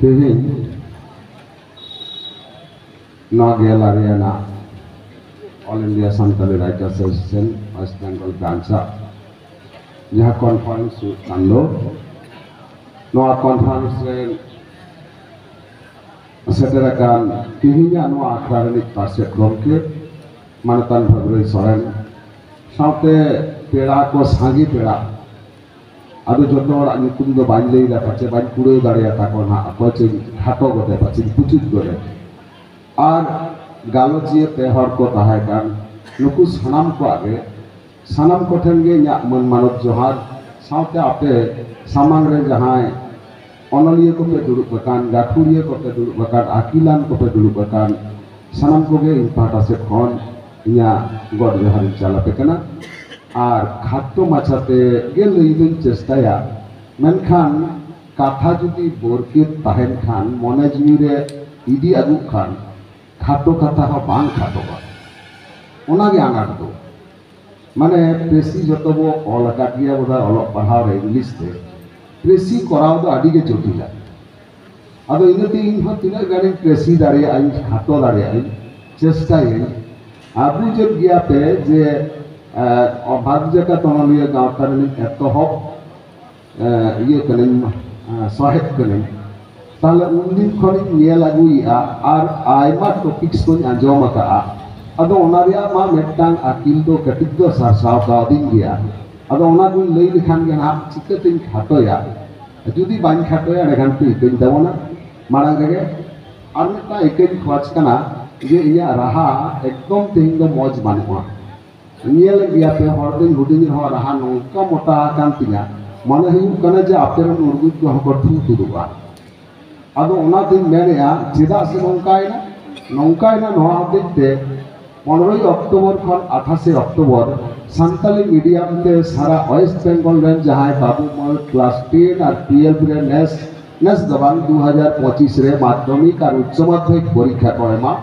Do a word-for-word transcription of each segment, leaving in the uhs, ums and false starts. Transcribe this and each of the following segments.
ᱛᱮᱦᱮᱧ ᱱᱚᱣᱟ ᱜᱮᱞ ᱟᱨᱮ ᱟᱱᱟᱜ All India Santali Writers Association West Bengal branch ᱟᱜ ᱡᱟᱦᱟᱸ conference ᱦᱩᱭᱩᱜ ᱠᱟᱱ ᱫᱚ, ᱱᱚᱣᱟ conference ᱨᱮ ᱥᱮᱴᱮᱨ ᱟᱠᱟᱱ ᱛᱮᱦᱮᱧᱟᱜ ᱱᱚᱣᱟ ᱟᱠᱷᱲᱟ ᱨᱤᱱᱤᱡ ᱯᱟᱨᱥᱮᱛ ᱜᱚᱢᱠᱮ ᱢᱟᱱᱚᱛᱟᱱ ᱵᱷᱟᱹᱜᱽᱨᱟᱹᱭ ᱥᱚᱨᱮᱱ ᱥᱟᱶᱛᱮ ᱯᱮᱲᱟ ᱠᱚ, ᱥᱟᱸᱜᱮ ᱯᱮᱲᱟ, ᱟᱫᱚ ᱡᱚᱛᱚ ᱦᱚᱲᱟᱜ ᱧᱩᱛᱩᱢ ᱫᱚ ᱵᱟᱹᱧ ᱞᱟᱹᱭ ᱫᱟ, ᱯᱟᱪᱮ ᱵᱟᱹᱧ ᱠᱩᱲᱟᱹᱣ ᱫᱟᱲᱮᱭᱟᱛᱟ ᱠᱚᱣᱟ ᱱᱟᱦᱟᱜ, ᱚᱠᱚᱭ ᱪᱚᱧ ᱠᱷᱟᱴᱚ ᱜᱚᱫᱮ, ᱯᱟᱪᱮᱧ ᱯᱩᱪᱩᱡ ᱜᱚᱫᱮ᱾ ᱟᱨ ᱜᱟᱞᱚᱪᱤᱭᱟᱹ ᱯᱮ ᱦᱚᱲ ᱠᱚ ᱛᱟᱦᱮᱸ ᱠᱟᱱ, ᱱᱩᱠᱩ ᱥᱟᱱᱟᱢ ᱠᱚᱣᱟᱜ ᱜᱮ, ᱥᱟᱱᱟᱢ ᱠᱚᱴᱷᱮᱱ ᱜᱮ ᱤᱧᱟᱹᱜ ᱢᱟᱹᱱ ᱢᱟᱱᱚᱛ ᱡᱚᱦᱟᱨ᱾ ᱥᱟᱶᱛᱮ ᱟᱯᱮ ᱥᱟᱢᱟᱝ ᱨᱮ ᱡᱟᱦᱟᱸᱭ ᱚᱱᱚᱞᱤᱭᱟᱹ ᱠᱚᱯᱮ ᱫᱩᱲᱩᱵ ᱟᱠᱟᱱ, ᱜᱟᱹᱠᱷᱩᱲᱤᱭᱟᱹ ᱠᱚᱯᱮ ᱫᱩᱲᱩᱵ ᱟᱠᱟᱱ, ᱟᱹᱠᱤᱞᱟᱱ ᱠᱚᱯᱮ ᱫᱩᱲᱩᱵ ᱟᱠᱟᱱ, ᱥᱟᱱᱟᱢ ᱠᱚᱜᱮ ᱤᱧ ᱯᱟᱦᱴᱟ ᱥᱮᱫ ᱠᱷᱚᱱ ᱤᱧᱟᱹᱜ ᱜᱚᱰ ᱡᱚᱦᱟᱨ ᱤᱧ ᱪᱟᱞ ᱟᱯᱮ ᱠᱟᱱᱟ᱾ ᱟᱨ ᱠᱷᱟᱴᱚ ᱢᱟᱪᱷᱟᱛᱮ ᱜᱮ ᱞᱟᱹᱭ ᱫᱚᱧ ᱪᱮᱥᱴᱟᱭᱟ, ᱢᱮᱱᱠᱷᱟᱱ ᱠᱟᱛᱷᱟ ᱡᱩᱫᱤ ᱵᱚᱨᱠᱮᱛ ᱛᱟᱦᱮᱱ ᱠᱷᱟᱱ, ᱢᱚᱱᱮ ᱡᱤᱣᱤ ᱨᱮ ᱤᱫᱤ ᱟᱹᱜᱩᱜ ᱠᱷᱟᱱ, ᱠᱷᱟᱴᱚ ᱠᱟᱛᱷᱟ ᱦᱚᱸ ᱵᱟᱝ ᱠᱷᱟᱴᱚᱜᱼᱟ᱾ ᱚᱱᱟᱜᱮ ᱟᱱᱟᱴ ᱫᱚ᱾ ᱢᱟᱱᱮ ᱯᱟᱹᱨᱥᱤ ᱡᱚᱛᱚ ᱵᱚ ᱚᱞ ᱟᱠᱟᱫ ᱜᱮᱭᱟ ᱵᱚᱫᱷᱚᱭ ᱚᱞᱚᱜ ᱯᱟᱲᱦᱟᱣ ᱨᱮ ᱤᱝᱞᱤᱥ ᱛᱮ, ᱯᱟᱹᱨᱥᱤ ᱠᱚᱨᱟᱣ ᱫᱚ ᱟᱹᱰᱤ ᱜᱮ ᱡᱚᱴᱤᱞᱟ᱾ ᱟᱫᱚ ᱤᱱᱟᱹᱛᱮ ᱤᱧ ᱦᱚᱸ ᱛᱤᱱᱟᱹᱜ ᱜᱟᱱᱤᱧ ᱯᱟᱹᱨᱥᱤ ᱫᱟᱲᱮᱭᱟᱜᱼᱟᱹᱧ, ᱠᱷᱟᱴᱚ ᱫᱟᱲᱮᱭᱟᱜᱼᱟᱹᱧ, ᱪᱮᱥᱴᱟᱭᱟᱹᱧ᱾ ᱟᱹᱵᱩᱡᱮᱫ ᱜᱮᱭᱟ ᱯᱮ ᱡᱮ ᱵᱷᱟᱨᱚᱛ ᱡᱟᱠᱟᱛ ᱚᱱᱚᱞᱤᱭᱟᱹ ᱜᱟᱶᱛᱟ ᱨᱤᱱᱤᱡ ᱮᱛᱚᱦᱚᱵ ᱮ, ᱤᱭᱟᱹ ᱠᱟᱹᱱᱟᱹᱧ, ᱮ, ᱥᱚᱦᱮᱫ ᱠᱟᱹᱱᱟᱹᱧ, ᱛᱟᱦᱞᱮ ᱩᱱᱫᱤᱱ ᱠᱷᱚᱱᱤᱧ ᱧᱮᱞ ᱟᱹᱜᱩᱭᱮᱫᱼᱟ ᱟᱨ ᱟᱭᱢᱟ ᱴᱚᱯᱤᱠᱥ ᱠᱚᱧ ᱟᱸᱡᱚᱢ ᱟᱠᱟᱫᱼᱟ᱾ ᱟᱫᱚ ᱚᱱᱟ ᱨᱮᱭᱟᱜ ᱢᱟ ᱢᱤᱫᱴᱟᱝ ᱟᱹᱠᱤᱞ ᱫᱚ ᱠᱟᱹᱴᱤᱡ ᱫᱚ ᱥᱟᱨᱥᱟᱣ ᱠᱟᱣᱫᱤᱧ ᱜᱮᱭᱟ᱾ ᱟᱫᱚ ᱚᱱᱟ ᱠᱚᱧ ᱞᱟᱹᱭ ᱞᱮᱠᱷᱟᱱ ᱜᱮ ᱱᱟᱦᱟᱜ ᱪᱤᱠᱟᱹᱛᱤᱧ ᱠᱷᱟᱴᱚᱭᱟ? ᱡᱩᱫᱤ ᱵᱟᱹᱧ ᱠᱷᱟᱴᱚᱭᱟ, ᱮᱸᱰᱮᱠᱷᱟᱱ ᱯᱮ ᱤᱠᱟᱹᱧ ᱛᱟᱵᱚᱱᱟ᱾ ᱢᱟᱲᱟᱝ ᱨᱮᱜᱮ ᱟᱨ ᱢᱤᱫᱴᱟᱝ ᱤᱠᱟᱹᱧ ᱠᱷᱚᱡᱽ ᱠᱟᱱᱟ ᱡᱮ ᱤᱧᱟᱹᱜ ᱨᱟᱦᱟ ᱮᱠᱫᱚᱢ ᱛᱮᱦᱮᱧ ᱫᱚ ᱢᱚᱡᱽ ᱵᱟᱹᱱᱩᱜᱼᱟ᱾ ᱧᱮᱞ ᱜᱮᱭᱟ ᱯᱮ, ᱦᱚᱲ ᱫᱚᱧ ᱦᱩᱰᱤᱧ ᱨᱮᱦᱚᱸ ᱨᱟᱦᱟ ᱱᱚᱝᱠᱟ ᱢᱚᱴᱟ ᱟᱠᱟᱱ ᱛᱤᱧᱟ, ᱢᱚᱱᱮ ᱦᱩᱭᱩᱜ ᱠᱟᱱᱟ ᱡᱮ ᱟᱯᱮ ᱨᱮᱱ ᱩᱨᱜᱩᱡ ᱠᱚᱦᱚᱸ ᱠᱚ ᱴᱷᱩ ᱛᱩᱫᱩᱜᱼᱟ᱾ ᱟᱫᱚ ᱚᱱᱟᱛᱤᱧ ᱢᱮᱱᱮᱫᱼᱟ, ᱪᱮᱫᱟᱜ ᱥᱮ ᱱᱚᱝᱠᱟᱭᱮᱱᱟ? ᱱᱚᱝᱠᱟᱭᱮᱱᱟ ᱱᱚᱣᱟ ᱦᱚᱛᱮᱡ ᱛᱮ, ᱯᱚᱱᱨᱚᱭ ᱚᱠᱴᱳᱵᱚᱨ ᱠᱷᱚᱱ ᱟᱴᱷᱟᱥᱮ ᱚᱠᱴᱳᱵᱚᱨ ᱥᱟᱱᱛᱟᱞᱤ ᱢᱤᱰᱤᱭᱟᱢ ᱛᱮ ᱥᱟᱨᱟ ᱳᱭᱮᱥᱴ ᱵᱮᱝᱜᱚᱞ ᱨᱮᱱ ᱡᱟᱦᱟᱸᱭ ᱵᱟᱹᱵᱩ ᱢᱟᱹᱭ ᱠᱞᱟᱥ ᱴᱮᱱ ᱟᱨ ᱴᱩᱭᱮᱞᱵᱷ ᱨᱮ ᱱᱮᱥ, ᱱᱮᱥ ᱫᱚ ᱵᱟᱝ, ᱫᱩ ᱦᱟᱡᱟᱨ ᱯᱚᱸᱪᱤᱥ ᱨᱮ ᱢᱟᱫᱽᱫᱷᱚᱢᱤᱠ ᱟᱨ ᱩᱪᱪᱚ ᱢᱟᱫᱽᱫᱷᱚᱢᱤᱠ ᱯᱚᱨᱤᱠᱠᱷᱟ ᱠᱚ ᱮᱢᱟ,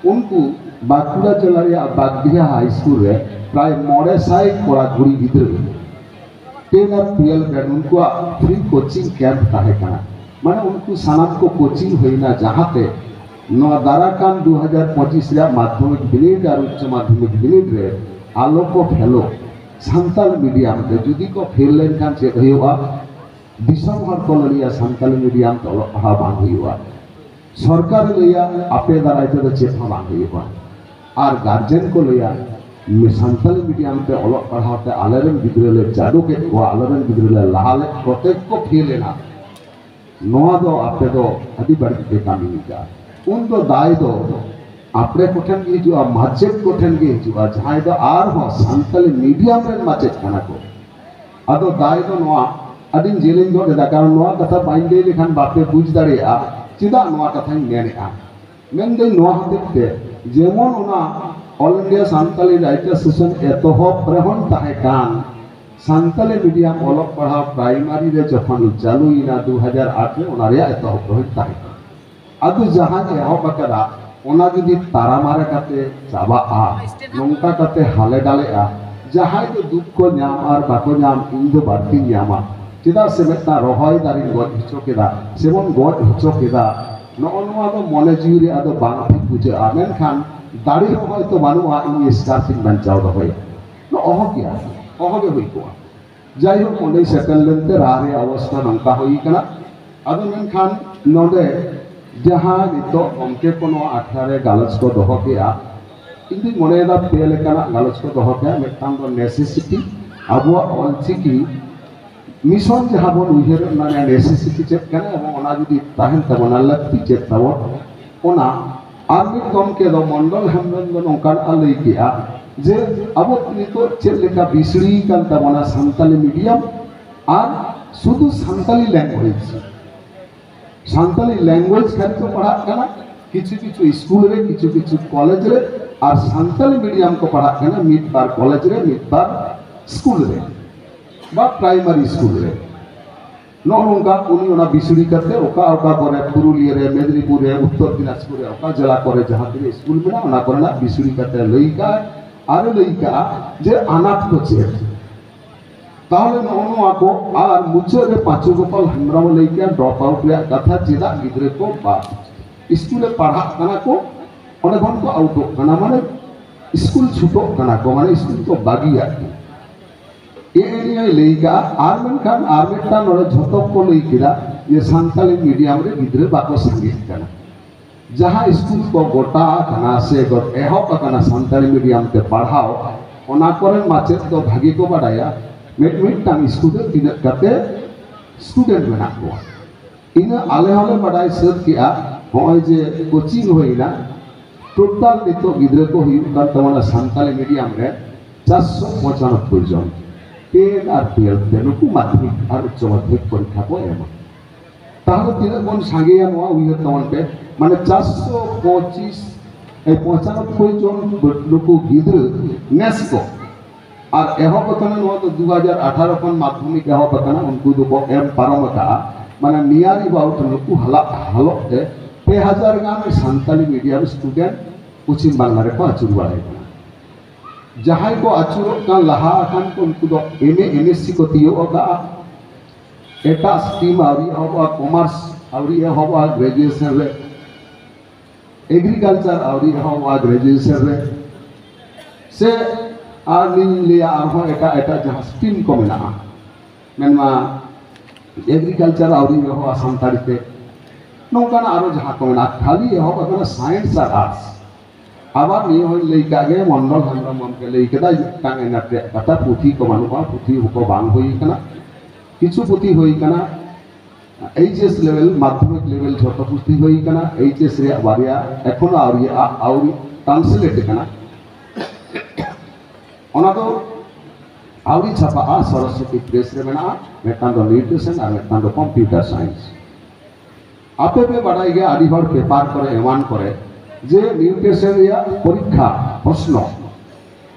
ᱩᱱᱠᱩ ᱵᱟᱸᱠᱩᱲᱟ ᱡᱮᱞᱟ ᱨᱮᱭᱟᱜ ᱵᱟᱜᱽᱰᱤᱦᱟ ᱦᱟᱭ ᱥᱠᱩᱞ ᱨᱮ ᱯᱨᱟᱭ ᱢᱚᱬᱮ ᱥᱟᱭ ᱠᱚᱲᱟ ᱠᱩᱲᱤ ᱜᱤᱫᱽᱨᱟᱹ ᱴᱮᱱ ᱟᱨ ᱴᱩᱭᱮᱞᱵᱷ ᱨᱮ ᱩᱱᱠᱩᱣᱟᱜ ᱯᱷᱨᱤ ᱠᱳᱪᱤᱝ ᱠᱮᱢᱯ ᱛᱟᱦᱮᱸ ᱠᱟᱱᱟ᱾ ᱢᱟᱱᱮ ᱩᱱᱠᱩ ᱥᱟᱱᱟᱢ ᱠᱚ ᱠᱳᱪᱤᱝ ᱦᱩᱭᱱᱟ, ᱡᱟᱦᱟᱸᱛᱮ ᱱᱚᱣᱟ ᱫᱟᱨᱟᱭ ᱠᱟᱱ ᱫᱩ ᱦᱟᱡᱟᱨ ᱯᱚᱸᱪᱤᱥ ᱨᱮᱭᱟᱜ ᱢᱟᱫᱽᱫᱷᱚᱢᱤᱠ ᱵᱤᱱᱤᱰ ᱟᱨ ᱩᱪᱪᱚ ᱢᱟᱫᱽᱫᱷᱚᱢᱤᱠ ᱵᱤᱱᱤᱰ ᱨᱮ ᱟᱞᱚ ᱠᱚ ᱯᱷᱮᱞᱚᱜ, ᱥᱟᱱᱛᱟᱲᱤ ᱢᱤᱰᱤᱭᱟᱢ ᱛᱮ᱾ ᱡᱩᱫᱤ ᱠᱚ ᱯᱷᱮᱞ ᱞᱮᱱᱠᱷᱟᱱ ᱪᱮᱫ ᱦᱩᱭᱩᱜᱼᱟ? ᱫᱤᱥᱚᱢ ᱦᱚᱲ ᱠᱚ ᱞᱟᱹᱭᱟ ᱥᱟᱱᱛᱟᱲᱤ ᱢᱤᱰᱤᱭᱟᱢ ᱛᱮ ᱚᱞᱚᱜ ᱯᱟᱲᱦᱟᱣ ᱵᱟᱝ ᱦᱩᱭᱩᱜᱼᱟ, ᱥᱚᱨᱠᱟᱨᱮ ᱞᱟᱹᱭᱟ ᱟᱯᱮ ᱫᱟᱨᱟᱭ ᱛᱮᱫᱚ ᱪᱮᱫ ᱦᱚᱸ ᱵᱟᱝ ᱦᱩᱭᱩᱜᱼᱟ᱾ ᱟᱨ ᱜᱟᱨᱡᱮᱱ ᱠᱚ ᱞᱟᱹᱭᱟ ᱥᱟᱱᱛᱟᱲᱤ ᱢᱤᱰᱤᱭᱟᱢ ᱛᱮ ᱚᱞᱚᱜ ᱯᱟᱲᱦᱟᱣ ᱛᱮ ᱟᱞᱮᱨᱮᱱ ᱜᱤᱫᱽᱨᱟᱹ ᱞᱮ ᱪᱟᱰᱚ ᱠᱮᱫ ᱠᱚᱣᱟ, ᱟᱞᱮᱨᱮᱱ ᱜᱤᱫᱽᱨᱟᱹ ᱞᱮ ᱞᱟᱦᱟ ᱞᱮᱫ ᱠᱚᱛᱮ ᱠᱚ ᱯᱷᱮᱞ ᱮᱱᱟ᱾ ᱱᱚᱣᱟ ᱫᱚ ᱟᱯᱮ ᱫᱚ ᱟᱹᱰᱤ ᱵᱟᱹᱲᱤᱡ ᱯᱮ ᱠᱟᱹᱢᱤ ᱟᱠᱟᱫᱼᱟ᱾ ᱩᱱ ᱫᱚ ᱫᱟᱭ ᱫᱚ ᱟᱯᱲᱮ ᱠᱚᱴᱷᱮᱱ ᱜᱮ ᱦᱤᱡᱩᱜᱼᱟ, ᱢᱟᱪᱮᱫ ᱠᱚᱴᱷᱮᱱ ᱜᱮ ᱦᱤᱡᱩᱜᱼᱟ, ᱡᱟᱦᱟᱸᱭ ᱫᱚ ᱟᱨᱦᱚᱸ ᱥᱟᱱᱛᱟᱲᱤ ᱢᱤᱰᱤᱭᱟᱢ ᱨᱮᱱ ᱢᱟᱪᱮᱫ ᱠᱟᱱᱟ ᱠᱚ᱾ ᱟᱫᱚ ᱫᱟᱭ ᱫᱚ ᱱᱚᱣᱟ, ᱟᱹᱰᱤᱧ ᱡᱮᱞᱮᱧ ᱜᱚᱫ ᱮᱫᱟ, ᱠᱟᱨᱚᱱ ᱱᱚᱣᱟ ᱠᱟᱛᱷᱟ ᱵᱟᱹᱧ ᱞᱟᱹᱭ ᱞᱮᱠᱷᱟᱱ ᱵᱟᱯᱮ ᱵᱩᱡᱽ ᱫᱟᱲᱮᱭᱟᱜᱼᱟ ᱪᱮᱫᱟᱜ ᱱᱚᱣᱟ ᱠᱟᱛᱷᱟᱧ ᱢᱮᱱᱮᱫᱼᱟ᱾ ᱢᱮᱱᱫᱟᱹᱧ ᱱᱚᱣᱟ ᱦᱚᱛᱮᱡ ᱛᱮ, ᱡᱮᱢᱚᱱ ᱚᱱᱟ All India Santali Writers Association ᱮᱛᱚᱦᱚᱵ ᱨᱮᱦᱚᱸ ᱛᱟᱦᱮᱸ ᱠᱟᱱ, ᱥᱟᱱᱛᱟᱲᱤ ᱢᱤᱰᱤᱭᱟᱢ ᱚᱞᱚᱜ ᱯᱟᱲᱦᱟᱣ ᱯᱨᱟᱭᱢᱟᱨᱤ ᱨᱮ ᱡᱚᱠᱷᱚᱱ ᱪᱟᱹᱞᱩᱭᱮᱱᱟ ᱫᱩ ᱦᱟᱡᱟᱨ ᱟᱴ ᱨᱮ, ᱚᱱᱟ ᱨᱮᱭᱟᱜ ᱮᱛᱚᱦᱚᱵ ᱨᱮᱦᱚᱸ ᱛᱟᱦᱮᱸ ᱠᱟᱱᱟ᱾ ᱟᱫᱚ ᱡᱟᱦᱟᱸᱧ ᱮᱦᱚᱵ ᱟᱠᱟᱫᱟ, ᱚᱱᱟ ᱡᱩᱫᱤ ᱛᱟᱨᱟᱢᱟᱨᱮ ᱠᱟᱛᱮ ᱪᱟᱵᱟᱜᱼᱟ, ᱱᱚᱝᱠᱟ ᱠᱟᱛᱮ ᱦᱟᱞᱮ ᱰᱟᱞᱮᱜᱼᱟ, ᱡᱟᱦᱟᱸᱭ ᱫᱚ ᱫᱩᱠ ᱠᱚ ᱧᱟᱢ ᱟᱨ ᱵᱟᱠᱚ ᱧᱟᱢ, ᱤᱧ ᱫᱚ ᱵᱟᱹᱲᱛᱤᱧ ᱧᱟᱢᱟ᱾ ᱪᱮᱫᱟᱜ ᱥᱮ ᱢᱤᱫᱴᱟᱝ ᱨᱚᱦᱚᱭ ᱫᱟᱨᱮᱧ ᱜᱚᱡ ᱦᱚᱪᱚ ᱠᱮᱫᱟ, ᱥᱮᱵᱚᱱ ᱜᱚᱡ ᱦᱚᱪᱚ ᱠᱮᱫᱟ, ᱱᱚᱜᱼᱚ ᱱᱚᱣᱟ ᱫᱚ ᱢᱚᱱᱮ ᱡᱤᱣᱤ ᱨᱮ ᱟᱫᱚ ᱵᱟᱝ ᱴᱷᱤᱠ ᱵᱩᱡᱷᱟᱹᱜᱼᱟ᱾ ᱢᱮᱱᱠᱷᱟᱱ ᱫᱟᱲᱮ ᱦᱚᱸ ᱦᱚᱭᱛᱳ ᱵᱟᱹᱱᱩᱜᱼᱟ, ᱤᱧ ᱥᱠᱟᱨᱯ ᱤᱧ ᱵᱟᱧᱪᱟᱣ ᱫᱚᱦᱚᱭᱟ, ᱚᱦᱚ ᱠᱮᱭᱟ, ᱚᱦᱚ ᱜᱮ ᱦᱩᱭ ᱠᱚᱜᱼᱟ᱾ ᱡᱟᱭᱦᱳᱠ, ᱚᱸᱰᱮ ᱥᱮᱴᱮᱨ ᱞᱮᱱᱛᱮ ᱨᱟᱦᱟ ᱨᱮᱭᱟᱜ ᱚᱵᱚᱥᱛᱷᱟ ᱱᱚᱝᱠᱟ ᱦᱩᱭ ᱠᱟᱱᱟ᱾ ᱟᱫᱚ ᱢᱮᱱᱠᱷᱟᱱ ᱱᱚᱰᱮ ᱡᱟᱦᱟᱸ ᱱᱤᱛᱚᱜ ᱜᱚᱢᱠᱮ ᱠᱚ ᱱᱚᱣᱟ ᱟᱠᱷᱲᱟ ᱨᱮ ᱜᱟᱞᱚᱪ ᱠᱚ ᱫᱚᱦᱚ ᱠᱮᱜᱼᱟ, ᱤᱧ ᱫᱩᱧ ᱢᱚᱱᱮᱭᱮᱫᱟ ᱯᱮ ᱞᱮᱠᱟᱱᱟᱜ ᱜᱟᱞᱚᱪ ᱠᱚ ᱫᱚᱦᱚ ᱠᱮᱜᱼᱟ᱾ ᱢᱤᱫᱴᱟᱝ ᱫᱚ ᱱᱮᱥᱮᱥᱤᱴᱤ, ᱟᱵᱚᱣᱟᱜ ᱚᱞᱪᱤᱠᱤ ᱢᱤᱥᱚᱱ ᱡᱟᱦᱟᱸ ᱵᱚᱱ ᱩᱭᱦᱟᱹᱨ, ᱚᱱᱟ ᱨᱮᱭᱟᱜ ᱱᱮᱥᱮᱥᱤᱴᱤ ᱪᱮᱫ ᱠᱟᱱᱟ ᱮᱵᱚᱝ ᱚᱱᱟ ᱡᱩᱫᱤ ᱛᱟᱦᱮᱱ ᱛᱟᱵᱚᱱᱟ, ᱞᱟᱹᱠᱛᱤ ᱪᱮᱫ ᱛᱟᱵᱚᱱ, ᱚᱱᱟ᱾ ᱟᱨ ᱢᱤᱫ ᱜᱚᱢᱠᱮ ᱫᱚ ᱢᱚᱱᱰᱚᱞ ᱦᱮᱢᱵᱨᱚᱢ ᱫᱚ ᱱᱚᱝᱠᱟᱱᱟᱜ ᱞᱟᱹᱭ ᱠᱮᱜᱼᱟ ᱡᱮ ᱟᱵᱚ ᱱᱤᱛᱚᱜ ᱪᱮᱫ ᱞᱮᱠᱟ ᱵᱤᱥᱲᱤ ᱠᱟᱱ ᱛᱟᱵᱚᱱᱟ ᱥᱟᱱᱛᱟᱞᱤ ᱢᱤᱰᱤᱭᱟᱢ ᱟᱨ ᱥᱩᱫᱷᱩ ᱥᱟᱱᱛᱟᱞᱤ ᱞᱮᱝᱜᱩᱭᱮᱡᱽ᱾ ᱥᱟᱱᱛᱟᱞᱤ ᱞᱮᱝᱜᱩᱭᱮᱡᱽ ᱠᱷᱟᱹᱞᱤ ᱠᱚ ᱯᱟᱲᱦᱟᱜ ᱠᱟᱱᱟ ᱠᱤᱪᱷᱩ ᱠᱤᱪᱷᱩ ᱥᱠᱩᱞ ᱨᱮ, ᱠᱤᱪᱷᱩ ᱠᱤᱪᱷᱩ ᱠᱚᱞᱮᱡᱽ ᱨᱮ, ᱟᱨ ᱥᱟᱱᱛᱟᱞᱤ ᱢᱤᱰᱤᱭᱟᱢ ᱠᱚ ᱯᱟᱲᱦᱟᱜ ᱠᱟᱱᱟ ᱢᱤᱫ ᱵᱟᱨ ᱠᱚᱞᱮᱡᱽ ᱨᱮ, ᱢᱤᱫ ᱵᱟᱨ ᱥᱠᱩᱞ ᱨᱮ ᱵᱟ ᱯᱨᱟᱭᱢᱟᱨᱤ ᱥᱠᱩᱞ ᱨᱮ᱾ ᱱᱚᱜᱼᱚ ᱱᱚᱝᱠᱟ ᱩᱱᱤ ᱚᱱᱟ ᱵᱤᱥᱲᱤ ᱠᱟᱛᱮ ᱚᱠᱟ ᱚᱠᱟ ᱠᱚᱨᱮ ᱯᱩᱨᱩᱞᱤᱭᱟᱹ ᱨᱮ, ᱢᱮᱫᱽᱱᱤᱯᱩᱨ ᱨᱮ, ᱩᱛᱛᱚᱨ ᱫᱤᱱᱟᱡᱽᱯᱩᱨ ᱨᱮ, ᱚᱠᱟ ᱡᱮᱞᱟ ᱠᱚᱨᱮ ᱡᱟᱦᱟᱸ ᱛᱤᱱᱟᱹᱜ ᱥᱠᱩᱞ ᱢᱮᱱᱟᱜᱼᱟ, ᱚᱱᱟ ᱠᱚᱨᱮᱱᱟᱜ ᱵᱤᱥᱲᱤ ᱠᱟᱛᱮ ᱞᱟᱹᱭ ᱠᱟᱜᱼᱟᱭ᱾ ᱟᱨᱮ ᱞᱟᱹᱭ ᱠᱟᱜᱼᱟ ᱡᱮ ᱟᱱᱟᱴ ᱠᱚ ᱪᱮᱫ᱾ ᱛᱟᱦᱚᱞᱮ ᱱᱚᱜᱼᱚ ᱱᱚᱣᱟ ᱠᱚ, ᱟᱨ ᱢᱩᱪᱟᱹᱫ ᱨᱮ ᱯᱟᱸᱪᱩ ᱜᱳᱯᱟᱞ ᱦᱮᱢᱵᱨᱚᱢ ᱮ ᱞᱟᱹᱭ ᱠᱮᱭᱟ ᱰᱨᱚᱯ ᱟᱣᱩᱴ ᱨᱮᱭᱟᱜ ᱠᱟᱛᱷᱟ, ᱪᱮᱫᱟᱜ ᱜᱤᱫᱽᱨᱟᱹ ᱠᱚ ᱵᱟᱫ ᱥᱠᱩᱞ ᱨᱮ ᱯᱟᱲᱦᱟᱜ ᱠᱟᱱᱟ ᱠᱚ, ᱚᱸᱰᱮ ᱠᱷᱚᱱ ᱠᱚ ᱟᱣᱩᱴᱚᱜ ᱠᱟᱱᱟ, ᱢᱟᱱᱮ ᱥᱠᱩᱞ ᱪᱷᱩᱴᱚᱜ ᱠᱟᱱᱟ ᱠᱚ, ᱢᱟᱱᱮ ᱥᱠᱩᱞ ᱠᱚ ᱵᱟᱹᱜᱤᱭᱟᱜ ᱠᱟᱱᱟ᱾ ᱮ ᱮ ᱱᱤᱭᱟᱹᱭ ᱞᱟᱹᱭ ᱠᱟᱜᱼᱟ᱾ ᱟᱨ ᱢᱮᱱᱠᱷᱟᱱ ᱟᱨ ᱢᱤᱫᱴᱟᱝ ᱱᱚᱰᱮ ᱡᱷᱚᱛᱚ ᱠᱚ ᱞᱟᱹᱭ ᱠᱮᱫᱟ ᱡᱮ ᱥᱟᱱᱛᱟᱲᱤ ᱢᱤᱰᱤᱭᱟᱢ ᱨᱮ ᱜᱤᱫᱽᱨᱟᱹ ᱵᱟᱠᱚ ᱥᱟᱸᱜᱮᱜ ᱠᱟᱱᱟ᱾ ᱡᱟᱦᱟᱸ ᱥᱠᱩᱞ ᱠᱚ ᱜᱚᱴᱟ ᱟᱠᱟᱱᱟ ᱥᱮ ᱜᱚ-, ᱮᱦᱚᱵ ᱟᱠᱟᱱᱟ ᱥᱟᱱᱛᱟᱲᱤ ᱢᱤᱰᱤᱭᱟᱢ ᱛᱮ ᱯᱟᱲᱦᱟᱣ, ᱚᱱᱟ ᱠᱚᱨᱮᱱ ᱢᱟᱪᱮᱫ ᱫᱚ ᱵᱷᱟᱹᱜᱤ ᱠᱚ ᱵᱟᱰᱟᱭᱟ, ᱢᱤᱫ ᱢᱤᱫᱴᱟᱝ ᱥᱠᱩᱞ ᱨᱮ ᱛᱤᱱᱟᱹᱜ ᱠᱟᱛᱮ ᱥᱴᱩᱰᱮᱱᱴ ᱢᱮᱱᱟᱜ ᱠᱚᱣᱟ᱾ ᱤᱱᱟᱹ ᱟᱞᱮ ᱦᱚᱸᱞᱮ ᱵᱟᱰᱟᱭ ᱥᱟᱹᱛ ᱠᱮᱜᱼᱟ, ᱱᱚᱜᱼᱚᱭ ᱡᱮ ᱠᱳᱪᱤᱝ ᱦᱩᱭᱱᱟ, ᱴᱳᱴᱟᱞ ᱱᱤᱛᱚᱜ ᱜᱤᱫᱽᱨᱟᱹ ᱠᱚ ᱦᱩᱭᱩᱜ ᱠᱟᱱ ᱛᱟᱵᱚᱱᱟ ᱥᱟᱱᱛᱟᱲᱤ ᱢᱤᱰᱤᱭᱟᱢ ᱨᱮ ᱪᱟᱨᱥᱚ ᱯᱚᱸᱪᱟᱱᱚᱵᱵᱳᱭ ᱡᱚᱱ, ᱴᱮᱱ ᱟᱨ ᱴᱩᱭᱮᱞᱵᱷ ᱛᱮ ᱱᱩᱠᱩ ᱢᱟᱫᱽᱫᱷᱚᱢᱤᱠ ᱟᱨ ᱩᱪᱪᱚ ᱢᱟᱫᱽᱫᱷᱚᱢᱤᱠ ᱯᱚᱨᱤᱠᱠᱷᱟ ᱠᱚ ᱮᱢᱟ᱾ ᱛᱟᱦᱚᱞᱮ ᱛᱤᱱᱟᱹᱜ ᱵᱚᱱ ᱥᱟᱸᱜᱮᱭᱟ ᱱᱚᱣᱟ ᱩᱭᱦᱟᱹᱨ ᱛᱟᱵᱚᱱ ᱯᱮ, ᱢᱟᱱᱮ ᱪᱟᱨᱥᱚ ᱯᱚᱸᱪᱤᱥ, ᱮ, ᱯᱚᱸᱪᱟᱱᱚᱵᱵᱳᱭ ᱡᱚᱱ ᱱᱩᱠᱩ ᱜᱤᱫᱽᱨᱟᱹ ᱱᱮᱥ ᱠᱚ ᱟᱨ ᱮᱦᱚᱵ ᱟᱠᱟᱱᱟ ᱱᱚᱣᱟ ᱫᱚ ᱫᱩ ᱦᱟᱡᱟᱨ ᱟᱴᱷᱟᱨᱚ ᱠᱷᱚᱱ ᱢᱟᱫᱽᱫᱷᱚᱢᱤᱠ ᱮᱦᱚᱵ ᱟᱠᱟᱱᱟ, ᱩᱱᱠᱩ ᱫᱚᱠᱚ ᱮᱢ ᱯᱟᱨᱚᱢ ᱟᱠᱟᱫᱼᱟ᱾ ᱢᱟᱱᱮ near about ᱱᱩᱠᱩ ᱦᱟᱞᱚᱜ, ᱦᱟᱞᱚᱜ ᱛᱮ ᱯᱮ ᱦᱟᱡᱟᱨ ᱜᱟᱱ ᱥᱟᱱᱛᱟᱲᱤ ᱢᱤᱰᱤᱭᱟᱢ ᱥᱴᱩᱰᱮᱱᱴ ᱯᱚᱪᱷᱤᱢ ᱵᱟᱝᱞᱟ ᱨᱮᱠᱚ ᱟᱹᱪᱩᱨ ᱵᱟᱲᱟᱭ ᱠᱟᱱᱟ᱾ ᱡᱟᱦᱟᱸᱭ ᱠᱚ ᱟᱹᱪᱩᱨᱚᱜ ᱠᱟᱱ, ᱞᱟᱦᱟ ᱟᱠᱟᱱ ᱠᱚ, ᱩᱱᱠᱩ ᱫᱚ ᱮᱢ ᱮ, ᱮᱢ ᱮᱥ ᱥᱤ ᱠᱚ ᱛᱤᱭᱳᱜ ᱟᱠᱟᱫᱼᱟ᱾ ᱮᱴᱟᱜ ᱥᱴᱨᱤᱢ ᱟᱹᱣᱨᱤ ᱮᱦᱚᱵᱚᱜᱼᱟ, ᱠᱚᱢᱟᱨᱥ ᱟᱹᱣᱨᱤ ᱮᱦᱚᱵᱚᱜᱼᱟ ᱜᱨᱮᱡᱩᱭᱮᱥᱚᱱ ᱨᱮ, ᱮᱜᱽᱨᱤᱠᱟᱞᱪᱟᱨ ᱟᱹᱣᱨᱤ ᱮᱦᱚᱵᱚᱜᱼᱟ ᱜᱨᱮᱡᱩᱭᱮᱥᱚᱱ ᱨᱮ, ᱥᱮ ᱟᱨ ᱞᱤᱧ ᱞᱟᱹᱭᱟ ᱟᱨᱦᱚᱸ ᱮᱴᱟᱜ ᱮᱴᱟᱜ ᱡᱟᱦᱟᱸ ᱥᱴᱨᱤᱢ ᱠᱚ ᱢᱮᱱᱟᱜᱼᱟ, ᱢᱮᱱᱢᱟ ᱮᱜᱽᱨᱤᱠᱟᱞᱪᱟᱨ ᱟᱹᱣᱨᱤ ᱮᱦᱚᱵᱚᱜᱼᱟ ᱥᱟᱱᱛᱟᱲᱤ ᱛᱮ, ᱱᱚᱝᱠᱟᱱᱟᱜ ᱟᱨᱚ ᱡᱟᱦᱟᱸ ᱠᱚ ᱢᱮᱱᱟᱜᱼᱟ, ᱠᱷᱟᱹᱞᱤ ᱮᱦᱚᱵ ᱟᱠᱟᱱᱟ ᱥᱟᱭᱮᱱᱥ ᱟᱨ ᱟᱨᱴᱥ᱾ ᱟᱵᱟᱨ ᱱᱤᱭᱟᱹ ᱦᱚᱸᱧ ᱞᱟᱹᱭ ᱠᱟᱜ ᱜᱮ, ᱢᱚᱱᱰᱚᱞ ᱦᱮᱢᱵᱨᱚᱢ ᱜᱚᱢᱠᱮ ᱞᱟᱹᱭ ᱠᱮᱫᱟ, ᱢᱤᱫᱴᱟᱝ ᱮᱱᱮᱴ ᱨᱮᱭᱟᱜ ᱠᱟᱛᱷᱟ, ᱯᱩᱛᱷᱤ ᱠᱚ ᱵᱟᱹᱱᱩᱜᱼᱟ, ᱯᱩᱛᱷᱤ ᱠᱚ ᱵᱟᱝ ᱦᱩᱭ ᱠᱟᱱᱟ, ᱠᱤᱪᱷᱩ ᱯᱩᱛᱷᱤ ᱦᱩᱭ ᱠᱟᱱᱟ, ᱮᱭᱤᱪ ᱮᱥ ᱞᱮᱵᱮᱞ, ᱢᱟᱫᱽᱫᱷᱚᱢᱤᱠ ᱞᱮᱵᱮᱞ ᱡᱷᱚᱛᱚ ᱯᱩᱛᱷᱤ ᱦᱩᱭ ᱠᱟᱱᱟ, ᱮᱭᱤᱪ ᱮᱥ ᱨᱮᱭᱟᱜ ᱵᱟᱨᱭᱟ ᱮᱠᱷᱚᱱᱳ ᱟᱹᱣᱨᱤᱭᱟᱜᱼᱟ, ᱟᱹᱣᱨᱤ ᱴᱨᱟᱱᱥᱞᱮᱴ ᱠᱟᱱᱟ, ᱚᱱᱟ ᱫᱚ ᱟᱹᱣᱨᱤ ᱪᱷᱟᱯᱟᱜᱼᱟ, ᱥᱚᱨᱚᱥᱚᱛᱤ ᱯᱨᱮᱥ ᱨᱮ ᱢᱮᱱᱟᱜᱼᱟ, ᱢᱤᱫᱴᱟᱝ ᱫᱚ ᱱᱤᱭᱩᱴᱨᱤᱥᱚᱱ ᱟᱨ ᱢᱤᱫᱴᱟᱝ ᱫᱚ ᱠᱚᱢᱯᱤᱭᱩᱴᱟᱨ ᱥᱟᱭᱮᱱᱥ᱾ ᱟᱯᱮ ᱯᱮ ᱵᱟᱰᱟᱭ ᱜᱮᱭᱟ, ᱟᱹᱰᱤ ᱦᱚᱲ ᱯᱮᱯᱟᱨ ᱠᱚᱨᱮ ᱮᱢᱟᱱ ᱠᱚᱨᱮ ᱡᱮ ᱱᱤᱭᱩᱴᱨᱤᱥᱚᱱ ᱨᱮᱭᱟᱜ ᱯᱚᱨᱤᱠᱠᱷᱟ ᱯᱨᱚᱥᱱᱚ,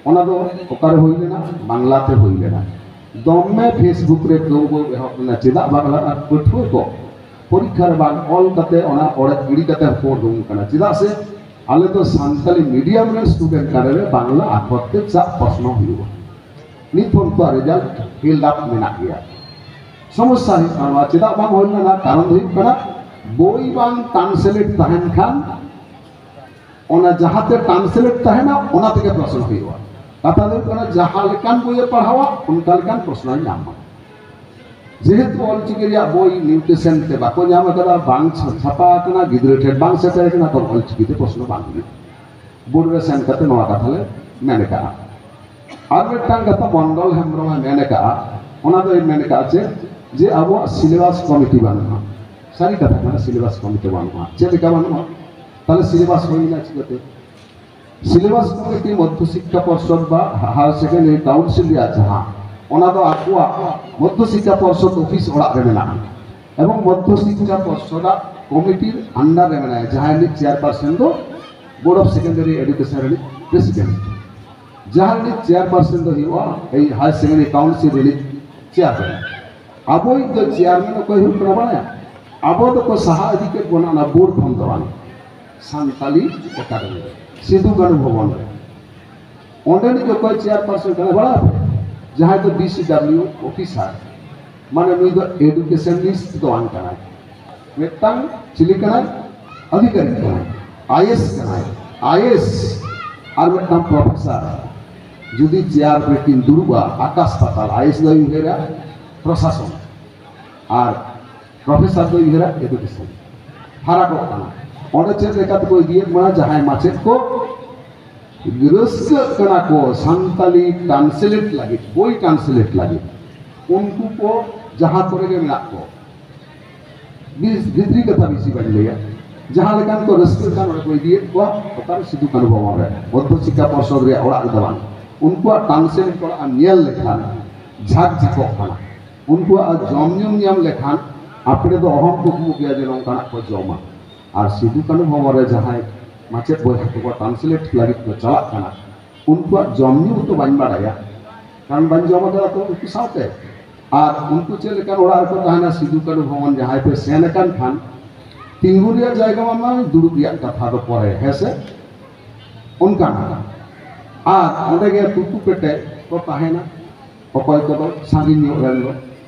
ᱚᱱᱟ ᱫᱚ ᱚᱠᱟᱨᱮ ᱦᱩᱭ ᱞᱮᱱᱟ? ᱵᱟᱝᱞᱟ ᱛᱮ ᱦᱩᱭ ᱞᱮᱱᱟ᱾ ᱫᱚᱢᱮ ᱯᱷᱮᱥᱵᱩᱠ ᱨᱮ ᱠᱟᱹᱣᱵᱟᱹᱣ ᱮᱦᱚᱵ ᱞᱮᱱᱟ, ᱪᱮᱫᱟᱜ ᱵᱟᱝᱞᱟ ᱟᱨ ᱯᱟᱹᱴᱷᱩᱣᱟᱹ ᱠᱚ ᱯᱚᱨᱤᱠᱠᱷᱟ ᱨᱮ ᱵᱟᱝ ᱚᱞ ᱠᱟᱛᱮ ᱚᱱᱟ ᱚᱲᱮᱡ ᱜᱤᱰᱤ ᱠᱟᱛᱮ ᱦᱚᱸᱠᱚ ᱩᱰᱩᱝ ᱠᱟᱱᱟ? ᱪᱮᱫᱟᱜ ᱥᱮ ᱟᱞᱮ ᱫᱚ ᱥᱟᱱᱛᱟᱲᱤ ᱢᱤᱰᱤᱭᱟᱢ ᱨᱮᱱ ᱥᱴᱩᱰᱮᱱᱴ ᱠᱟᱱᱟᱞᱮ, ᱵᱟᱝᱞᱟ ᱟᱠᱷᱚᱨ ᱛᱮ ᱪᱟᱜ ᱯᱨᱚᱥᱱᱚ ᱦᱩᱭᱩᱜᱼᱟ᱾ ᱱᱤᱛ ᱦᱚᱸ ᱩᱱᱠᱩᱣᱟᱜ ᱨᱮᱡᱟᱞᱴ ᱦᱤᱞᱰ ᱟᱯ ᱢᱮᱱᱟᱜ ᱜᱮᱭᱟ᱾ ᱥᱚᱢᱚᱥᱥᱟ ᱦᱩᱭᱩᱜ ᱠᱟᱱᱟ᱾ ᱱᱚᱣᱟ ᱪᱮᱫᱟᱜ ᱵᱟᱝ ᱦᱩᱭ ᱞᱮᱱᱟ? ᱠᱟᱨᱚᱱ ᱫᱚ ᱦᱩᱭᱩᱜ ᱠᱟᱱᱟ, ᱵᱳᱭ ᱵᱟᱝ ᱴᱨᱟᱱᱥᱞᱮᱴ ᱛᱟᱦᱮᱱ ᱠᱷᱟᱱ ᱚᱱᱟ ᱡᱟᱦᱟᱸᱛᱮ ᱴᱨᱟᱱᱥᱞᱮᱴ ᱛᱟᱦᱮᱱᱟ, ᱚᱱᱟ ᱛᱮᱜᱮ ᱯᱨᱚᱥᱱᱚ ᱦᱩᱭᱩᱜᱼᱟ᱾ ᱠᱟᱛᱷᱟ ᱫᱚ ᱦᱩᱭᱩᱜ ᱠᱟᱱᱟ, ᱡᱟᱦᱟᱸ ᱞᱮᱠᱟᱱ ᱵᱳᱭᱮ ᱯᱟᱲᱦᱟᱣᱟ, ᱚᱱᱠᱟ ᱞᱮᱠᱟᱱ ᱯᱨᱚᱥᱱᱚᱭ ᱧᱟᱢᱟ᱾ ᱡᱮᱦᱮᱛᱩ ᱚᱞᱪᱤᱠᱤ ᱨᱮᱭᱟᱜ ᱵᱳᱭ ᱱᱤᱭᱩᱴᱨᱤᱥᱚᱱ ᱛᱮ ᱵᱟᱠᱚ ᱧᱟᱢ ᱟᱠᱟᱫᱟ, ᱵᱟᱝ ᱪᱷᱟᱯᱟ ᱟᱠᱟᱱᱟ, ᱜᱤᱫᱽᱨᱟᱹ ᱴᱷᱮᱱ ᱵᱟᱝ ᱥᱮᱴᱮᱨ ᱟᱠᱟᱱᱟ, ᱛᱚ ᱚᱞᱪᱤᱠᱤ ᱛᱮ ᱯᱨᱚᱥᱱᱚ ᱵᱟᱝ ᱦᱩᱭᱩᱜᱼᱟ᱾ ᱵᱳᱨᱰ ᱨᱮ ᱥᱮᱱ ᱠᱟᱛᱮ ᱱᱚᱣᱟ ᱠᱟᱛᱷᱟ ᱞᱮ ᱢᱮᱱ ᱟᱠᱟᱫᱼᱟ᱾ ᱟᱨ ᱢᱤᱫᱴᱟᱝ ᱠᱟᱛᱷᱟ ᱢᱚᱱᱰᱚᱞ ᱦᱮᱢᱵᱨᱚᱢ ᱮ ᱢᱮᱱ ᱟᱠᱟᱫᱼᱟ, ᱚᱱᱟ ᱫᱚᱭ ᱢᱮᱱ ᱟᱠᱟᱫᱼᱟ ᱪᱮᱫ, ᱡᱮ ᱟᱵᱚᱣᱟᱜ ᱥᱤᱞᱮᱵᱟᱥ ᱠᱚᱢᱤᱴᱤ ᱵᱟᱹᱱᱩᱜᱼᱟ᱾ ᱥᱟᱹᱨᱤ ᱠᱟᱛᱷᱟ ᱠᱟᱱᱟ, ᱥᱤᱞᱮᱵᱟᱥ ᱠᱚᱢᱤᱴᱤ ᱵᱟᱹᱱᱩᱜᱼᱟ᱾ ᱪᱮᱫ ᱞᱮᱠᱟ ᱵᱟᱹᱱᱩᱜᱼᱟ? ᱛᱟᱦᱞᱮ ᱥᱤᱞᱮᱵᱟᱥ ᱦᱩᱭ ᱮᱱᱟ ᱪᱤᱠᱟᱹᱛᱮ? ᱥᱤᱞᱮᱵᱟᱥ ᱠᱚᱢᱤᱴᱤ ᱢᱚᱫᱽᱫᱷᱚ ᱥᱤᱠᱠᱷᱟ ᱯᱚᱨᱥᱚᱫ ᱵᱟ ᱦᱟᱭᱟᱨ ᱥᱮᱠᱮᱱᱰᱟᱨᱤ ᱠᱟᱣᱩᱱᱥᱤᱞ ᱨᱮᱭᱟᱜ ᱡᱟᱦᱟᱸ, ᱚᱱᱟ ᱫᱚ ᱟᱠᱚᱣᱟᱜ ᱢᱚᱫᱽᱫᱷᱚ ᱥᱤᱠᱠᱷᱟ ᱯᱚᱨᱥᱚᱫ ᱚᱯᱷᱤᱥ ᱚᱲᱟᱜ ᱨᱮ ᱢᱮᱱᱟᱜᱼᱟ᱾ ᱮᱵᱚᱝ ᱢᱚᱫᱽᱫᱷᱚ ᱥᱤᱠᱠᱷᱟ ᱯᱚᱨᱥᱚᱫᱟᱜ ᱠᱚᱢᱤᱴᱤᱨ ᱟᱱᱰᱟᱨ ᱨᱮ ᱢᱮᱱᱟᱭᱟ, ᱡᱟᱦᱟᱸᱭ ᱨᱤᱱᱤᱡ ᱪᱮᱭᱟᱨᱯᱟᱨᱥᱚᱱ ᱫᱚ ᱵᱳᱨᱰ ᱚᱯᱷ ᱥᱮᱠᱮᱱᱰᱟᱨᱤ ᱮᱰᱩᱠᱮᱥᱚᱱ ᱨᱤᱱᱤᱡ ᱯᱨᱮᱥᱤᱰᱮᱱᱴ᱾ ᱡᱟᱦᱟᱸ ᱨᱤᱱᱤᱡ ᱪᱮᱭᱟᱨᱯᱟᱨᱥᱚᱱ ᱫᱚ ᱦᱩᱭᱩᱜᱼᱟ ᱮᱭ ᱦᱟᱭᱟᱨ ᱥᱮᱠᱮᱱᱰᱟᱨᱤ ᱠᱟᱣᱩᱱᱥᱤᱞ ᱨᱤᱱᱤᱡ ᱪᱮᱭᱟᱨᱢᱮᱱ᱾ ᱟᱵᱚᱭᱤᱡ ᱫᱚ ᱪᱮᱭᱟᱨᱢᱮᱱ ᱚᱠᱚᱭ ᱦᱩᱭᱩᱜ ᱠᱟᱱᱟ ᱵᱟᱲᱟᱭᱟ? ᱟᱵᱚ ᱫᱚᱠᱚ ᱥᱟᱦᱟ ᱤᱫᱤ ᱠᱮᱫ ᱵᱚᱱᱟ ᱚᱱᱟ ᱵᱳᱨᱰ ᱠᱷᱚᱱ ᱫᱚ ᱵᱟᱝ, ᱥᱟᱱᱛᱟᱞᱤ ᱮᱠᱟᱰᱮᱢᱤ ᱨᱮ, ᱥᱤᱫᱩ ᱠᱟᱹᱱᱦᱩ ᱵᱷᱚᱵᱚᱱ ᱨᱮ᱾ ᱚᱸᱰᱮᱱᱤᱡ ᱚᱠᱚᱭ ᱪᱮᱭᱟᱨᱯᱟᱨᱥᱚᱱ ᱠᱟᱱᱟᱭ ᱵᱟᱲᱟᱭᱟ ᱯᱮ? ᱡᱟᱦᱟᱸᱭ ᱫᱚ ᱵᱤ ᱥᱤ ᱰᱟᱵᱞᱤᱭᱩ ᱚᱯᱷᱤᱥᱟᱨ, ᱢᱟᱱᱮ ᱱᱩᱭ ᱫᱚ ᱮᱰᱩᱠᱮᱥᱚᱱᱤᱥᱴ ᱫᱚ ᱵᱟᱝ ᱠᱟᱱᱟᱭ, ᱢᱤᱫᱴᱟᱝ ᱪᱤᱞᱤ ᱠᱟᱱᱟᱭ? ᱚᱫᱷᱤᱠᱟᱨᱤ ᱠᱟᱱᱟᱭ, ᱟᱭ ᱮᱥ ᱠᱟᱱᱟᱭ, ᱟᱭ ᱮᱥ᱾ ᱟᱨ ᱢᱤᱫᱴᱟᱝ ᱯᱨᱚᱯᱷᱮᱥᱟᱨ ᱡᱩᱫᱤ ᱪᱮᱭᱟᱨ ᱨᱮᱠᱤᱱ ᱫᱩᱲᱩᱵᱼᱟ, ᱟᱠᱟᱥ ᱯᱟᱛᱟᱞ᱾ ᱟᱭ ᱮᱥ ᱫᱚᱭ ᱩᱭᱦᱟᱹᱨᱟ ᱯᱨᱚᱥᱟᱥᱚᱱ, ᱟᱨ ᱯᱨᱚᱯᱷᱮᱥᱟᱨ ᱫᱚᱭ ᱩᱭᱦᱟᱹᱨᱟ ᱮᱰᱩᱠᱮᱥᱚᱱ᱾ ᱯᱷᱟᱨᱟᱠᱚᱜ ᱠᱟᱱᱟ᱾ ᱚᱸᱰᱮ ᱪᱮᱫ ᱞᱮᱠᱟ ᱛᱮᱠᱚ ᱤᱫᱤᱭᱮᱫ ᱵᱚᱱᱟ, ᱡᱟᱦᱟᱸᱭ ᱢᱟᱪᱮᱫ ᱠᱚ ᱨᱟᱹᱥᱠᱟᱹᱜ ᱠᱟᱱᱟ ᱠᱚ ᱥᱟᱱᱛᱟᱞᱤ ᱴᱨᱟᱱᱥᱞᱮᱴ ᱞᱟᱹᱜᱤᱫ, ᱵᱳᱭ ᱴᱨᱟᱱᱥᱞᱮᱴ ᱞᱟᱹᱜᱤᱫ, ᱩᱱᱠᱩ ᱠᱚ ᱡᱟᱦᱟᱸ ᱠᱚᱨᱮ ᱜᱮ ᱢᱮᱱᱟᱜ ᱠᱚ, ᱵᱤᱥ-, ᱵᱷᱤᱛᱨᱤ ᱠᱟᱛᱷᱟ ᱵᱮᱥᱤ ᱵᱟᱹᱧ ᱞᱟᱹᱭᱟ, ᱡᱟᱦᱟᱸ ᱞᱮᱠᱟᱱ ᱠᱚ ᱨᱟᱹᱥᱠᱟᱹᱜ ᱠᱟᱱ, ᱚᱸᱰᱮ ᱠᱚ ᱤᱫᱤᱭᱮᱫ ᱠᱚᱣᱟ᱾ ᱚᱠᱟᱨᱮ? ᱥᱤᱫᱩ ᱠᱟᱹᱱᱦᱩ ᱵᱷᱚᱵᱚᱱ ᱨᱮ, ᱢᱚᱫᱽᱫᱷᱚ ᱥᱤᱠᱠᱷᱟ ᱯᱚᱨᱥᱚᱫ ᱨᱮᱭᱟᱜ ᱚᱲᱟᱜ ᱨᱮᱫᱚ ᱵᱟᱝ᱾ ᱩᱱᱠᱩᱣᱟᱜ ᱴᱨᱟᱱᱥᱞᱮᱴ ᱚᱲᱟᱜ ᱮᱢ ᱧᱮᱞ ᱞᱮᱠᱷᱟᱱ ᱡᱷᱟᱠ ᱡᱷᱟᱠᱚᱜ ᱠᱟᱱᱟ᱾ ᱩᱱᱠᱩᱣᱟᱜ ᱡᱚᱢ ᱧᱩᱢ ᱧᱟᱢ ᱞᱮᱠᱷᱟᱱ ᱟᱯᱲᱮ ᱫᱚ ᱚᱦᱚᱢ ᱠᱩᱠᱢᱩ ᱠᱮᱭᱟ ᱡᱮ ᱱᱚᱝᱠᱟᱱᱟᱜ ᱠᱚ ᱡᱚᱢᱟ᱾ ᱟᱨ ᱥᱤᱫᱩ ᱠᱟᱹᱱᱦᱩ ᱵᱷᱚᱵᱚᱱ ᱨᱮ ᱡᱟᱦᱟᱸᱭ ᱢᱟᱪᱮᱫ ᱵᱚᱭᱦᱟ ᱠᱚᱠᱚ ᱴᱨᱟᱱᱥᱞᱮᱴ ᱞᱟᱹᱜᱤᱫ ᱠᱚ ᱪᱟᱞᱟᱜ ᱠᱟᱱᱟ, ᱩᱱᱠᱩᱣᱟᱜ ᱡᱚᱢ ᱧᱩ ᱦᱚᱸᱛᱚ ᱵᱟᱹᱧ ᱵᱟᱲᱟᱭᱟ, ᱠᱟᱨᱚᱱ ᱵᱟᱹᱧ ᱡᱚᱢ ᱟᱠᱟᱫᱟ ᱛᱚ ᱩᱱᱠᱩ ᱥᱟᱶᱛᱮ᱾ ᱟᱨ ᱩᱱᱠᱩ ᱪᱮᱫ ᱞᱮᱠᱟᱱ ᱚᱲᱟᱜ ᱨᱮᱠᱚ ᱛᱟᱦᱮᱱᱟ? ᱥᱤᱫᱩ ᱠᱟᱹᱱᱦᱩ ᱵᱷᱚᱵᱚᱱ ᱡᱟᱦᱟᱸᱭ ᱯᱮ ᱥᱮᱱ ᱟᱠᱟᱱ ᱠᱷᱟᱱ, ᱛᱤᱸᱜᱩ ᱨᱮᱭᱟᱜ ᱡᱟᱭᱜᱟ ᱢᱟ ᱵᱟᱝ, ᱫᱩᱲᱩᱵ ᱨᱮᱭᱟᱜ ᱠᱟᱛᱷᱟ ᱫᱚ ᱯᱚᱨᱮ, ᱦᱮᱸ ᱥᱮ? ᱚᱱᱠᱟᱱᱟᱜ᱾ ᱟᱨ ᱚᱸᱰᱮ ᱜᱮ ᱛᱩᱛᱩ ᱯᱮᱴᱮ ᱠᱚ ᱛᱟᱦᱮᱱᱟ᱾ ᱚᱠᱚᱭ ᱠᱚᱫᱚ ᱥᱟᱺᱜᱤᱧ ᱧᱚᱜ ᱨᱮᱱ ᱫᱚ,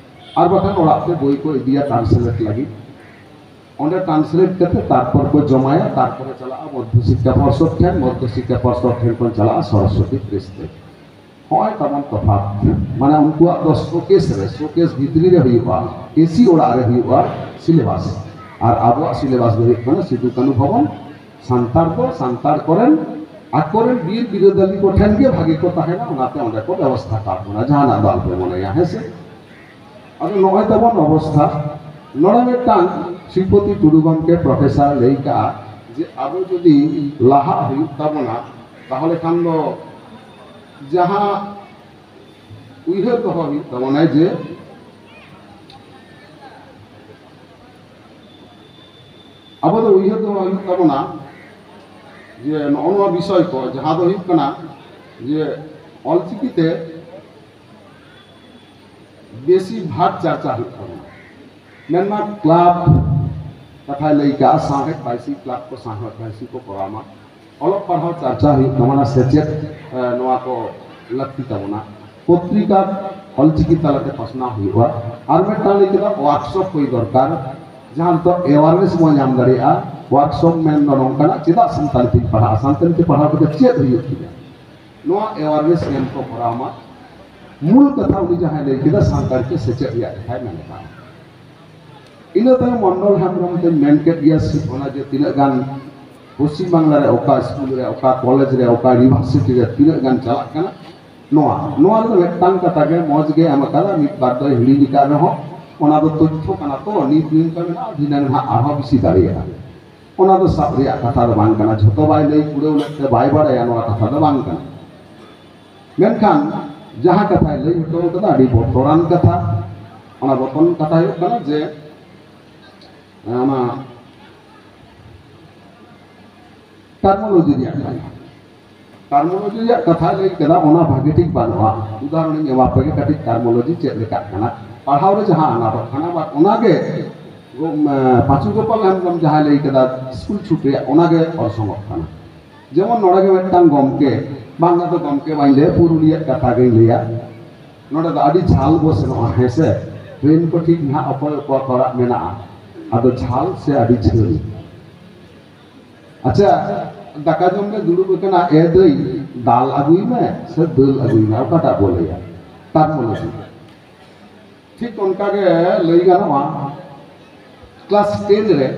ᱟᱨ ᱵᱟᱠᱷᱟᱱ ᱚᱲᱟᱜ ᱛᱮ ᱵᱳᱭ ᱠᱚ ᱤᱫᱤᱭᱟ ᱴᱨᱟᱱᱥᱞᱮᱴ ᱞᱟᱹᱜᱤᱫ᱾ ᱚᱸᱰᱮ ᱴᱨᱟᱱᱥᱞᱮᱴ ᱠᱟᱛᱮ ᱛᱟᱨᱯᱚᱨ ᱠᱚ ᱡᱚᱢᱟᱭᱟ, ᱛᱟᱨᱯᱚᱨᱮ ᱪᱟᱞᱟᱜᱼᱟ ᱢᱚᱫᱽᱫᱷᱚ ᱥᱤᱠᱠᱷᱟ ᱯᱚᱨᱥᱚᱫ ᱴᱷᱮᱱ, ᱢᱚᱫᱽᱫᱷᱚ ᱥᱤᱠᱠᱷᱟ ᱯᱚᱨᱥᱚᱫ ᱴᱷᱮᱱ ᱠᱷᱚᱱ ᱪᱟᱞᱟᱜᱼᱟ ᱥᱚᱨᱚᱥᱚᱛᱤ ᱯᱨᱮᱥ ᱛᱮ᱾ ᱦᱚᱸᱜᱼᱚᱭ ᱛᱟᱵᱚᱱ ᱛᱚᱯᱷᱟᱛ᱾ ᱢᱟᱱᱮ ᱩᱱᱠᱩᱣᱟᱜ ᱫᱚ ᱥᱳᱠᱮᱥ ᱨᱮ, ᱥᱳᱠᱮᱥ ᱵᱷᱤᱛᱨᱤ ᱨᱮ ᱦᱩᱭᱩᱜᱼᱟ, ᱮᱥᱤ ᱚᱲᱟᱜ ᱨᱮ ᱦᱩᱭᱩᱜᱼᱟ ᱥᱤᱞᱮᱵᱟᱥ, ᱟᱨ ᱟᱵᱚᱣᱟᱜ ᱥᱤᱞᱮᱵᱟᱥ ᱫᱚ ᱦᱩᱭᱩᱜ ᱠᱟᱱᱟ ᱥᱤᱫᱩ ᱠᱟᱹᱱᱩ ᱵᱷᱚᱵᱚᱱ᱾ ᱥᱟᱱᱛᱟᱲ ᱫᱚ ᱥᱟᱱᱛᱟᱲ ᱠᱚᱨᱮᱱ, ᱟᱠᱚᱨᱮᱱ ᱵᱤᱨ ᱵᱤᱨᱟᱹᱫᱟᱹᱞᱤ ᱠᱚᱴᱷᱮᱱ ᱜᱮ ᱵᱷᱟᱜᱮ ᱠᱚ ᱛᱟᱦᱮᱱᱟ, ᱚᱱᱟᱛᱮ ᱚᱸᱰᱮ ᱠᱚ ᱵᱮᱵᱚᱥᱛᱷᱟ ᱠᱟᱜ ᱵᱚᱱᱟ, ᱡᱟᱦᱟᱱᱟᱜ ᱫᱚ ᱟᱞᱚᱯᱮ ᱢᱚᱱᱮᱭᱟ, ᱦᱮᱸ ᱥᱮ? ᱟᱫᱚ ᱱᱚᱜᱼᱚᱭ ᱛᱟᱵᱚᱱ ᱚᱵᱚᱥᱛᱷᱟ᱾ ᱱᱚᱰᱮ ᱢᱤᱫᱴᱟᱝ ᱥᱨᱤᱯᱚᱛᱤ ᱴᱩᱰᱩ ᱜᱚᱢᱠᱮ ᱯᱨᱚᱯᱷᱮᱥᱚᱨ ᱞᱟᱹᱭ ᱠᱟᱜᱼᱟ ᱡᱮ ᱟᱵᱚ ᱡᱩᱫᱤ ᱞᱟᱦᱟᱜ ᱦᱩᱭᱩᱜ ᱛᱟᱵᱚᱱᱟ, ᱛᱟᱦᱚᱞᱮ ᱠᱷᱟᱱ ᱫᱚ ᱡᱟᱦᱟᱸ ᱩᱭᱦᱟᱹᱨ ᱫᱚᱦᱚ ᱦᱩᱭᱩᱜ ᱛᱟᱵᱚᱱᱟ ᱡᱮ ᱟᱵᱚ ᱫᱚ ᱩᱭᱦᱟᱹᱨ ᱫᱚᱦᱚ ᱦᱩᱭᱩᱜ ᱛᱟᱵᱚᱱᱟ ᱡᱮ ᱱᱚᱜᱼᱚ ᱱᱚᱣᱟ ᱵᱤᱥᱚᱭ ᱠᱚ, ᱡᱟᱦᱟᱸ ᱫᱚ ᱦᱩᱭᱩᱜ ᱠᱟᱱᱟ ᱡᱮ ᱚᱞᱪᱤᱠᱤ ᱛᱮ ᱵᱮᱥᱤ ᱵᱷᱟᱜᱽ ᱪᱟᱨᱪᱟ ᱦᱩᱭᱩᱜ ᱛᱟᱵᱚᱱᱟ᱾ ᱢᱮᱱᱢᱟ ᱠᱞᱟᱵᱽ ᱠᱟᱛᱷᱟᱭ ᱞᱟᱹᱭ ᱠᱟᱜᱼᱟ, ᱥᱟᱶᱦᱮᱫ ᱵᱟᱭᱥᱤ ᱠᱞᱟᱵᱽ ᱠᱚ, ᱥᱟᱶᱦᱮᱫ ᱵᱟᱭᱥᱤ ᱠᱚ ᱠᱚᱨᱟᱣ ᱢᱟ᱾ ᱚᱞᱚᱜ ᱯᱟᱲᱦᱟᱣ ᱪᱟᱨᱪᱟ ᱦᱩᱭᱩᱜ ᱛᱟᱵᱚᱱᱟ, ᱥᱮᱪᱮᱫ, ᱮ, ᱱᱚᱣᱟ ᱠᱚ ᱞᱟᱹᱠᱛᱤ ᱛᱟᱵᱚᱱᱟ᱾ ᱯᱚᱛᱨᱤᱠᱟ ᱚᱞᱪᱤᱠᱤ ᱛᱟᱞᱟᱛᱮ ᱯᱟᱥᱱᱟᱣ ᱦᱩᱭᱩᱜᱼᱟ᱾ ᱟᱨ ᱢᱤᱫᱴᱟᱝ ᱞᱟᱹᱭ ᱠᱮᱫᱟ ᱳᱣᱟᱨᱠᱥᱚᱯ ᱦᱩᱭ ᱫᱚᱨᱠᱟᱨ, ᱡᱟᱦᱟᱸ ᱫᱚ ᱮᱣᱟᱨᱱᱮᱥ ᱵᱚᱱ ᱧᱟᱢ ᱫᱟᱲᱮᱭᱟᱜᱼᱟ᱾ ᱳᱣᱟᱨᱠᱥᱚᱯ ᱢᱮᱱ ᱫᱚ ᱱᱚᱝᱠᱟᱱᱟᱜ, ᱪᱮᱫᱟᱜ ᱥᱟᱱᱛᱟᱲᱤ ᱛᱤᱧ ᱯᱟᱲᱦᱟᱜᱼᱟ, ᱥᱟᱱᱛᱟᱲᱤ ᱛᱮ ᱯᱟᱲᱦᱟᱣ ᱠᱟᱛᱮ ᱪᱮᱫ ᱦᱩᱭᱩᱜ ᱛᱤᱧᱟ, ᱱᱚᱣᱟ ᱮᱣᱟᱨᱱᱮᱥ ᱠᱮᱢᱯ ᱠᱚ ᱠᱚᱨᱟᱣ ᱢᱟ᱾ ᱢᱩᱞ ᱠᱟᱛᱷᱟ ᱩᱱᱤ ᱡᱟᱦᱟᱸᱭ ᱞᱟᱹᱭ ᱠᱮᱫᱟ, ᱥᱟᱱᱛᱟᱲᱤ ᱛᱮ ᱥᱮᱪᱮᱫ ᱨᱮᱭᱟᱜ ᱠᱟᱛᱷᱟᱭ ᱢᱮᱱ ᱠᱟᱜᱼᱟ᱾ ᱤᱱᱟᱹ ᱛᱟᱭᱚᱢ ᱢᱚᱱᱰᱚᱞ ᱦᱮᱢᱵᱨᱚᱢ ᱛᱮᱧ ᱢᱮᱱ ᱠᱮᱫ ᱜᱮᱭᱟ, ᱥᱤ-, ᱚᱱᱟ ᱡᱮ ᱛᱤᱱᱟᱹᱜ ᱜᱟᱱ ᱯᱚᱥᱪᱤᱢ ᱵᱟᱝᱞᱟ ᱨᱮ ᱚᱠᱟ ᱥᱠᱩᱞ ᱨᱮ, ᱚᱠᱟ ᱠᱚᱞᱮᱡᱽ ᱨᱮ, ᱚᱠᱟ ᱤᱭᱩᱱᱤᱵᱷᱟᱨᱥᱤᱴᱤ ᱨᱮ ᱛᱤᱱᱟᱹᱜ ᱜᱟᱱ ᱪᱟᱞᱟᱜ ᱠᱟᱱᱟ, ᱱᱚᱣᱟ, ᱱᱚᱣᱟ ᱨᱮᱫᱚ ᱢᱤᱫᱴᱟᱝ ᱠᱟᱛᱷᱟ ᱜᱮ ᱢᱚᱡᱽ ᱜᱮ ᱮᱢ ᱟᱠᱟᱫᱟ, ᱢᱤᱫ ᱵᱟᱨ ᱫᱚᱭ ᱦᱤᱲᱤᱧ ᱟᱠᱟᱫ ᱨᱮᱦᱚᱸ ᱚᱱᱟ ᱫᱚ ᱛᱚᱛᱛᱷᱚ ᱠᱟᱱᱟ ᱛᱚ, ᱱᱤᱛ ᱱᱤᱝᱠᱟᱹ ᱢᱮᱱᱟᱜᱼᱟ, ᱫᱷᱤᱱᱟᱹᱝ ᱱᱟᱦᱟᱜ ᱟᱨᱦᱚᱸ ᱵᱮᱥᱤ ᱫᱟᱲᱮᱭᱟᱜᱼᱟ᱾ ᱚᱱᱟ ᱫᱚ ᱥᱟᱵ ᱨᱮᱭᱟᱜ ᱠᱟᱛᱷᱟ ᱫᱚ ᱵᱟᱝ ᱠᱟᱱᱟ᱾ ᱡᱷᱚᱛᱚ ᱵᱟᱭ ᱞᱟᱹᱭ ᱠᱩᱲᱟᱹᱣ ᱞᱮᱫ ᱛᱮ ᱵᱟᱭ ᱵᱟᱲᱟᱭᱟ, ᱱᱚᱣᱟ ᱠᱟᱛᱷᱟ ᱫᱚ ᱵᱟᱝ ᱠᱟᱱᱟ᱾ ᱢᱮᱱᱠᱷᱟᱱ ᱡᱟᱦᱟᱸ ᱠᱟᱛᱷᱟᱭ ᱞᱟᱹᱭ ᱦᱚᱴᱚ ᱠᱟᱫᱟ, ᱟᱹᱰᱤ ᱵᱚᱛᱚᱨᱟᱱ ᱠᱟᱛᱷᱟ᱾ ᱚᱱᱟ ᱵᱚᱛᱚᱨᱟᱱ ᱠᱟᱛᱷᱟ ᱦᱩᱭᱩᱜ ᱠᱟᱱᱟ ᱡᱮ, ᱚᱱᱟ ᱴᱟᱨᱢᱳᱞᱚᱡᱤ ᱨᱮᱭᱟᱜ ᱠᱟᱛᱷᱟ᱾ ᱴᱟᱨᱢᱳᱞᱚᱡᱤ ᱨᱮᱭᱟᱜ ᱠᱟᱛᱷᱟ ᱞᱟᱹᱭ ᱠᱮᱫᱟ, ᱚᱱᱟ ᱵᱷᱟᱜᱮ ᱴᱷᱤᱠ ᱵᱟᱹᱱᱩᱜᱼᱟ᱾ ᱩᱫᱟᱦᱚᱨᱚᱱ ᱤᱧ ᱮᱢᱟ ᱯᱮᱜᱮ ᱠᱟᱹᱴᱤᱡ, ᱴᱟᱨᱢᱳᱞᱚᱡᱤ ᱪᱮᱫ ᱞᱮᱠᱟᱜ ᱠᱟᱱᱟ, ᱯᱟᱲᱦᱟᱣ ᱨᱮ ᱡᱟᱦᱟᱸ ᱟᱱᱟᱴᱚᱜ ᱠᱟᱱᱟ, ᱵᱟ ᱚᱱᱟᱜᱮ ᱜᱚ-, ᱢ-, ᱯᱟᱸᱪᱩ ᱜᱳᱯᱟᱞ ᱦᱮᱢᱵᱨᱚᱢ ᱡᱟᱦᱟᱸᱭ ᱞᱟᱹᱭ ᱠᱮᱫᱟ, ᱥᱠᱩᱞ ᱪᱷᱩᱴ ᱨᱮᱭᱟᱜ, ᱚᱱᱟᱜᱮ ᱚᱨᱥᱚᱝᱚᱜ ᱠᱟᱱᱟ᱾ ᱡᱮᱢᱚᱱ ᱱᱚᱰᱮ ᱜᱮ ᱢᱤᱫᱴᱟᱝ ᱜᱚᱢᱠᱮ, ᱵᱟᱝ ᱫᱚ ᱜᱚᱢᱠᱮ ᱵᱟᱹᱧ ᱞᱟᱹᱭᱟ, ᱯᱩᱨᱩᱞᱤᱭᱟᱹ ᱠᱟᱛᱷᱟ ᱜᱤᱧ ᱞᱟᱹᱭᱟ᱾ ᱱᱚᱰᱮ ᱫᱚ ᱟᱹᱰᱤ ᱡᱷᱟᱞ ᱵᱚ ᱥᱮᱱᱚᱜᱼᱟ, ᱦᱮᱸ ᱥᱮ? ᱴᱨᱮᱱ ᱠᱚ ᱴᱷᱤᱠ ᱱᱟᱦᱟᱜ ᱚᱠᱚᱭ ᱚᱠᱟ ᱯᱟᱲᱟᱜ ᱢᱮᱱᱟᱜᱼᱟ, ᱟᱫᱚ ᱡᱷᱟᱞ ᱥᱮ ᱟᱹᱰᱤ ᱡᱷᱟᱹᱞ? ᱟᱪᱪᱷᱟ, ᱫᱟᱠᱟ ᱡᱚᱢ ᱞᱮ ᱫᱩᱲᱩᱵ ᱟᱠᱟᱱᱟ, "ᱮ ᱫᱟᱹᱭ, ᱫᱟᱞ ᱟᱹᱜᱩᱭ ᱢᱮ ᱥᱮ ᱫᱟᱹᱞ ᱟᱹᱜᱩᱭ ᱢᱮ?" ᱚᱠᱟᱴᱟᱜ ᱵᱚ ᱞᱟᱹᱭᱟ? ᱴᱟᱨᱢᱳᱞᱚᱡᱤ᱾ ᱴᱷᱤᱠ ᱚᱱᱠᱟ ᱜᱮ ᱞᱟᱹᱭ ᱜᱟᱱᱚᱜᱼᱟ, ᱠᱞᱟᱥ ᱴᱮᱱ ᱨᱮ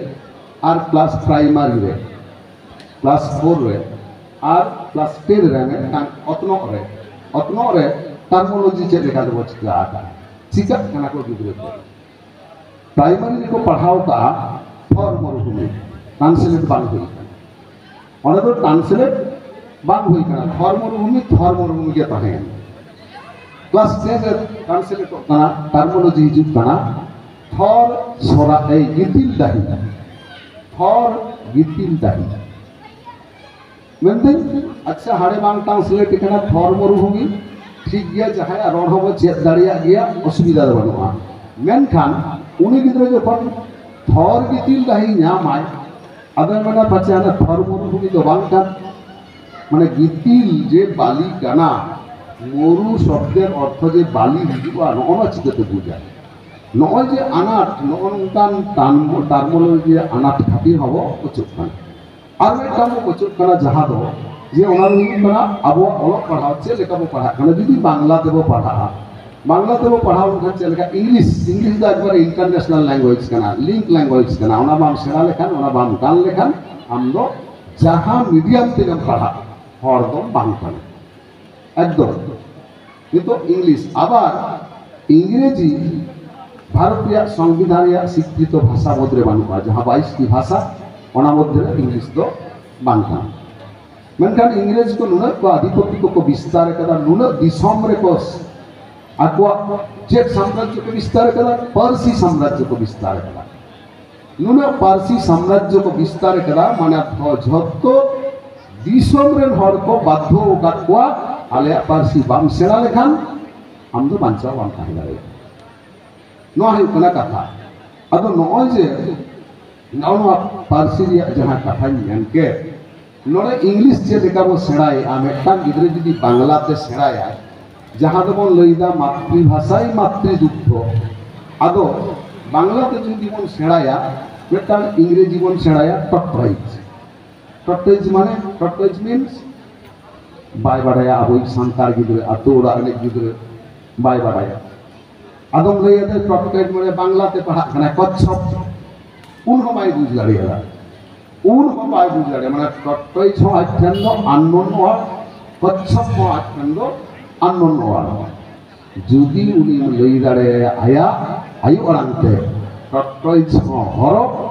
ᱟᱨ ᱠᱞᱟᱥ ᱯᱨᱟᱭᱢᱟᱨᱤ ᱨᱮ, ᱠᱞᱟᱥ ᱯᱷᱳᱨ ᱨᱮ ᱟᱨ ᱠᱞᱟᱥ ᱴᱮᱱ ᱨᱮ ᱢᱤᱫᱴᱟᱝ ᱚᱛᱱᱚᱜ ᱨᱮ, ᱚᱛᱱᱚᱜ ᱨᱮ ᱴᱟᱨᱢᱳᱞᱚᱡᱤ ᱪᱮᱫ ᱞᱮᱠᱟ ᱛᱮᱵᱚ ᱪᱤᱠᱟ ᱟᱠᱟᱫᱼᱟ, ᱪᱤᱠᱟᱜ ᱠᱟᱱᱟ ᱠᱚ ᱜᱤᱫᱽᱨᱟᱹ ᱠᱚ᱾ ᱯᱨᱟᱭᱢᱟᱨᱤ ᱨᱮᱠᱚ ᱯᱟᱲᱦᱟᱣ ᱠᱟᱜᱼᱟ ᱛᱷᱚᱨ ᱢᱚᱨᱩᱵᱷᱩᱢᱤ, ᱴᱨᱟᱱᱥᱞᱮᱴ ᱵᱟᱝ ᱦᱩᱭ ᱠᱟᱱᱟ᱾ ᱚᱸᱰᱮ ᱫᱚ ᱴᱨᱟᱱᱥᱞᱮᱴ ᱵᱟᱝ ᱦᱩᱭ ᱠᱟᱱᱟ, ᱛᱷᱚᱨ ᱢᱚᱨᱩᱵᱷᱩᱢᱤ ᱛᱷᱚᱨ ᱢᱚᱨᱩᱵᱷᱩᱢᱤ ᱜᱮ ᱛᱟᱦᱮᱸᱭᱮᱱᱟ᱾ ᱠᱞᱟᱥ ᱴᱮᱱ ᱨᱮ ᱴᱨᱟᱱᱥᱞᱮᱴᱚᱜ ᱠᱟᱱᱟ, ᱴᱟᱨᱢᱳᱞᱚᱡᱤ ᱦᱤᱡᱩᱜ ᱠᱟᱱᱟ ᱛᱷᱚᱨ ᱥᱚᱨᱟ ᱮᱭ ᱜᱤᱛᱤᱞ ᱰᱟᱹᱦᱤ, ᱛᱷᱚᱨ ᱜᱤᱛᱤᱞ ᱰᱟᱹᱦᱤ᱾ ᱢᱮᱱᱫᱟᱹᱧ, ᱟᱪᱪᱷᱟ, ᱦᱟᱸᱰᱮ ᱵᱟᱝ ᱴᱨᱟᱱᱥᱞᱮᱴ ᱠᱟᱱᱟ ᱛᱷᱚᱨ ᱢᱚᱨᱩᱵᱷᱩᱢᱤ, ᱴᱷᱤᱠ ᱜᱮᱭᱟ, ᱡᱟᱦᱟᱸᱭᱟᱜ ᱨᱚᱲ ᱦᱚᱸᱵᱚ ᱪᱮᱫ ᱫᱟᱲᱮᱭᱟᱜ ᱜᱮᱭᱟ, ᱚᱥᱩᱵᱤᱫᱷᱟ ᱫᱚ ᱵᱟᱹᱱᱩᱜᱼᱟ᱾ ᱢᱮᱱᱠᱷᱟᱱ ᱩᱱᱤ ᱜᱤᱫᱽᱨᱟᱹ ᱡᱚᱠᱷᱚᱱ ᱛᱷᱚᱨ ᱜᱤᱛᱤᱞ ᱰᱟᱹᱦᱤ ᱧᱟᱢᱟᱭ, ᱟᱫᱚᱭ ᱢᱮᱱᱟ, "ᱯᱟᱪᱮ ᱦᱟᱱᱟ ᱛᱷᱚᱨ ᱢᱚᱨᱩᱵᱷᱩᱢᱤ ᱫᱚ ᱵᱟᱝ ᱠᱟᱱ, ᱢᱟᱱᱮ ᱜᱤᱛᱤᱞ ᱡᱮ ᱵᱟᱞᱤ ᱠᱟᱱᱟ, ᱢᱚᱨᱩ ᱥᱚᱵᱫᱮᱨ ᱚᱨᱛᱷᱚ ᱡᱮ ᱵᱟᱞᱤ ᱦᱤᱡᱩᱜᱼᱟ, ᱱᱚᱜᱼᱚ ᱱᱚᱣᱟ ᱪᱤᱠᱟᱹᱛᱮ ᱵᱩᱡᱟ?" ᱱᱚᱜᱼᱚᱭ ᱡᱮ ᱟᱱᱟᱴ, ᱱᱚᱜᱼᱚ ᱱᱚᱝᱠᱟᱱ ᱴᱟᱨᱢ-, ᱴᱟᱨᱢᱳᱞᱚᱡᱤ ᱨᱮᱭᱟᱜ ᱟᱱᱟᱴ ᱠᱷᱟᱹᱛᱤᱨ ᱦᱚᱸᱵᱚ ᱚᱪᱚᱜ ᱠᱟᱱᱟ᱾ ᱟᱨ ᱢᱤᱫᱴᱟᱝ ᱵᱚ ᱚᱪᱚᱜ ᱠᱟᱱᱟ, ᱡᱟᱦᱟᱸ ᱫᱚ ᱡᱮ ᱚᱱᱟ ᱫᱚ ᱦᱩᱭᱩᱜ ᱠᱟᱱᱟ ᱟᱵᱚᱣᱟᱜ ᱚᱞᱚᱜ ᱯᱟᱲᱦᱟᱣ ᱪᱮᱫ ᱞᱮᱠᱟ ᱵᱚ ᱯᱟᱲᱦᱟᱜ ᱠᱟᱱᱟ᱾ ᱡᱩᱫᱤ ᱵᱟᱝᱞᱟ ᱛᱮᱵᱚ ᱯᱟᱲᱦᱟᱜᱼᱟ, ᱵᱟᱝᱞᱟ ᱛᱮᱵᱚ ᱯᱟᱲᱦᱟᱣ ᱞᱮᱱᱠᱷᱟᱱ ᱪᱮᱫ ᱞᱮᱠᱟ? ᱤᱝᱞᱤᱥ, ᱤᱝᱞᱤᱥ ᱫᱚ ᱮᱠᱵᱟᱨᱮ ᱤᱱᱴᱟᱨᱱᱮᱥᱱᱟᱞ ᱞᱮᱝᱜᱩᱭᱮᱡᱽ ᱠᱟᱱᱟ, ᱞᱤᱝᱠ ᱞᱮᱝᱜᱩᱭᱮᱡᱽ ᱠᱟᱱᱟ᱾ ᱚᱱᱟ ᱵᱟᱢ ᱥᱮᱬᱟ ᱞᱮᱠᱷᱟᱱ, ᱚᱱᱟ ᱵᱟᱢ ᱜᱟᱱ ᱞᱮᱠᱷᱟᱱ ᱟᱢ ᱫᱚ ᱡᱟᱦᱟᱸ ᱢᱤᱰᱤᱭᱟᱢ ᱛᱮᱜᱮᱢ ᱯᱟᱲᱦᱟᱜ, ᱦᱚᱲ ᱫᱚᱢ ᱵᱟᱝ ᱠᱟᱱᱟ᱾ ᱮᱠᱫᱚᱢ᱾ ᱱᱤᱛᱚᱜ ᱤᱝᱞᱤᱥ, ᱟᱵᱟᱨ ᱤᱝᱨᱮᱡᱤ ᱵᱷᱟᱨᱚᱛ ᱨᱮᱭᱟᱜ ᱥᱚᱝᱵᱤᱫᱷᱟᱱ ᱨᱮᱭᱟᱜ ᱥᱤᱠᱠᱷᱤᱛᱚ ᱵᱷᱟᱥᱟ ᱢᱩᱫᱽᱨᱮ ᱵᱟᱹᱱᱩᱜᱼᱟ, ᱡᱟᱦᱟᱸ ᱵᱟᱭᱤᱥ ᱴᱤ ᱵᱷᱟᱥᱟ, ᱚᱱᱟ ᱢᱚᱫᱽᱫᱷᱮ ᱨᱮ ᱤᱝᱞᱤᱥ ᱫᱚ ᱵᱟᱝ ᱠᱟᱱᱟ᱾ ᱢᱮᱱᱠᱷᱟᱱ ᱤᱝᱨᱮᱡᱽ ᱠᱚ ᱱᱩᱱᱟᱹᱜ ᱠᱚ ᱟᱫᱷᱤᱯᱚᱛᱛᱚ ᱠᱚ ᱵᱤᱥᱛᱟᱨ ᱟᱠᱟᱫᱟ, ᱱᱩᱱᱟᱹᱜ ᱫᱤᱥᱚᱢ ᱨᱮᱠᱚ, ᱟᱠᱚᱣᱟᱜ ᱪᱮᱫ ᱥᱟᱢᱨᱟᱡᱽᱡᱚ ᱠᱚ ᱵᱤᱥᱛᱟᱨ ᱟᱠᱟᱫᱟ? ᱯᱟᱹᱨᱥᱤ ᱥᱟᱢᱨᱟᱡᱽᱡᱚ ᱠᱚ ᱵᱤᱥᱛᱟᱨ ᱟᱠᱟᱫᱟ᱾ ᱱᱩᱱᱟᱹᱜ ᱯᱟᱹᱨᱥᱤ ᱥᱟᱢᱨᱟᱡᱽᱡᱚ ᱠᱚ ᱵᱤᱥᱛᱟᱨ ᱟᱠᱟᱫᱟ, ᱢᱟᱱᱮ ᱡᱷᱚᱛᱚ ᱫᱤᱥᱚᱢ ᱨᱮᱱ ᱦᱚᱲ ᱠᱚ ᱵᱟᱫᱷᱚ ᱟᱠᱟᱫ ᱠᱚᱣᱟ, "ᱟᱞᱮᱭᱟᱜ ᱯᱟᱹᱨᱥᱤ ᱵᱟᱢ ᱥᱮᱬᱟ ᱞᱮᱠᱷᱟᱱ ᱟᱢ ᱫᱚ ᱵᱟᱧᱪᱟᱣ ᱵᱟᱢ ᱛᱟᱦᱮᱸ ᱫᱟᱲᱮᱭᱟᱜᱼᱟ᱾" ᱱᱚᱣᱟ ᱦᱩᱭᱩᱜ ᱠᱟᱱᱟ ᱠᱟᱛᱷᱟ᱾ ᱟᱫᱚ ᱱᱚᱜᱼᱚᱭ ᱡᱮ ᱱᱚᱜᱼᱚ ᱱᱚᱣᱟ ᱯᱟᱹᱨᱥᱤ ᱨᱮᱭᱟᱜ ᱡᱟᱦᱟᱸ ᱠᱟᱛᱷᱟᱧ ᱢᱮᱱ ᱠᱮᱫ, ᱱᱚᱰᱮ ᱤᱝᱞᱤᱥ ᱪᱮᱫ ᱞᱮᱠᱟ ᱵᱚ ᱥᱮᱬᱟᱭᱮᱫᱼᱟ, ᱢᱤᱫᱴᱟᱝ ᱜᱤᱫᱽᱨᱟᱹ ᱡᱩᱫᱤ ᱵᱟᱝᱞᱟ ᱛᱮ ᱥᱮᱬᱟᱭᱟᱭ, ᱡᱟᱦᱟᱸ ᱫᱚᱵᱚᱱ ᱞᱟᱹᱭᱫᱟ ᱢᱟᱛᱨᱤᱵᱷᱟᱥᱟᱭ ᱢᱟᱛᱨᱤᱫᱩᱜᱽᱫᱷᱚ᱾ ᱟᱫᱚ ᱵᱟᱝᱞᱟ ᱛᱮ ᱡᱩᱫᱤ ᱵᱚᱱ ᱥᱮᱬᱟᱭᱟ, ᱢᱤᱫᱴᱟᱝ ᱤᱝᱨᱮᱡᱤ ᱵᱚᱱ ᱥᱮᱬᱟᱭᱟ ᱴᱚᱴᱨᱟᱭᱤᱡᱽ᱾ ᱴᱚᱴᱨᱟᱭᱤᱡᱽ ᱢᱟᱱᱮ, ᱴᱚᱴᱨᱟᱭᱤᱡᱽ means ᱵᱟᱭ ᱵᱟᱰᱟᱭᱟ, ᱟᱵᱚᱭᱤᱡ ᱥᱟᱱᱛᱟᱲ ᱜᱤᱫᱽᱨᱟᱹ, ᱟᱛᱳ ᱚᱲᱟᱜ ᱨᱤᱱᱤᱡ ᱜᱤᱫᱽᱨᱟᱹ ᱵᱟᱭ ᱵᱟᱰᱟᱭᱟ᱾ ᱟᱫᱚᱢ ᱞᱟᱹᱭ ᱟᱫᱮ ᱴᱚᱴᱨᱟᱭᱤᱡᱽ ᱢᱟᱱᱮ ᱵᱟᱝᱞᱟ ᱛᱮ ᱯᱟᱲᱦᱟᱜ ᱠᱟᱱᱟᱭ, ᱠᱚᱪᱪᱷᱚᱯ, ᱩᱱ ᱦᱚᱸ ᱵᱟᱭ ᱵᱩᱡᱽ ᱫᱟᱲᱮᱭᱟᱫᱟ᱾ ᱩᱱ ᱦᱚᱸ ᱵᱟᱭ ᱵᱩᱡᱽ ᱫᱟᱲᱮᱭᱟᱜᱼᱟ, ᱢᱟᱱᱮ ᱴᱚᱴᱨᱚᱭᱤᱡᱽ ᱦᱚᱸ ᱟᱡ ᱴᱷᱮᱱ ᱫᱚ unknown word, ᱠᱚᱪᱪᱷᱚᱯ ᱦᱚᱸ ᱟᱡ ᱴᱷᱮᱱ ᱫᱚ unknown word᱾ ᱡᱩᱫᱤ ᱩᱱᱤᱢ ᱞᱟᱹᱭ ᱫᱟᱲᱮᱭᱟᱭᱟ ᱟᱭᱟᱜ ᱟᱭᱳ ᱟᱲᱟᱝ ᱛᱮ, ᱴᱚᱴᱨᱚᱭᱤᱡᱽ ᱦᱚᱸ ᱦᱚᱨᱚ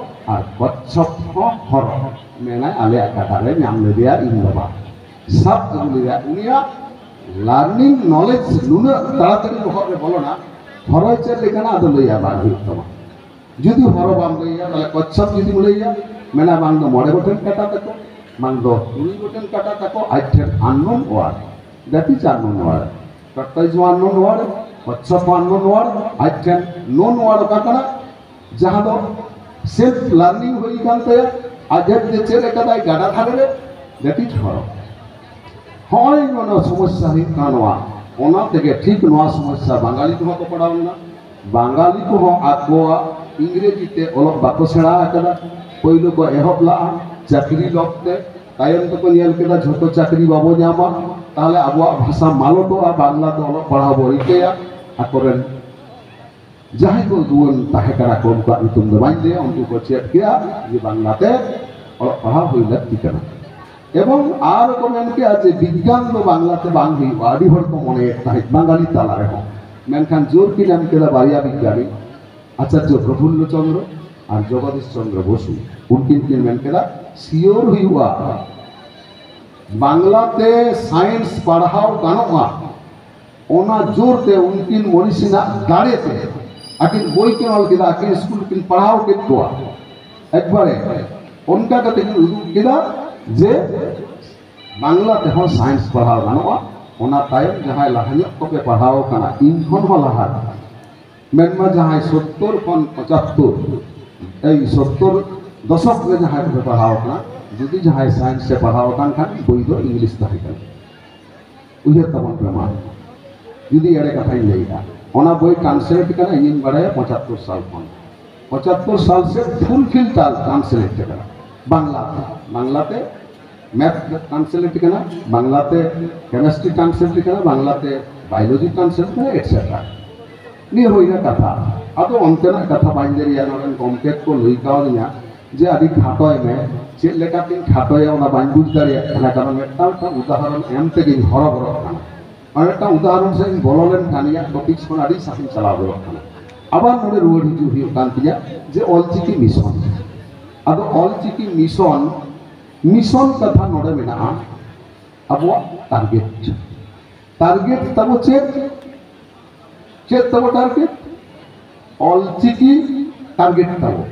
ᱟᱨ ᱠᱚᱪᱪᱷᱚᱯ ᱦᱚᱸ ᱦᱚᱨᱚ, ᱢᱮᱱᱟᱭ ᱟᱞᱮᱭᱟᱜ ᱠᱟᱴᱟ ᱨᱮ ᱧᱟᱢ ᱞᱮᱫᱮᱭᱟ ᱤᱧ ᱵᱟᱵᱟ, ᱥᱟᱵ ᱟᱹᱜᱩ ᱞᱮᱫᱮᱭᱟ᱾ ᱩᱱᱤᱭᱟᱜ learning knowledge ᱱᱩᱱᱟᱹᱜ ᱛᱟᱲᱟᱛᱟᱲᱤ ᱵᱚᱦᱚᱜ ᱨᱮ ᱵᱚᱞᱚᱱᱟ, ᱦᱚᱨᱚᱭ ᱪᱮᱫ ᱞᱮᱠᱟᱱᱟ ᱟᱫᱚ ᱞᱟᱹᱭᱟ ᱵᱟᱝ ᱦᱩᱭᱩᱜ ᱛᱟᱢᱟ᱾ ᱡᱩᱫᱤ ᱦᱚᱨᱚ ᱵᱟᱢ ᱞᱟᱹᱭᱟ, ᱛᱟᱦᱞᱮ ᱠᱚᱪᱪᱷᱚᱯ ᱡᱩᱫᱤᱢ ᱞᱟᱹᱭᱟ, ᱢᱮᱱᱟ ᱵᱟᱝ ᱫᱚ ᱢᱚᱬᱮ ᱜᱚᱴᱮᱱ ᱠᱟᱴᱟ ᱛᱟᱠᱚ, ᱵᱟᱝ ᱫᱚ ᱛᱩᱨᱩᱭ ᱜᱚᱴᱮᱱ ᱠᱟᱴᱟ ᱛᱟᱠᱚ, ᱟᱡ ᱴᱷᱮᱱ unknown word, that is unknown word᱾ ᱴᱚᱴᱨᱚᱭᱤᱡᱽ ᱦᱚᱸ unknown word, ᱠᱚᱪᱪᱷᱚᱯ ᱦᱚᱸ unknown word, ᱟᱡ ᱴᱷᱮᱱ known word ᱚᱠᱟ ᱠᱟᱱᱟ? ᱡᱟᱦᱟᱸ ᱫᱚ self learning ᱦᱩᱭ ᱟᱠᱟᱱ ᱛᱟᱭᱟ, ᱟᱡ ᱟᱡ ᱛᱮ ᱪᱮᱫ ᱟᱠᱟᱫᱟᱭ ᱜᱟᱰᱟ ᱫᱷᱟᱨᱮ ᱨᱮ, that is ᱦᱚᱨᱚ᱾ ᱦᱚᱸᱜᱼᱚᱭ ᱱᱚᱣᱟ ᱥᱚᱢᱚᱥᱥᱟ ᱦᱩᱭᱩᱜ ᱠᱟᱱᱟ ᱱᱚᱣᱟ᱾ ᱚᱱᱟ ᱛᱮᱜᱮ ᱴᱷᱤᱠ ᱱᱚᱣᱟ ᱥᱚᱢᱚᱥᱥᱟ ᱵᱟᱝᱜᱟᱞᱤ ᱠᱚᱦᱚᱸ ᱠᱚ ᱯᱟᱲᱟᱣ ᱞᱮᱱᱟ᱾ ᱵᱟᱝᱜᱟᱞᱤ ᱠᱚᱦᱚᱸ ᱟᱠᱚᱣᱟᱜ ᱤᱝᱨᱮᱡᱤ ᱛᱮ ᱚᱞᱚᱜ ᱵᱟᱠᱚ ᱥᱮᱬᱟ ᱟᱠᱟᱫᱟ᱾ ᱯᱳᱭᱞᱳ ᱠᱚ ᱮᱦᱚᱵ ᱞᱟᱜᱼᱟ ᱪᱟᱹᱠᱨᱤ ᱞᱚᱵ ᱛᱮ, ᱛᱟᱭᱚᱢ ᱛᱮᱠᱚ ᱧᱮᱞ ᱠᱮᱫᱟ ᱡᱷᱚᱛᱚ ᱪᱟᱹᱠᱨᱤ ᱵᱟᱵᱚ ᱧᱟᱢᱟ, ᱛᱟᱦᱞᱮ ᱟᱵᱚᱣᱟᱜ ᱵᱷᱟᱥᱟ ᱢᱟᱞᱚᱴᱚᱜᱼᱟ, ᱵᱟᱝᱞᱟ ᱛᱮ ᱚᱞᱚᱜ ᱯᱟᱲᱦᱟᱣ ᱵᱚ ᱨᱤᱠᱟᱹᱭᱟ᱾ ᱟᱠᱚᱨᱮᱱ ᱡᱟᱦᱟᱸᱭ ᱠᱚ ᱡᱩᱣᱟᱹᱱ ᱛᱟᱦᱮᱸ ᱠᱟᱱᱟ ᱠᱚ, ᱩᱱᱠᱩᱣᱟᱜ ᱧᱩᱛᱩᱢ ᱫᱚ ᱵᱟᱹᱧ ᱞᱟᱹᱭᱟ, ᱩᱱᱠᱩ ᱠᱚ ᱪᱮᱫ ᱠᱮᱜᱼᱟ ᱡᱮ ᱵᱟᱝᱞᱟᱛᱮ ᱚᱞᱚᱜ ᱯᱟᱲᱦᱟᱣ ᱦᱩᱭ ᱞᱟᱹᱠᱛᱤ ᱠᱟᱱᱟ᱾ ᱮᱵᱚᱝ ᱟᱨ ᱠᱚ ᱢᱮᱱ ᱠᱮᱜᱼᱟ ᱡᱮ ᱵᱤᱜᱽᱜᱟᱱ ᱫᱚ ᱵᱟᱝᱞᱟᱛᱮ ᱵᱟᱝ ᱦᱩᱭᱩᱜᱼᱟ, ᱟᱹᱰᱤ ᱦᱚᱲ ᱠᱚ ᱢᱚᱱᱮᱭᱮᱫ ᱛᱟᱦᱮᱸᱫ ᱵᱟᱝᱜᱟᱞᱤ ᱛᱟᱞᱟ ᱨᱮᱦᱚᱸ᱾ ᱢᱮᱱᱠᱷᱟᱱ ᱡᱳᱨ ᱠᱤᱱ ᱮᱢ ᱠᱮᱫᱟ ᱵᱟᱨᱭᱟ ᱵᱤᱜᱽᱜᱟᱱᱤ, ᱟᱪᱟᱨᱡᱚ ᱯᱨᱚᱯᱷᱩᱞᱞᱚ ᱪᱚᱸᱫᱽᱨᱚ ᱟᱨ ᱡᱚᱜᱚᱫᱤᱥ ᱪᱚᱸᱫᱽᱨᱚ ᱵᱚᱥᱩ᱾ ᱩᱱᱠᱤᱱ ᱠᱤᱱ ᱢᱮᱱ ᱠᱮᱫᱟ, ᱥᱤᱭᱳᱨ ᱦᱩᱭᱩᱜᱼᱟ, ᱵᱟᱝᱞᱟᱛᱮ ᱥᱟᱭᱮᱱᱥ ᱯᱟᱲᱦᱟᱣ ᱜᱟᱱᱚᱜᱼᱟ, ᱚᱱᱟ ᱡᱳᱨ ᱛᱮ ᱩᱱᱠᱤᱱ ᱢᱚᱱᱤᱥᱤᱱᱟᱜ ᱫᱟᱲᱮ ᱛᱮ ᱟᱹᱠᱤᱱ ᱵᱳᱭ ᱠᱤᱱ ᱚᱞ ᱠᱮᱫᱟ, ᱟᱹᱠᱤᱱ ᱥᱠᱩᱞ ᱠᱤᱱ ᱯᱟᱲᱦᱟᱣ ᱠᱮᱫ ᱠᱚᱣᱟ᱾ ᱮᱠᱵᱟᱨᱮ ᱚᱱᱠᱟ ᱠᱟᱛᱮ ᱠᱤᱱ ᱩᱫᱩᱜ ᱠᱮᱫᱟ ᱡᱮ ᱵᱟᱝᱞᱟ ᱛᱮᱦᱚᱸ ᱥᱟᱭᱮᱱᱥ ᱯᱟᱲᱦᱟᱣ ᱜᱟᱱᱚᱜᱼᱟ᱾ ᱚᱱᱟ ᱛᱟᱭᱚᱢ ᱡᱟᱦᱟᱸᱭ ᱞᱟᱦᱟ ᱧᱚᱜ ᱠᱚᱯᱮ ᱯᱟᱲᱦᱟᱣ ᱠᱟᱱᱟ, ᱤᱧ ᱠᱷᱚᱱ ᱦᱚᱸ ᱞᱟᱦᱟ, ᱢᱮᱱᱢᱟ ᱡᱟᱦᱟᱸᱭ ᱥᱳᱛᱛᱳᱨ ᱠᱷᱚᱱ ᱯᱚᱸᱪᱟᱛᱛᱳᱨ, ᱮᱭ ᱥᱳᱛᱛᱳᱨ ᱫᱚᱥᱚᱠ ᱨᱮ ᱡᱟᱦᱟᱸᱭ ᱠᱚᱯᱮ ᱯᱟᱲᱦᱟᱣ ᱠᱟᱱᱟ, ᱡᱩᱫᱤ ᱡᱟᱦᱟᱸᱭ ᱥᱟᱭᱮᱱᱥ ᱮ ᱯᱟᱲᱦᱟᱣ ᱟᱠᱟᱱ ᱠᱷᱟᱱ, ᱵᱳᱭ ᱫᱚ ᱤᱝᱞᱤᱥ ᱛᱟᱦᱮᱸ ᱠᱟᱱᱟ᱾ ᱩᱭᱦᱟᱹᱨ ᱛᱟᱵᱚᱱ ᱯᱮ ᱢᱟ᱾ ᱡᱩᱫᱤ ᱮᱲᱮ ᱠᱟᱛᱷᱟᱧ ᱞᱟᱹᱭᱮᱫᱼᱟ, ᱚᱱᱟ ᱵᱳᱭ ᱴᱨᱟᱱᱥᱞᱮᱴ ᱠᱟᱱᱟ, ᱤᱧᱤᱧ ᱵᱟᱲᱟᱭᱟ ᱯᱚᱸᱪᱟᱛᱛᱳᱨ ᱥᱟᱞ ᱠᱷᱚᱱ᱾ ᱯᱚᱸᱪᱟᱛᱛᱳᱨ ᱥᱟᱞ ᱥᱮᱫ ᱯᱷᱩᱞᱯᱷᱤᱞ ᱴᱨᱟᱱᱥᱞᱮᱴ ᱠᱟᱱᱟ ᱵᱟᱝᱞᱟᱛᱮ᱾ ᱵᱟᱝᱞᱟᱛᱮ ᱢᱮᱛᱷ ᱴᱨᱟᱱᱥᱞᱮᱴ ᱠᱟᱱᱟ, ᱵᱟᱝᱞᱟᱛᱮ ᱠᱮᱢᱮᱥᱴᱨᱤ ᱴᱨᱟᱱᱥᱞᱮᱴ ᱠᱟᱱᱟ, ᱵᱟᱝᱞᱟᱛᱮ ᱵᱟᱭᱳᱞᱚᱡᱤ ᱴᱨᱟᱱᱥᱞᱮᱴ ᱠᱟᱱᱟ, ᱮᱴᱥᱮᱴᱨᱟ᱾ ᱱᱤᱭᱟᱹ ᱦᱩᱭᱱᱟ ᱠᱟᱛᱷᱟ᱾ ᱟᱫᱚ ᱚᱱᱛᱮᱱᱟᱜ ᱠᱟᱛᱷᱟ ᱵᱟᱹᱧ ᱞᱟᱹᱭᱟ, ᱱᱚᱰᱮᱱ ᱜᱚᱢᱠᱮ ᱠᱚ ᱞᱟᱹᱭ ᱠᱟᱣᱫᱤᱧᱟ ᱡᱮ ᱟᱹᱰᱤ ᱠᱷᱟᱴᱚᱭ ᱢᱮ᱾ ᱪᱮᱫ ᱞᱮᱠᱟᱛᱤᱧ ᱠᱷᱟᱴᱚᱭᱟ ᱚᱱᱟ ᱵᱟᱹᱧ ᱵᱩᱡᱽ ᱫᱟᱲᱮᱭᱟᱜ ᱠᱟᱱᱟ, ᱠᱟᱨᱚᱱ ᱢᱤᱫᱴᱟᱝ ᱢᱤᱫᱴᱟᱝ ᱩᱫᱟᱦᱚᱨᱚᱱ ᱮᱢ ᱛᱮᱜᱮᱧ ᱦᱚᱨᱚᱵᱚᱨᱚᱜ ᱠᱟᱱᱟ᱾ ᱟᱨ ᱢᱤᱫᱴᱟᱝ ᱩᱫᱟᱦᱚᱨᱚᱱ ᱥᱮᱫ ᱤᱧ ᱵᱚᱞᱚ ᱞᱮᱱᱠᱷᱟᱱ ᱤᱧᱟᱹᱜ ᱴᱚᱯᱤᱠᱥ ᱠᱷᱚᱱ ᱟᱹᱰᱤ ᱥᱟᱺᱜᱤᱧ ᱪᱟᱞᱟᱣ ᱜᱚᱫᱚᱜ ᱠᱟᱱᱟ᱾ ᱟᱵᱟᱨ ᱱᱚᱰᱮ ᱨᱩᱣᱟᱹᱲ ᱦᱤᱡᱩᱜ ᱦᱩᱭᱩᱜ ᱠᱟᱱ ᱛᱤᱧᱟ ᱡᱮ ᱚᱞᱪᱤᱠᱤ ᱢᱤᱥᱚᱱ᱾ ᱟᱫᱚ ᱚᱞᱪᱤᱠᱤ ᱢᱤᱥᱚᱱ, ᱢᱤᱥᱚᱱ ᱠᱟᱛᱷᱟ ᱱᱚᱰᱮ ᱢᱮᱱᱟᱜᱼᱟ ᱟᱵᱚᱣᱟᱜ ᱴᱟᱨᱜᱮᱴ᱾ ᱴᱟᱨᱜᱮᱴ ᱛᱟᱵᱚ ᱪᱮᱫ? ᱪᱮᱫ ᱛᱟᱵᱚ ᱴᱟᱨᱜᱮᱴ? ᱚᱞᱪᱤᱠᱤ ᱴᱟᱨᱜᱮᱴ ᱛᱟᱵᱚ,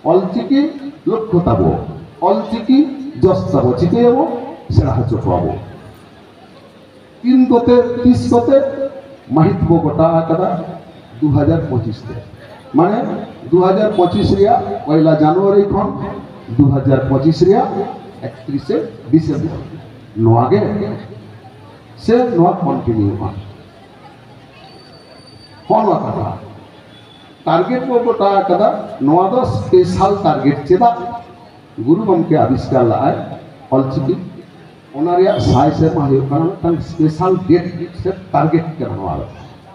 ᱚᱞᱪᱤᱠᱤ ᱞᱚᱠᱠᱷᱚ ᱛᱟᱵᱚ, ᱚᱞᱪᱤᱠᱤ ᱡᱚᱥ ᱛᱟᱵᱚ᱾ ᱪᱤᱠᱟᱹᱭᱟᱵᱚ? ᱥᱮᱬᱟ ᱦᱚᱪᱚ ᱠᱚᱣᱟᱵᱚ᱾ ᱛᱤᱱ ᱠᱚᱛᱮ, ᱛᱤᱥ ᱠᱚᱛᱮ? ᱢᱟᱹᱦᱤᱛ ᱵᱚ ᱜᱚᱴᱟ ᱟᱠᱟᱫᱟ ᱫᱩ ᱦᱟᱡᱟᱨ ᱯᱚᱸᱪᱤᱥ ᱛᱮ, ᱢᱟᱱᱮ ᱫᱩ ᱦᱟᱡᱟᱨ ᱯᱚᱸᱪᱤᱥ ᱨᱮᱭᱟᱜ ᱯᱚᱭᱞᱟ ᱡᱟᱱᱩᱣᱟᱨᱤ ᱠᱷᱚᱱ ᱫᱩ ᱦᱟᱡᱟᱨ ᱯᱚᱸᱪᱤᱥ ᱨᱮᱭᱟᱜ ᱮᱠᱛᱨᱤᱥᱮ ᱰᱤᱥᱮᱢᱵᱚᱨ᱾ ᱱᱚᱣᱟ ᱜᱮ ᱥᱮ ᱱᱚᱣᱟ ᱠᱚᱱᱴᱤᱱᱤᱭᱩᱜᱼᱟ? ᱦᱚᱸ, ᱱᱚᱣᱟ ᱠᱟᱛᱷᱟ᱾ ᱴᱟᱨᱜᱮᱴ ᱵᱚ ᱜᱚᱴᱟ ᱟᱠᱟᱫᱟ, ᱱᱚᱣᱟ ᱫᱚ ᱥᱯᱮᱥᱟᱞ ᱴᱟᱨᱜᱮᱴ᱾ ᱪᱮᱫᱟᱜ? ᱜᱩᱨᱩ ᱜᱚᱢᱠᱮ ᱟᱵᱤᱥᱠᱟᱨ ᱞᱟᱜᱼᱟᱭ ᱚᱞᱪᱤᱠᱤ, ᱚᱱᱟ ᱨᱮᱭᱟᱜ ᱥᱟᱭ ᱥᱮᱨᱢᱟ ᱦᱩᱭᱩᱜ ᱠᱟᱱᱟ ᱢᱤᱫᱴᱟᱝ ᱥᱯᱮᱥᱟᱞ ᱰᱮᱴ ᱥᱮ ᱴᱟᱨᱜᱮᱴ ᱠᱟᱱᱟ ᱱᱚᱣᱟ ᱫᱚ᱾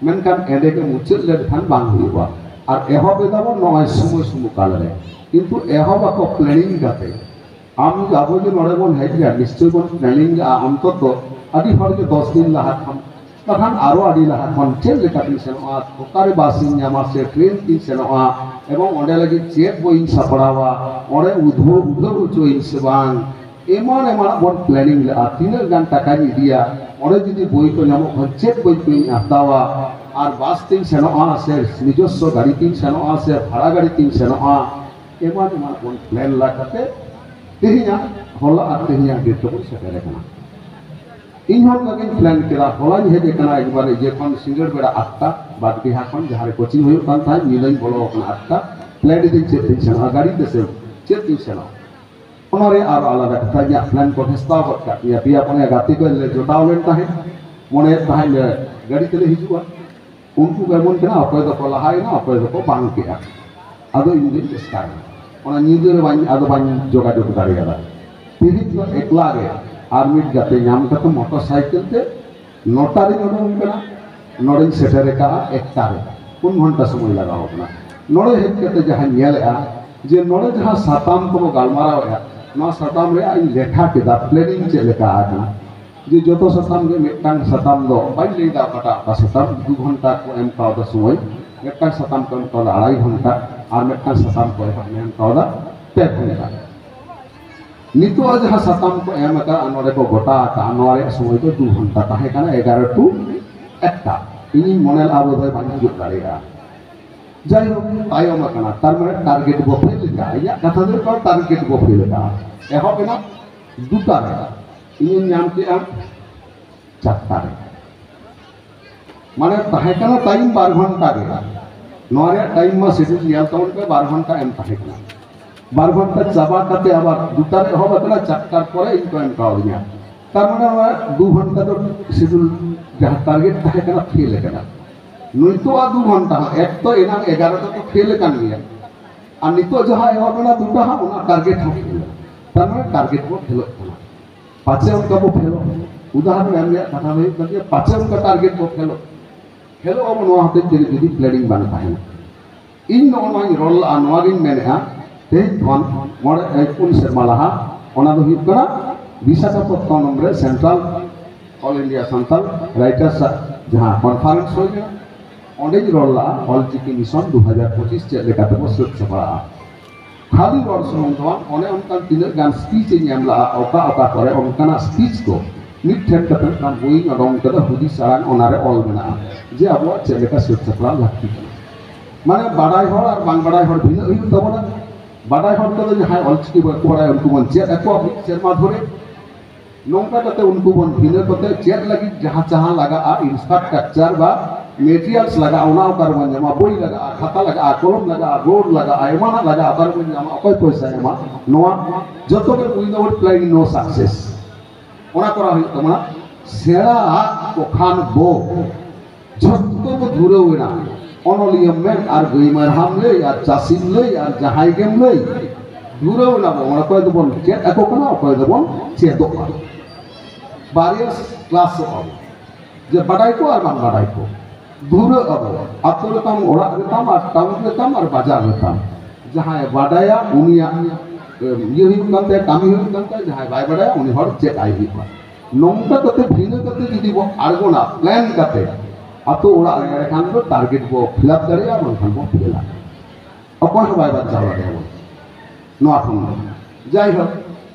ᱢᱮᱱᱠᱷᱟᱱ ᱮᱸᱰᱮ ᱜᱮ ᱢᱩᱪᱟᱹᱫ ᱞᱮᱱᱠᱷᱟᱱ ᱵᱟᱝ ᱦᱩᱭᱩᱜᱼᱟ᱾ ᱟᱨ ᱮᱦᱚᱵ ᱮᱫᱟᱵᱚᱱ ᱱᱚᱜᱼᱚᱭ ᱥᱚᱢᱚᱭ ᱥᱚᱢᱚᱭ ᱠᱟᱞ ᱨᱮ, ᱠᱤᱱᱛᱩ ᱮᱦᱚᱵ ᱟᱠᱚ ᱯᱞᱮᱱᱤᱝ ᱠᱟᱛᱮ᱾ ᱟᱢ, ᱟᱵᱚ ᱡᱮ ᱱᱚᱰᱮ ᱵᱚᱱ ᱦᱮᱡ ᱞᱮᱱ, ᱱᱤᱥᱪᱚᱭ ᱵᱚᱱ ᱯᱞᱮᱱᱤᱝ ᱞᱮᱜᱼᱟ ᱚᱱᱛᱚᱛᱚ ᱟᱹᱰᱤ ᱦᱚᱲ ᱜᱮ ᱫᱚᱥ ᱫᱤᱱ ᱞᱟᱦᱟ ᱠᱷᱚᱱ, ᱵᱟᱠᱷᱟᱱ ᱟᱨᱚ ᱟᱹᱰᱤ ᱞᱟᱦᱟ ᱠᱷᱚᱱ, ᱪᱮᱫ ᱞᱮᱠᱟᱛᱤᱧ ᱥᱮᱱᱚᱜᱼᱟ, ᱚᱠᱟᱨᱮ ᱵᱟᱥ ᱤᱧ ᱧᱟᱢᱟ ᱥᱮ ᱴᱨᱮᱱ ᱛᱤᱧ ᱥᱮᱱᱚᱜᱼᱟ, ᱮᱵᱚᱝ ᱚᱸᱰᱮ ᱞᱟᱹᱜᱤᱫ ᱪᱮᱫ ᱵᱳᱭᱤᱧ ᱥᱟᱯᱲᱟᱣᱟ, ᱚᱸᱰᱮ ᱩᱫᱷᱟᱹᱣ, ᱩᱫᱷᱟᱹᱣ ᱦᱚᱪᱚᱭᱤᱧ ᱥᱮ ᱵᱟᱝ, ᱮᱢᱟᱱ ᱮᱢᱟᱱᱟᱜ ᱵᱚᱱ ᱯᱞᱮᱱᱤᱝ ᱞᱮᱜᱼᱟ᱾ ᱛᱤᱱᱟᱹᱜ ᱜᱟᱱ ᱴᱟᱠᱟᱧ ᱤᱫᱤᱭᱟ, ᱚᱸᱰᱮ ᱡᱩᱫᱤ ᱵᱳᱭ ᱠᱚ ᱧᱟᱢᱚᱜ ᱠᱷᱟᱱ ᱪᱮᱫ ᱵᱳᱭ ᱠᱚᱧ ᱦᱟᱛᱟᱣᱟ, ᱟᱨ ᱵᱟᱥ ᱛᱤᱧ ᱥᱮᱱᱚᱜᱼᱟ ᱥᱮ ᱱᱤᱡᱚᱥᱥᱚ ᱜᱟᱹᱰᱤ ᱛᱤᱧ ᱥᱮᱱᱚᱜᱼᱟ ᱥᱮ ᱵᱷᱟᱲᱟ ᱜᱟᱹᱰᱤ ᱛᱤᱧ ᱥᱮᱱᱚᱜᱼᱟ, ᱮᱢᱟᱱ ᱮᱢᱟᱱᱟᱜ ᱵᱚᱱ ᱯᱞᱮᱱ ᱞᱟ ᱠᱟᱛᱮ ᱛᱮᱦᱮᱧᱟᱜ, ᱦᱚᱞᱟ ᱟᱨ ᱛᱮᱦᱮᱧᱟᱜ ᱰᱮᱴ ᱨᱮᱵᱚᱱ ᱥᱮᱴᱮᱨ ᱟᱠᱟᱱᱟ᱾ ᱤᱧ ᱦᱚᱸ ᱚᱱᱠᱟ ᱜᱤᱧ ᱯᱞᱮᱱ ᱠᱮᱫᱟ, ᱦᱚᱞᱟᱧ ᱦᱮᱡ ᱟᱠᱟᱱᱟ ᱮᱠᱵᱟᱨᱮ ᱤᱭᱟᱹ ᱠᱷᱚᱱ, ᱥᱤᱸᱜᱟᱹᱲ ᱵᱮᱲᱟ ᱟᱴᱴᱟ, ᱵᱟᱜᱽᱰᱤᱦᱟ ᱠᱷᱚᱱ ᱡᱟᱦᱟᱸ ᱨᱮ ᱠᱳᱪᱤᱝ ᱦᱩᱭᱩᱜ ᱠᱟᱱ ᱛᱟᱦᱮᱸᱫ, ᱧᱤᱫᱟᱹᱧ ᱵᱚᱞᱚ ᱟᱠᱟᱱᱟ ᱟᱴᱴᱟ᱾ ᱯᱞᱮᱱ ᱤᱫᱟᱹᱧ ᱪᱮᱫ ᱛᱤᱧ ᱥᱮᱱᱚᱜᱼᱟ, ᱜᱟᱹᱰᱤ ᱛᱮᱥᱮ ᱪᱮᱫ ᱛᱤᱧ ᱥᱮᱱᱚᱜᱼᱟ? ᱚᱱᱟ ᱨᱮ ᱟᱨ ᱟᱞᱟᱫᱟ ᱠᱟᱛᱷᱟ, ᱤᱧᱟᱹᱜ ᱯᱞᱮᱱ ᱠᱚ ᱵᱷᱮᱥᱛᱟᱣ ᱜᱚᱫ ᱠᱟᱜ ᱛᱤᱧᱟ᱾ ᱯᱮᱭᱟ ᱯᱩᱱᱭᱟ ᱜᱟᱛᱮ ᱠᱚ ᱞᱮ ᱡᱚᱴᱟᱣ ᱞᱮᱱ ᱛᱟᱦᱮᱸᱫ, ᱢᱚᱱᱮᱭᱮᱫ ᱛᱟᱦᱮᱸᱫ ᱞᱮ ᱜᱟᱹᱰᱤ ᱛᱮᱞᱮ ᱦᱤᱡᱩᱜᱼᱟ, ᱩᱱᱠᱩ ᱠᱚ ᱮᱢᱚᱱ ᱠᱟᱱᱟ, ᱚᱠᱚᱭ ᱫᱚᱠᱚ ᱞᱟᱦᱟᱭᱮᱱᱟ, ᱚᱠᱚᱭ ᱫᱚᱠᱚ ᱵᱟᱝ ᱠᱮᱜᱼᱟ᱾ ᱟᱫᱚ ᱤᱧ ᱫᱚᱧ ᱮᱥᱠᱟᱨ ᱮᱱᱟ, ᱚᱱᱟ ᱧᱤᱫᱟᱹ ᱨᱮ ᱵᱟᱹᱧ, ᱟᱫᱚ ᱵᱟᱹᱧ ᱡᱳᱜᱟᱡᱳᱜᱽ ᱫᱟᱲᱮᱭᱟᱫᱟ᱾ ᱛᱮᱦᱮᱧ ᱫᱚ ᱮᱠᱞᱟ ᱜᱮ ᱟᱨ ᱢᱤᱫ ᱜᱟᱛᱮ ᱧᱟᱢ ᱠᱟᱛᱮ ᱢᱚᱴᱚᱨ ᱥᱟᱭᱠᱮᱞ ᱛᱮ ᱱᱚᱴᱟ ᱨᱤᱧ ᱩᱰᱩᱝ ᱠᱟᱱᱟ, ᱱᱚᱰᱮᱧ ᱥᱮᱴᱮᱨ ᱟᱠᱟᱫᱼᱟ ᱮᱠᱴᱟ ᱨᱮ, ᱯᱩᱱ ᱜᱷᱚᱱᱴᱟ ᱥᱚᱢᱚᱭ ᱞᱟᱜᱟᱣ ᱠᱟᱱᱟ᱾ ᱱᱚᱰᱮ ᱦᱮᱡ ᱠᱟᱛᱮ ᱡᱟᱦᱟᱸᱧ ᱧᱮᱞᱮᱫᱼᱟ ᱡᱮ ᱱᱚᱰᱮ ᱡᱟᱦᱟᱸ ᱥᱟᱛᱟᱢ ᱠᱚᱵᱚ ᱜᱟᱞᱢᱟᱨᱟᱣᱮᱫᱼᱟ, ᱱᱚᱣᱟ ᱥᱟᱛᱟᱢ ᱨᱮᱭᱟᱜ ᱤᱧ ᱞᱮᱠᱷᱟ ᱠᱮᱫᱟ, ᱯᱞᱮᱱᱤᱝ ᱪᱮᱫ ᱞᱮᱠᱟ ᱟᱠᱟᱱᱟ, ᱡᱮ ᱡᱚᱛᱚ ᱥᱟᱛᱟᱢ ᱜᱮ ᱢᱤᱫᱴᱟᱝ ᱥᱟᱛᱟᱢ ᱫᱚ ᱵᱟᱹᱧ ᱞᱟᱹᱭᱫᱟ ᱚᱠᱟᱴᱟᱜ ᱚᱠᱟ ᱥᱟᱛᱟᱢ, ᱫᱩ ᱜᱷᱚᱱᱴᱟ ᱠᱚ ᱮᱢ ᱠᱟᱣᱫᱟ ᱥᱚᱢᱚᱭ, ᱢᱤᱫᱴᱟᱝ ᱥᱟᱛᱟᱢ ᱠᱚ ᱮᱢ ᱠᱟᱣᱫᱟ ᱟᱲᱟᱭ ᱜᱷᱚᱱᱴᱟ, ᱟᱨ ᱢᱤᱫᱴᱟᱝ ᱥᱟᱛᱟᱢ ᱠᱚ ᱮᱢ ᱠᱟᱣᱫᱟ ᱯᱮ ᱜᱷᱚᱱᱴᱟ᱾ ᱱᱤᱛᱚᱜ ᱡᱟᱦᱟᱸ ᱥᱟᱛᱟᱢ ᱠᱚ ᱮᱢ ᱟᱠᱟᱫᱼᱟ, ᱱᱚᱰᱮ ᱠᱚ ᱜᱚᱴᱟ ᱟᱠᱟᱫᱼᱟ, ᱱᱚᱣᱟ ᱨᱮᱭᱟᱜ ᱥᱚᱢᱚᱭ ᱫᱚ ᱫᱩ ᱜᱷᱚᱱᱴᱟ ᱛᱟᱦᱮᱸ ᱠᱟᱱᱟ, ᱮᱜᱟᱨᱚ ᱴᱩ ᱮᱠᱴᱟ᱾ ᱤᱧᱤᱧ ᱢᱚᱱᱮ ᱞᱮᱫᱼᱟ ᱵᱳᱫᱷᱚᱭ ᱵᱟᱹᱧ ᱦᱤᱡᱩᱜ ᱫᱟᱲᱮᱭᱟᱜᱼᱟ᱾ ᱡᱟᱭᱦᱳᱠ, ᱛᱟᱭᱚᱢ ᱟᱠᱟᱱᱟ, ᱛᱟᱨ ᱢᱟᱱᱮ ᱴᱟᱨᱜᱮᱴ ᱵᱚ ᱯᱷᱮᱞ ᱞᱮᱫᱟ᱾ ᱤᱧᱟᱹᱜ ᱠᱟᱛᱷᱟ ᱫᱚ ᱦᱩᱭᱩᱜ ᱠᱟᱱᱟ, ᱴᱟᱨᱜᱮᱴ ᱵᱚ ᱯᱷᱮᱞ ᱞᱮᱫᱟ᱾ ᱮᱦᱚᱵ ᱮᱱᱟ ᱫᱩᱴᱟ ᱨᱮ, ᱤᱧᱤᱧ ᱧᱟᱢ ᱠᱮᱫᱼᱟ ᱪᱟᱨᱴᱟ ᱨᱮ᱾ ᱢᱟᱱᱮ ᱛᱟᱦᱮᱸ ᱠᱟᱱᱟ ᱴᱟᱭᱤᱢ ᱵᱟᱨ ᱜᱷᱚᱱᱴᱟ ᱜᱮ᱾ ᱱᱚᱣᱟ ᱨᱮᱭᱟᱜ ᱴᱟᱭᱤᱢ ᱢᱟ ᱥᱤᱰᱩᱞ ᱧᱮᱞ ᱛᱟᱵᱚᱱ ᱯᱮ, ᱵᱟᱨ ᱜᱷᱚᱱᱴᱟ ᱮᱢ ᱛᱟᱦᱮᱸ ᱠᱟᱱᱟ᱾ ᱵᱟᱨ ᱜᱷᱚᱱᱴᱟ ᱪᱟᱵᱟ ᱠᱟᱛᱮ ᱟᱵᱟᱨ ᱫᱩᱴᱟ ᱨᱮ ᱮᱦᱚᱵ ᱟᱠᱟᱱᱟ, ᱪᱟᱨᱴᱟᱨ ᱯᱚᱨᱮ ᱤᱧ ᱠᱚ ᱮᱢ ᱠᱟᱣᱫᱤᱧᱟ᱾ ᱛᱟᱨ ᱢᱟᱱᱮ ᱱᱚᱣᱟ ᱫᱩ ᱜᱷᱚᱱᱴᱟ ᱫᱚ ᱥᱤᱰᱩᱞ ᱡᱟᱦᱟᱸ ᱴᱟᱨᱜᱮᱴ ᱛᱟᱦᱮᱸ ᱠᱟᱱᱟ, ᱯᱷᱮᱞ ᱟᱠᱟᱱᱟ᱾ ᱱᱤᱛᱚᱜ ᱟᱜ ᱫᱩ ᱜᱷᱚᱱᱴᱟ ᱦᱚᱸ, ᱮᱠ ᱛᱚ ᱮᱱᱟᱝ ᱮᱜᱟᱨᱚ ᱴᱟ ᱫᱚ ᱯᱷᱮᱞ ᱟᱠᱟᱱ ᱜᱮᱭᱟ, ᱟᱨ ᱱᱤᱛᱚᱜ ᱡᱟᱦᱟᱸ ᱮᱦᱚᱵ ᱮᱱᱟ ᱫᱩᱴᱟ ᱦᱟᱸᱜ, ᱚᱱᱟ ᱴᱟᱨᱜᱮᱴ ᱦᱚᱸ ᱯᱷᱮᱞ᱾ ᱛᱟᱨ ᱢᱟᱱᱮ ᱴᱟᱨᱜᱮᱴ ᱵᱚᱱ ᱯᱷᱮᱞᱚᱜ ᱠᱟᱱᱟ᱾ ᱯᱟᱪᱮ ᱚᱱᱠᱟ ᱵᱚ ᱯᱷᱮᱞᱚᱜ᱾ ᱩᱫᱟᱦᱚᱨᱚᱱ ᱮᱢ ᱨᱮᱭᱟᱜ ᱠᱟᱛᱷᱟ ᱫᱚ ᱦᱩᱭᱩᱜ ᱠᱟᱱᱟ ᱡᱮ ᱯᱟᱪᱮ ᱚᱱᱠᱟ ᱴᱟᱨᱜᱮᱴ ᱵᱚ ᱯᱷᱮᱞᱚᱜ᱾ ᱯᱷᱮᱞᱚᱜ ᱟᱵᱚ ᱱᱚᱣᱟ ᱦᱚᱛᱮᱡ ᱛᱮ ᱡᱩᱫᱤ ᱯᱞᱮᱱᱤᱝ ᱵᱟᱝ ᱛᱟᱦᱮᱱᱟ᱾ ᱤᱧ ᱱᱚᱜᱼᱚ ᱱᱚᱣᱟᱧ ᱨᱚᱲ ᱞᱟᱜᱼᱟ, ᱱᱚᱣᱟᱜᱤᱧ ᱢᱮᱱᱮᱫᱼᱟ, ᱛᱮᱦᱮᱧ ᱠᱷᱚᱱ ᱢᱚᱬᱮ, ᱮ, ᱯᱩᱱ ᱥᱮᱨᱢᱟ ᱞᱟᱦᱟ, ᱚᱱᱟ ᱫᱚ ᱦᱩᱭᱩᱜ ᱠᱟᱱᱟ ᱵᱤᱥᱟᱠᱷᱟᱯᱚᱛᱛᱚᱱᱚᱢ ᱨᱮ central all India Santal writers ᱟᱜ ᱡᱟᱦᱟᱸ ᱠᱚᱱᱯᱷᱟᱨᱮᱱᱥ ᱦᱩᱭ ᱞᱮᱱᱟ, ᱚᱸᱰᱮᱧ ᱨᱚᱲ ᱞᱟᱜᱼᱟ ᱚᱞ ᱪᱤᱠᱤ ᱢᱤᱥᱚᱱ ᱫᱩ ᱦᱟᱡᱟᱨ ᱯᱚᱸᱪᱤᱥ ᱪᱮᱫ ᱞᱮᱠᱟ ᱛᱮᱵᱚ ᱥᱟᱹᱛ ᱥᱟᱯᱲᱟᱜᱼᱟ᱾ ᱠᱷᱟᱹᱞᱤ ᱨᱚᱲ ᱥᱩᱢᱩᱝ ᱫᱚ ᱵᱟᱝ, ᱚᱱᱮ ᱚᱱᱠᱟᱱ ᱛᱤᱱᱟᱹᱜ ᱜᱟᱱ ᱥᱯᱤᱪ ᱤᱧ ᱮᱢ ᱞᱟᱜᱼᱟ, ᱚᱠᱟ ᱚᱠᱟ ᱠᱚᱨᱮ ᱚᱱᱠᱟᱱᱟᱜ ᱥᱯᱤᱪ ᱠᱚ ᱢᱤᱫ ᱴᱷᱮᱱ ᱠᱟᱛᱮ ᱢᱤᱫᱴᱟᱝ ᱵᱳᱭᱤᱧ ᱚᱰᱚᱝ ᱠᱟᱫᱟ, ᱦᱩᱫᱤᱥ ᱟᱲᱟᱝ ᱚᱱᱟᱨᱮ ᱚᱞ ᱢᱮᱱᱟᱜᱼᱟ ᱡᱮ ᱟᱵᱚᱣᱟᱜ ᱪᱮᱫ ᱞᱮᱠᱟ ᱥᱟᱹᱛ ᱥᱟᱯᱲᱟᱣ ᱞᱟᱹᱠᱛᱤ ᱠᱟᱱᱟ᱾ ᱢᱟᱱᱮ ᱵᱟᱰᱟᱭ ᱦᱚᱲ ᱟᱨ ᱵᱟᱝ ᱵᱟᱰᱟᱭ ᱦᱚᱲ ᱵᱷᱤᱱᱟᱹᱜ ᱦᱩᱭᱩᱜ ᱛᱟᱵᱚᱱᱟ᱾ ᱵᱟᱰᱟᱭ ᱦᱚᱲ ᱠᱚᱫᱚ ᱡᱟᱦᱟᱸᱭ ᱚᱞᱪᱤᱠᱤ ᱵᱟᱠᱚ ᱵᱟᱲᱟᱭᱟ ᱩᱱᱠᱩ ᱵᱚᱱ ᱪᱮᱫ ᱟᱠᱚᱣᱟ ᱢᱤᱫ ᱥᱮᱨᱢᱟ ᱫᱷᱚᱨᱮ᱾ ᱱᱚᱝᱠᱟ ᱠᱟᱛᱮ ᱩᱱᱠᱩ ᱵᱚᱱ ᱵᱷᱤᱱᱟᱹ ᱠᱟᱛᱮ ᱪᱮᱫ ᱞᱟᱹᱜᱤᱫ ᱡᱟᱦᱟᱸ ᱡᱟᱦᱟᱸ ᱞᱟᱜᱟᱜᱼᱟ, ᱤᱱᱯᱷᱨᱟᱥᱴᱨᱟᱠᱪᱟᱨ ᱵᱟ ᱢᱮᱴᱮᱨᱤᱭᱟᱞᱥ ᱞᱟᱜᱟᱜᱼᱟ, ᱚᱱᱟ ᱚᱠᱟ ᱨᱮᱵᱚᱱ ᱧᱟᱢᱟ? ᱵᱳᱭ ᱞᱟᱜᱟᱜᱼᱟ, ᱠᱷᱟᱛᱟ ᱞᱟᱜᱟᱜᱼᱟ, ᱠᱚᱞᱚᱢ ᱞᱟᱜᱟᱜᱼᱟ, ᱵᱳᱨᱰ ᱞᱟᱜᱟᱜᱼᱟ, ᱮᱢᱟᱱᱟᱜ ᱞᱟᱜᱟᱜᱼᱟ, ᱚᱠᱟ ᱨᱮᱵᱚᱱ ᱧᱟᱢᱟ? ᱚᱠᱚᱭ ᱯᱚᱭᱥᱟᱭ ᱮᱢᱟ? ᱱᱚᱣᱟ ᱡᱚᱛᱚ ᱜᱮ without planning no success᱾ ᱚᱱᱟ ᱠᱚᱨᱟᱣ ᱦᱩᱭᱩᱜ ᱛᱟᱵᱚᱱᱟ᱾ ᱥᱮᱬᱟ ᱟᱜ ᱠᱚ ᱠᱷᱟᱱ ᱵᱚ ᱡᱷᱚᱛᱚ ᱵᱚ ᱫᱷᱩᱨᱟᱹᱣ ᱮᱱᱟ᱾ ᱚᱱᱚᱞᱤᱭᱟᱹᱢ ᱢᱮᱱ ᱟᱨ ᱜᱟᱹᱭ ᱢᱮᱨᱦᱟᱢ ᱞᱟᱹᱭ ᱟᱨ ᱪᱟᱹᱥᱤᱢ ᱞᱟᱹᱭ ᱟᱨ ᱡᱟᱦᱟᱸᱭ ᱜᱮᱢ ᱞᱟᱹᱭ, ᱫᱷᱩᱨᱟᱹᱣ ᱮᱱᱟ ᱵᱚ᱾ ᱚᱱᱟ ᱚᱠᱚᱭ ᱫᱚᱵᱚᱱ ᱪᱮᱫ ᱟᱠᱚ ᱠᱟᱱᱟ, ᱚᱠᱚᱭ ᱫᱚᱵᱚᱱ ᱪᱮᱫᱚᱜ ᱠᱟᱱᱟ᱾ ᱵᱟᱨᱭᱟ ᱠᱞᱟᱥᱚᱜ ᱟᱵᱚ, ᱡᱮ ᱵᱟᱰᱟᱭ ᱠᱚ ᱟᱨ ᱵᱟᱝ ᱵᱟᱰᱟᱭ ᱠᱚ᱾ ᱫᱷᱩᱨᱟᱹᱜ ᱟᱵᱚ, ᱟᱛᱳ ᱨᱮᱛᱟᱢ, ᱚᱲᱟᱜ ᱨᱮᱛᱟᱢ, ᱟᱨ ᱴᱟᱣᱩᱱ ᱨᱮᱛᱟᱢ, ᱟᱨ ᱵᱟᱡᱟᱨ ᱨᱮᱛᱟᱢ᱾ ᱡᱟᱦᱟᱸᱭ ᱵᱟᱰᱟᱭᱟ ᱩᱱᱤᱭᱟᱜ ᱮ, ᱤᱭᱟᱹ ᱦᱩᱭᱩᱜ ᱠᱟᱱ ᱛᱟᱭᱟ, ᱠᱟᱹᱢᱤ ᱦᱩᱭᱩᱜ ᱠᱟᱱ ᱛᱟᱭᱟ, ᱡᱟᱦᱟᱸᱭ ᱵᱟᱭ ᱵᱟᱰᱟᱭᱟ ᱩᱱᱤ ᱦᱚᱲ ᱪᱮᱫ ᱟᱭ ᱦᱩᱭᱩᱜᱼᱟ᱾ ᱱᱚᱝᱠᱟ ᱠᱟᱛᱮ ᱵᱷᱤᱱᱟᱹ ᱠᱟᱛᱮ ᱡᱩᱫᱤ ᱵᱚ ᱟᱬᱜᱚᱱᱟ ᱯᱞᱮᱱ ᱠᱟᱛᱮ ᱟᱛᱳ ᱚᱲᱟᱜ ᱨᱮ, ᱮᱸᱰᱮᱠᱷᱟᱱ ᱫᱚ ᱴᱟᱨᱜᱮᱴ ᱵᱚ ᱯᱷᱤᱞᱟᱯ ᱫᱟᱲᱮᱭᱟᱜᱼᱟ, ᱵᱟᱝᱠᱷᱟᱱ ᱵᱚ ᱯᱷᱮᱞᱟ᱾ ᱚᱠᱚᱭ ᱦᱚᱸ ᱵᱟᱭ ᱵᱟᱧᱪᱟᱣ ᱫᱟᱲᱮᱭᱟᱵᱚᱱ ᱱᱚᱣᱟ ᱠᱷᱚᱱ ᱫᱚ᱾ ᱡᱟᱭᱦᱳᱠ,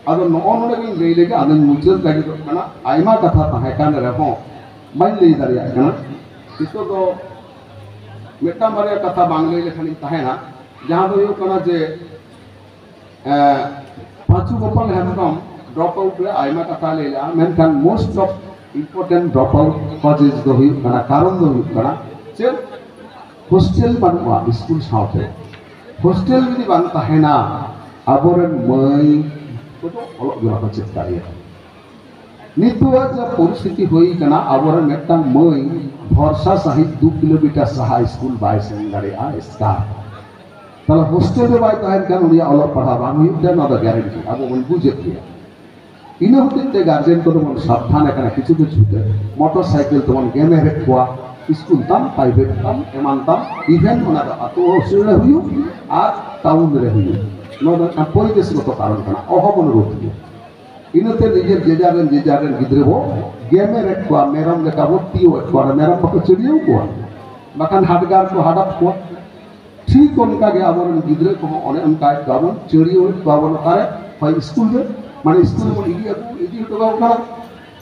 ᱟᱫᱚ ᱱᱚᱜᱼᱚ ᱱᱚᱰᱮ ᱜᱤᱧ ᱞᱟᱹᱭ ᱞᱮᱜᱮ, ᱟᱫᱚᱧ ᱢᱩᱪᱟᱹᱫ ᱞᱟᱹᱜᱤᱫᱚᱜ ᱠᱟᱱᱟ᱾ ᱟᱭᱢᱟ ᱠᱟᱛᱷᱟ ᱛᱟᱦᱮᱸ ᱠᱟᱱ ᱨᱮᱦᱚᱸ ᱵᱟᱹᱧ ᱞᱟᱹᱭ ᱫᱟᱲᱮᱭᱟᱜ ᱠᱟᱱᱟ᱾ ᱱᱤᱛᱚᱜ ᱫᱚ ᱢᱤᱫᱴᱟᱝ ᱵᱟᱨᱭᱟ ᱠᱟᱛᱷᱟ ᱵᱟᱝ ᱞᱟᱹᱭ ᱞᱮᱠᱷᱟᱱᱤᱧ ᱛᱟᱦᱮᱱᱟ, ᱡᱟᱦᱟᱸ ᱫᱚ ᱦᱩᱭᱩᱜ ᱠᱟᱱᱟ ᱡᱮ ᱮᱸ, ᱯᱟᱸᱪᱩ ᱜᱳᱯᱟᱞ ᱦᱮᱢᱵᱨᱚᱢ ᱰᱨᱚᱯ ᱟᱣᱩᱴ ᱨᱮ ᱟᱭᱢᱟ ᱠᱟᱛᱷᱟ ᱞᱟᱹᱭ ᱞᱮᱜᱼᱟ, ᱢᱮᱱᱠᱷᱟᱱ most of important drop out causes ᱫᱚ ᱦᱩᱭᱩᱜ ᱠᱟᱱᱟ, ᱠᱟᱨᱚᱱ ᱫᱚ ᱦᱩᱭᱩᱜ ᱠᱟᱱᱟ ᱪᱮᱫ? ᱦᱳᱥᱴᱮᱞ ᱵᱟᱹᱱᱩᱜᱼᱟ ᱥᱠᱩᱞ ᱥᱟᱶᱛᱮ᱾ ᱦᱳᱥᱴᱮᱞ ᱡᱩᱫᱤ ᱵᱟᱝ ᱛᱟᱦᱮᱱᱟ, ᱟᱵᱚᱨᱮᱱ ᱢᱟᱹᱭ ᱠᱚᱫᱚ ᱚᱞᱚᱜ ᱜᱮ ᱵᱟᱠᱚ ᱪᱮᱫ ᱫᱟᱲᱮᱭᱟᱜᱼᱟ᱾ ᱱᱤᱛᱚᱜ ᱡᱟ ᱯᱚᱨᱤᱥᱛᱷᱤᱛᱤ ᱦᱩᱭ ᱠᱟᱱᱟ, ᱟᱵᱚᱨᱮᱱ ᱢᱤᱫᱴᱟᱝ ᱢᱟᱹᱭ ᱵᱷᱚᱨᱥᱟ ᱥᱟᱺᱦᱤᱡ ᱫᱩ ᱠᱤᱞᱳᱢᱤᱴᱟᱨ ᱥᱟᱦᱟ ᱥᱠᱩᱞ ᱵᱟᱭ ᱥᱮᱱ ᱫᱟᱲᱮᱭᱟᱜᱼᱟ ᱮᱥᱠᱟᱨ᱾ ᱛᱟᱦᱞᱮ ᱦᱳᱥᱴᱮᱞ ᱨᱮ ᱵᱟᱭ ᱛᱟᱦᱮᱱ ᱠᱷᱟᱱ ᱩᱱᱤᱭᱟᱜ ᱚᱞᱚᱜ ᱯᱟᱲᱦᱟᱣ ᱵᱟᱝ ᱦᱩᱭᱩᱜ ᱛᱟᱭᱟ, ᱱᱚᱣᱟ ᱫᱚ ᱜᱮᱨᱮᱱᱴᱤ, ᱟᱵᱚ ᱵᱚᱱ ᱵᱩᱡᱮᱫ ᱜᱮᱭᱟ᱾ ᱤᱱᱟᱹ ᱦᱚᱛᱮᱡ ᱛᱮ ᱜᱟᱨᱡᱮᱱ ᱠᱚᱫᱚ ᱵᱚᱱ ᱥᱟᱵᱫᱷᱟᱱ ᱟᱠᱟᱱᱟ ᱠᱤᱪᱷᱩ ᱠᱤᱪᱷᱩ ᱛᱮ, ᱢᱚᱴᱚᱨ ᱥᱟᱭᱠᱮᱞ ᱛᱮᱵᱚᱱ ᱜᱮᱢᱮᱨᱮᱫ ᱠᱚᱣᱟ, ᱥᱠᱩᱞ ᱛᱟᱢ, ᱯᱨᱟᱭᱵᱷᱮᱴ ᱛᱟᱢ, ᱮᱢᱟᱱ ᱛᱟᱢ, ᱤᱵᱷᱮᱱ ᱚᱱᱟ ᱫᱚ ᱟᱛᱳ ᱦᱳᱥᱴᱮᱞ ᱨᱮ ᱦᱩᱭᱩᱜ ᱟᱨ ᱴᱟᱣᱩᱱ ᱨᱮ ᱦᱩᱭᱩᱜ, ᱱᱚᱣᱟ ᱫᱚ ᱢᱤᱫᱴᱟᱝ ᱯᱚᱨᱤᱵᱮᱥᱜᱚᱛᱚ ᱠᱟᱨᱚᱱ ᱠᱟᱱᱟ, ᱚᱦᱚᱵᱚᱱ ᱨᱳᱫᱷ ᱠᱮᱭᱟ᱾ ᱤᱱᱟᱹᱛᱮ ᱱᱤᱡᱮᱨ ᱡᱮᱡᱟᱨ ᱨᱮᱱ ᱡᱮᱡᱟᱨ ᱨᱮᱱ ᱜᱤᱫᱽᱨᱟᱹ ᱵᱚ ᱜᱮᱢᱮᱨᱮᱫ ᱠᱚᱣᱟ, ᱢᱮᱨᱚᱢ ᱞᱮᱠᱟ ᱵᱚ ᱛᱤᱭᱳᱜ ᱮᱫ ᱠᱚᱣᱟ, ᱢᱮᱨᱚᱢ ᱵᱟᱠᱚ ᱪᱟᱹᱰᱤᱭᱟᱹᱣ ᱠᱚᱣᱟ, ᱵᱟᱠᱷᱟᱱ ᱦᱟᱰᱜᱟᱨ ᱠᱚ ᱦᱟᱰᱟᱯ ᱠᱚᱣᱟ᱾ ᱴᱷᱤᱠ ᱚᱱᱠᱟ ᱜᱮ ᱟᱵᱚᱨᱮᱱ ᱜᱤᱫᱽᱨᱟᱹ ᱠᱚᱦᱚᱸ ᱚᱱᱮ ᱚᱱᱠᱟᱭᱮᱫ ᱠᱚᱣᱟ ᱵᱚᱱ, ᱪᱟᱹᱲᱤᱭᱟᱹᱣᱮᱫ ᱠᱚᱣᱟ ᱵᱚᱱ᱾ ᱚᱠᱟᱨᱮ? ᱦᱳᱭ, ᱥᱠᱩᱞ ᱨᱮ, ᱢᱟᱱᱮ ᱥᱠᱩᱞ ᱨᱮᱵᱚᱱ ᱤᱫᱤ ᱟᱹᱜᱩ, ᱤᱫᱤ ᱦᱚᱴᱚ ᱠᱟᱠᱚ ᱠᱟᱱᱟ᱾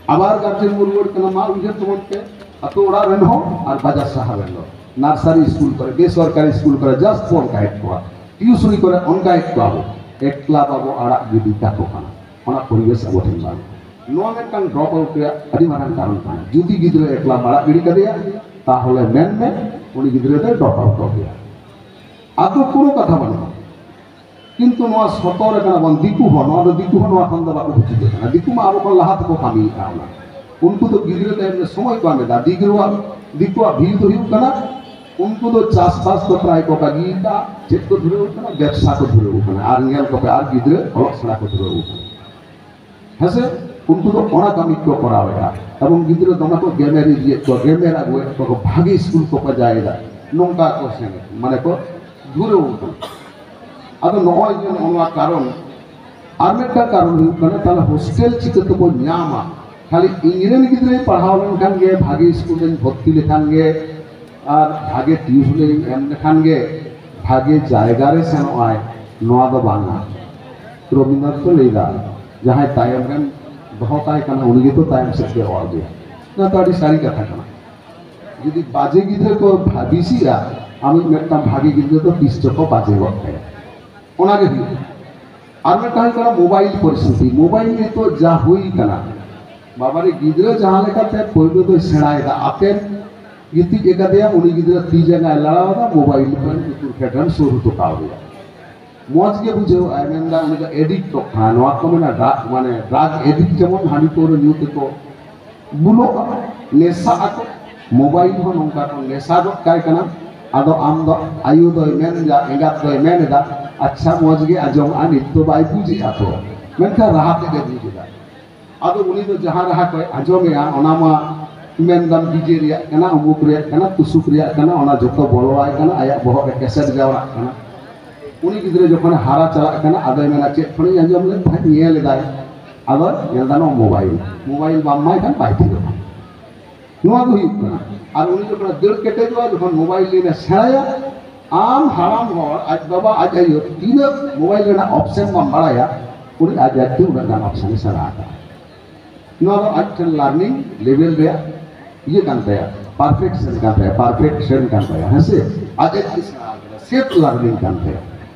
ᱟᱵᱟᱨ ᱜᱟᱨᱡᱮᱱ ᱵᱚᱱ ᱨᱩᱣᱟᱹᱲ ᱠᱟᱱᱟ, ᱢᱟ ᱩᱭᱦᱟᱹᱨ ᱛᱟᱵᱚᱱ ᱯᱮ, ᱟᱛᱳ ᱚᱲᱟᱜ ᱨᱮᱱ ᱦᱚᱸ ᱟᱨ ᱵᱟᱡᱟᱨ ᱥᱟᱦᱟᱨ ᱨᱮᱱ ᱦᱚᱸ᱾ ᱱᱟᱨᱥᱟᱨᱤ ᱥᱠᱩᱞ ᱠᱚᱨᱮ, ᱵᱮᱥᱚᱨᱠᱟᱨᱤ ᱥᱠᱩᱞ ᱠᱚᱨᱮ ᱡᱟᱥᱴ ᱵᱚᱱ ᱚᱱᱠᱟᱭᱮᱫ ᱠᱚᱣᱟ, ᱴᱤᱭᱩᱥᱚᱱᱤ ᱠᱚᱨᱮ ᱚᱱᱠᱟᱭᱮᱫ ᱠᱚᱣᱟ ᱵᱚ, ᱮᱠᱞᱟ ᱵᱟᱵᱚ ᱟᱲᱟᱜ ᱜᱤᱰᱤ ᱠᱟᱠᱚ ᱠᱟᱱᱟ᱾ ᱚᱱᱟ ᱯᱚᱨᱤᱵᱮᱥ ᱟᱵᱚ ᱴᱷᱮᱱ ᱵᱟᱝ᱾ ᱱᱚᱣᱟ ᱢᱤᱫᱴᱟᱝ ᱰᱨᱚᱯ ᱟᱣᱩᱴ ᱨᱮᱭᱟᱜ ᱟᱹᱰᱤ ᱢᱟᱨᱟᱝ ᱠᱟᱨᱚᱱ ᱠᱟᱱᱟ᱾ ᱡᱩᱫᱤ ᱜᱤᱫᱽᱨᱟᱹ ᱮᱠᱞᱟᱢ ᱟᱲᱟᱜ ᱜᱤᱰᱤ ᱠᱟᱫᱮᱭᱟ, ᱛᱟᱦᱚᱞᱮ ᱢᱮᱱ ᱢᱮ ᱩᱱᱤ ᱜᱤᱫᱽᱨᱟᱹ ᱫᱚᱭ ᱰᱨᱚᱯ ᱟᱣᱩᱴᱚᱜ ᱜᱮᱭᱟ᱾ ᱟᱫᱚ ᱠᱳᱱᱳ ᱠᱟᱛᱷᱟ ᱵᱟᱹᱱᱩᱜᱼᱟ᱾ ᱠᱤᱱᱛᱩ ᱱᱚᱣᱟ ᱥᱚᱛᱚᱨ ᱟᱠᱟᱱᱟ ᱵᱚᱱ, ᱫᱤᱠᱩ ᱦᱚᱸ, ᱱᱚᱣᱟ ᱫᱚ ᱫᱤᱠᱩ ᱦᱚᱸ ᱱᱚᱣᱟ ᱠᱷᱚᱱ ᱫᱚ ᱵᱟᱠᱚ ᱵᱩᱡᱷᱟᱹᱣ ᱠᱟᱱᱟ᱾ ᱫᱤᱠᱩ ᱢᱟ ᱟᱵᱚ ᱠᱷᱚᱱ ᱞᱟᱦᱟ ᱛᱮᱠᱚ ᱠᱟᱹᱢᱤᱭᱮᱫᱼᱟ ᱚᱱᱟ᱾ ᱩᱱᱠᱩ ᱫᱚ ᱜᱤᱫᱽᱨᱟᱹ ᱛᱟᱭᱚᱢ ᱨᱮ ᱥᱚᱢᱚᱭ ᱠᱚ ᱮᱢ ᱮᱫᱟ᱾ ᱫᱤᱠᱩᱣᱟᱜ ᱫᱤᱠᱩᱣᱟᱜ ᱵᱷᱤᱲ ᱫᱚ ᱦᱩᱭᱩᱜ ᱠᱟᱱᱟ, ᱩᱱᱠᱩ ᱫᱚ ᱪᱟᱥᱵᱟᱥ ᱫᱚ ᱯᱨᱟᱭ ᱠᱚ ᱵᱟᱹᱜᱤᱭᱮᱫᱟ, ᱪᱮᱫ ᱠᱚ ᱫᱷᱩᱨᱟᱹᱣ ᱠᱟᱱᱟ, ᱵᱮᱵᱽᱥᱟ ᱠᱚ ᱫᱷᱩᱨᱟᱹᱣ ᱠᱟᱱᱟ᱾ ᱟᱨ ᱧᱮᱞ ᱠᱚᱯᱮ, ᱟᱨ ᱜᱤᱫᱽᱨᱟᱹ ᱚᱞᱚᱜ ᱥᱮᱬᱟ ᱠᱚ ᱫᱷᱩᱨᱟᱹᱣ ᱠᱟᱱᱟ᱾ ᱦᱮᱸᱥᱮ? ᱩᱱᱠᱩ ᱫᱚ ᱚᱱᱟ ᱠᱟᱹᱢᱤ ᱠᱚ ᱠᱚᱨᱟᱣᱮᱫᱟ᱾ ᱮᱵᱚᱝ ᱜᱤᱫᱽᱨᱟᱹ ᱫᱚᱢᱮ ᱠᱚ ᱜᱮᱢᱮᱨ ᱤᱫᱤᱭᱮᱫ ᱠᱚᱣᱟ, ᱜᱮᱢᱮᱨ ᱟᱹᱜᱩᱭᱮᱫ ᱠᱚᱣᱟ ᱠᱚ, ᱵᱷᱟᱜᱮ ᱥᱠᱩᱞ ᱠᱚ ᱯᱟᱸᱡᱟᱭᱮᱫᱟ, ᱱᱚᱝᱠᱟ ᱠᱚ ᱥᱮᱱ ᱢᱟᱱᱮ ᱠᱚ ᱫᱷᱩᱨᱟᱹᱣ ᱠᱟᱱᱟ᱾ ᱟᱫᱚ ᱱᱚᱜᱼᱚᱭ ᱡᱮ ᱱᱚᱜᱼᱚ ᱱᱚᱣᱟ ᱠᱟᱨᱚᱱ, ᱟᱨ ᱢᱤᱫᱴᱟᱝ ᱠᱟᱨᱚᱱ ᱦᱩᱭᱩᱜ ᱠᱟᱱᱟ, ᱛᱟᱦᱞᱮ ᱦᱳᱥᱴᱮᱞ ᱪᱤᱠᱟᱹ ᱛᱮᱵᱚᱱ ᱧᱟᱢᱟ? ᱠᱷᱟᱹᱞᱤ ᱤᱧ ᱨᱮᱱ ᱜᱤᱫᱽᱨᱟᱹᱭ ᱯᱟᱲᱦᱟᱣ ᱞᱮᱱᱠᱷᱟᱱ ᱜᱮ, ᱵᱷᱟᱜᱮ ᱥᱠᱩᱞ ᱨᱮᱧ ᱵᱷᱚᱨᱛᱤ ᱞᱮᱠᱷᱟᱱ ᱜᱮ, ᱟᱨ ᱵᱷᱟᱜᱮ ᱴᱤᱭᱩᱥᱚᱱᱤᱧ ᱮᱢ ᱞᱮᱠᱷᱟᱱ ᱜᱮ ᱵᱷᱟᱜᱮ ᱡᱟᱭᱜᱟ ᱨᱮ ᱥᱮᱱᱚᱜ ᱟᱭ, ᱱᱚᱣᱟ ᱫᱚ ᱵᱟᱝᱟ᱾ ᱨᱚᱵᱤᱱᱫᱨᱚᱱᱟᱛᱷ ᱠᱚ ᱞᱟᱹᱭᱫᱟ, ᱡᱟᱦᱟᱸᱭ ᱛᱟᱭᱚᱢ ᱨᱮᱢ ᱫᱚᱦᱚ ᱠᱟᱭ ᱠᱟᱱᱟ, ᱩᱱᱤ ᱜᱮᱛᱚ ᱛᱟᱭᱚᱢ ᱥᱮᱫ ᱜᱮ ᱚᱨ ᱜᱮᱭᱟ᱾ ᱱᱚᱣᱟ ᱫᱚ ᱟᱹᱰᱤ ᱥᱟᱹᱨᱤ ᱠᱟᱛᱷᱟ ᱠᱟᱱᱟ᱾ ᱡᱩᱫᱤ ᱵᱟᱡᱮ ᱜᱤᱫᱽᱨᱟᱹ ᱠᱚ ᱵᱷᱟᱹᱵᱤᱥᱤᱜᱼᱟ, ᱟᱢᱤᱡ ᱢᱤᱫᱴᱟᱝ ᱵᱷᱟᱜᱮ ᱜᱤᱫᱽᱨᱟᱹ ᱫᱚ ᱛᱤᱥ ᱪᱚᱠᱚ ᱵᱟᱡᱮ ᱜᱚᱫ ᱠᱟᱭᱟ᱾ ᱚᱱᱟᱜᱮ ᱦᱩᱭᱩᱜᱼᱟ᱾ ᱟᱨ ᱢᱤᱫᱴᱟᱝ ᱦᱩᱭᱩᱜ ᱠᱟᱱᱟ ᱢᱳᱵᱟᱭᱤᱞ ᱯᱚᱨᱤᱥᱛᱷᱤᱛᱤ᱾ ᱢᱳᱵᱟᱭᱤᱞ ᱱᱤᱛᱚᱜ ᱡᱟ ᱦᱩᱭ ᱠᱟᱱᱟ, ᱵᱟᱵᱟᱨᱮ ᱜᱤᱫᱽᱨᱟᱹ ᱡᱟᱦᱟᱸ ᱞᱮᱠᱟᱛᱮ ᱯᱳᱭᱞᱳ ᱫᱚᱭ ᱥᱮᱬᱟᱭᱮᱫᱟ, ᱟᱛᱮᱢ ᱜᱤᱛᱤᱡ ᱟᱠᱟᱫᱮᱭᱟ, ᱩᱱᱤ ᱜᱤᱫᱽᱨᱟᱹ ᱛᱤ ᱡᱟᱸᱜᱟᱭ ᱞᱟᱲᱟᱣ ᱮᱫᱟ, ᱢᱳᱵᱟᱭᱤᱞ ᱠᱷᱚᱱ ᱞᱩᱛᱩᱨ ᱯᱷᱮᱰ ᱨᱮᱢ ᱥᱩᱨ ᱦᱚᱴᱚ ᱠᱟᱣᱫᱮᱭᱟ᱾ ᱢᱚᱡᱽ ᱜᱮ ᱵᱩᱡᱷᱟᱹᱣ ᱟᱭ, ᱢᱮᱱᱫᱟ ᱩᱱᱤ ᱫᱚ ᱮᱰᱤᱠᱴᱚᱜ ᱠᱟᱱᱟ᱾ ᱱᱚᱣᱟ ᱠᱚ ᱢᱮᱱᱟ ᱰᱨᱟᱜᱽ, ᱢᱟᱱᱮ ᱰᱨᱟᱜᱽ ᱮᱰᱤᱠᱴ, ᱡᱮᱢᱚᱱ ᱦᱟᱺᱰᱤ ᱯᱟᱹᱣᱨᱟᱹ ᱧᱩ ᱛᱮᱠᱚ ᱵᱩᱞᱚᱜᱼᱟ, ᱱᱮᱥᱟᱜ ᱟᱠᱚ, ᱢᱳᱵᱟᱭᱤᱞ ᱦᱚᱸ ᱱᱚᱝᱠᱟ ᱠᱚ ᱱᱮᱥᱟ ᱜᱚᱫ ᱠᱟᱭ ᱠᱟᱱᱟ᱾ ᱟᱫᱚ ᱟᱢ ᱫᱚ ᱟᱭᱳ ᱫᱚᱭ ᱢᱮᱱ ᱮᱫᱟ, ᱮᱸᱜᱟᱛ ᱫᱚᱭ ᱢᱮᱱ ᱮᱫᱟ, ᱟᱪᱪᱷᱟ ᱢᱚᱡᱽ ᱜᱮ ᱟᱸᱡᱚᱢᱚᱜᱼᱟ, ᱱᱤᱛ ᱫᱚ ᱵᱟᱭ ᱵᱩᱡᱮᱜᱼᱟ ᱛᱚ, ᱢᱮᱱᱠᱷᱟᱱ ᱨᱟᱦᱟ ᱛᱮᱫ ᱮ ᱵᱩᱡ ᱮᱫᱟ᱾ ᱟᱫᱚ ᱩᱱᱤ ᱫᱚ ᱡᱟᱦᱟᱸ ᱨᱟᱦᱟ ᱠᱚᱭ ᱟᱸᱡᱚᱢᱮᱜᱼᱟ, ᱚᱱᱟ ᱢᱟ ᱢᱮᱱᱫᱟᱢ ᱰᱤᱡᱮ ᱨᱮᱭᱟᱜ ᱠᱟᱱᱟ, ᱩᱢᱩᱠ ᱨᱮᱭᱟᱜ ᱠᱟᱱᱟ, ᱛᱩᱥᱩᱠ ᱨᱮᱭᱟᱜ ᱠᱟᱱᱟ, ᱚᱱᱟ ᱡᱚᱛᱚ ᱵᱚᱞᱚᱣᱟᱭ ᱠᱟᱱᱟ, ᱟᱭᱟᱜ ᱵᱚᱦᱚᱜ ᱨᱮ ᱠᱮᱥᱮᱴ ᱡᱟᱣᱨᱟᱜ ᱠᱟᱱᱟ᱾ ᱩᱱᱤ ᱜᱤᱫᱽᱨᱟᱹ ᱡᱚᱠᱷᱚᱱ ᱦᱟᱨᱟ ᱪᱟᱞᱟᱜ ᱠᱟᱱᱟ, ᱟᱫᱚᱭ ᱢᱮᱱᱟ, "ᱪᱮᱫ ᱠᱷᱚᱱᱤᱧ ᱟᱸᱡᱚᱢ ᱞᱮᱫ ᱛᱟᱦᱮᱸᱫ?" ᱧᱮᱞ ᱮᱫᱟᱭ, ᱟᱫᱚ ᱧᱮᱞ ᱫᱟ ᱱᱚᱣᱟ ᱢᱳᱵᱟᱭᱤᱞ, ᱢᱳᱵᱟᱭᱤᱞ ᱵᱟᱢ ᱮᱢᱟᱭ ᱠᱷᱟᱱ ᱵᱟᱭ ᱛᱷᱤᱨᱚᱜᱼᱟ᱾ ᱱᱚᱣᱟ ᱫᱚ ᱦᱩᱭᱩᱜ ᱠᱟᱱᱟ᱾ ᱟᱨ ᱩᱱᱤ ᱡᱚᱠᱷᱚᱱ ᱫᱟᱹᱲ ᱠᱮᱴᱮᱡᱚᱜᱼᱟ, ᱡᱚᱠᱷᱚᱱ ᱢᱳᱵᱟᱭᱤᱞ ᱞᱤᱱᱮ ᱥᱮᱬᱟᱭᱟ, ᱟᱢ ᱦᱟᱲᱟᱢ ᱦᱚᱲ, ᱟᱡ ᱵᱟᱵᱟ, ᱟᱡ ᱟᱭᱳ, ᱛᱤᱱᱟᱹᱜ ᱢᱳᱵᱟᱭᱤᱞ ᱨᱮᱱᱟᱜ ᱚᱯᱥᱮᱱ ᱵᱟᱢ ᱵᱟᱲᱟᱭᱟ, ᱩᱱᱤ ᱟᱡ ᱟᱡᱛᱮ ᱩᱱᱟᱹᱜ ᱜᱟᱱ ᱚᱯᱥᱮᱱᱮ ᱥᱮᱬᱟ ᱟᱠᱟᱫᱟ᱾ ᱱᱚᱣᱟ ᱫᱚ ᱟᱡ ᱴᱷᱮᱱ ᱞᱟᱨᱱᱤᱝ ᱞᱮᱵᱮᱞ ᱨᱮᱭᱟᱜ ᱤᱭᱟᱹ ᱠᱟᱱ ᱛᱟᱭᱟ, ᱯᱟᱨᱯᱷᱮᱠᱥᱚᱱ ᱠᱟᱱ ᱛᱟᱭᱟ, ᱯᱟᱨᱯᱷᱮᱠᱥᱚᱱ ᱠᱟᱱ ᱛᱟᱭᱟ, ᱦᱮᱸ ᱥᱮ? ᱟᱡ ᱟᱡ ᱛᱮ ᱥᱮᱬᱟ ᱟᱠᱟᱫᱟ, ᱥᱮᱞᱯ ᱞᱟᱨᱱᱤᱝ ᱠᱟᱱ ᱛᱟᱭᱟ᱾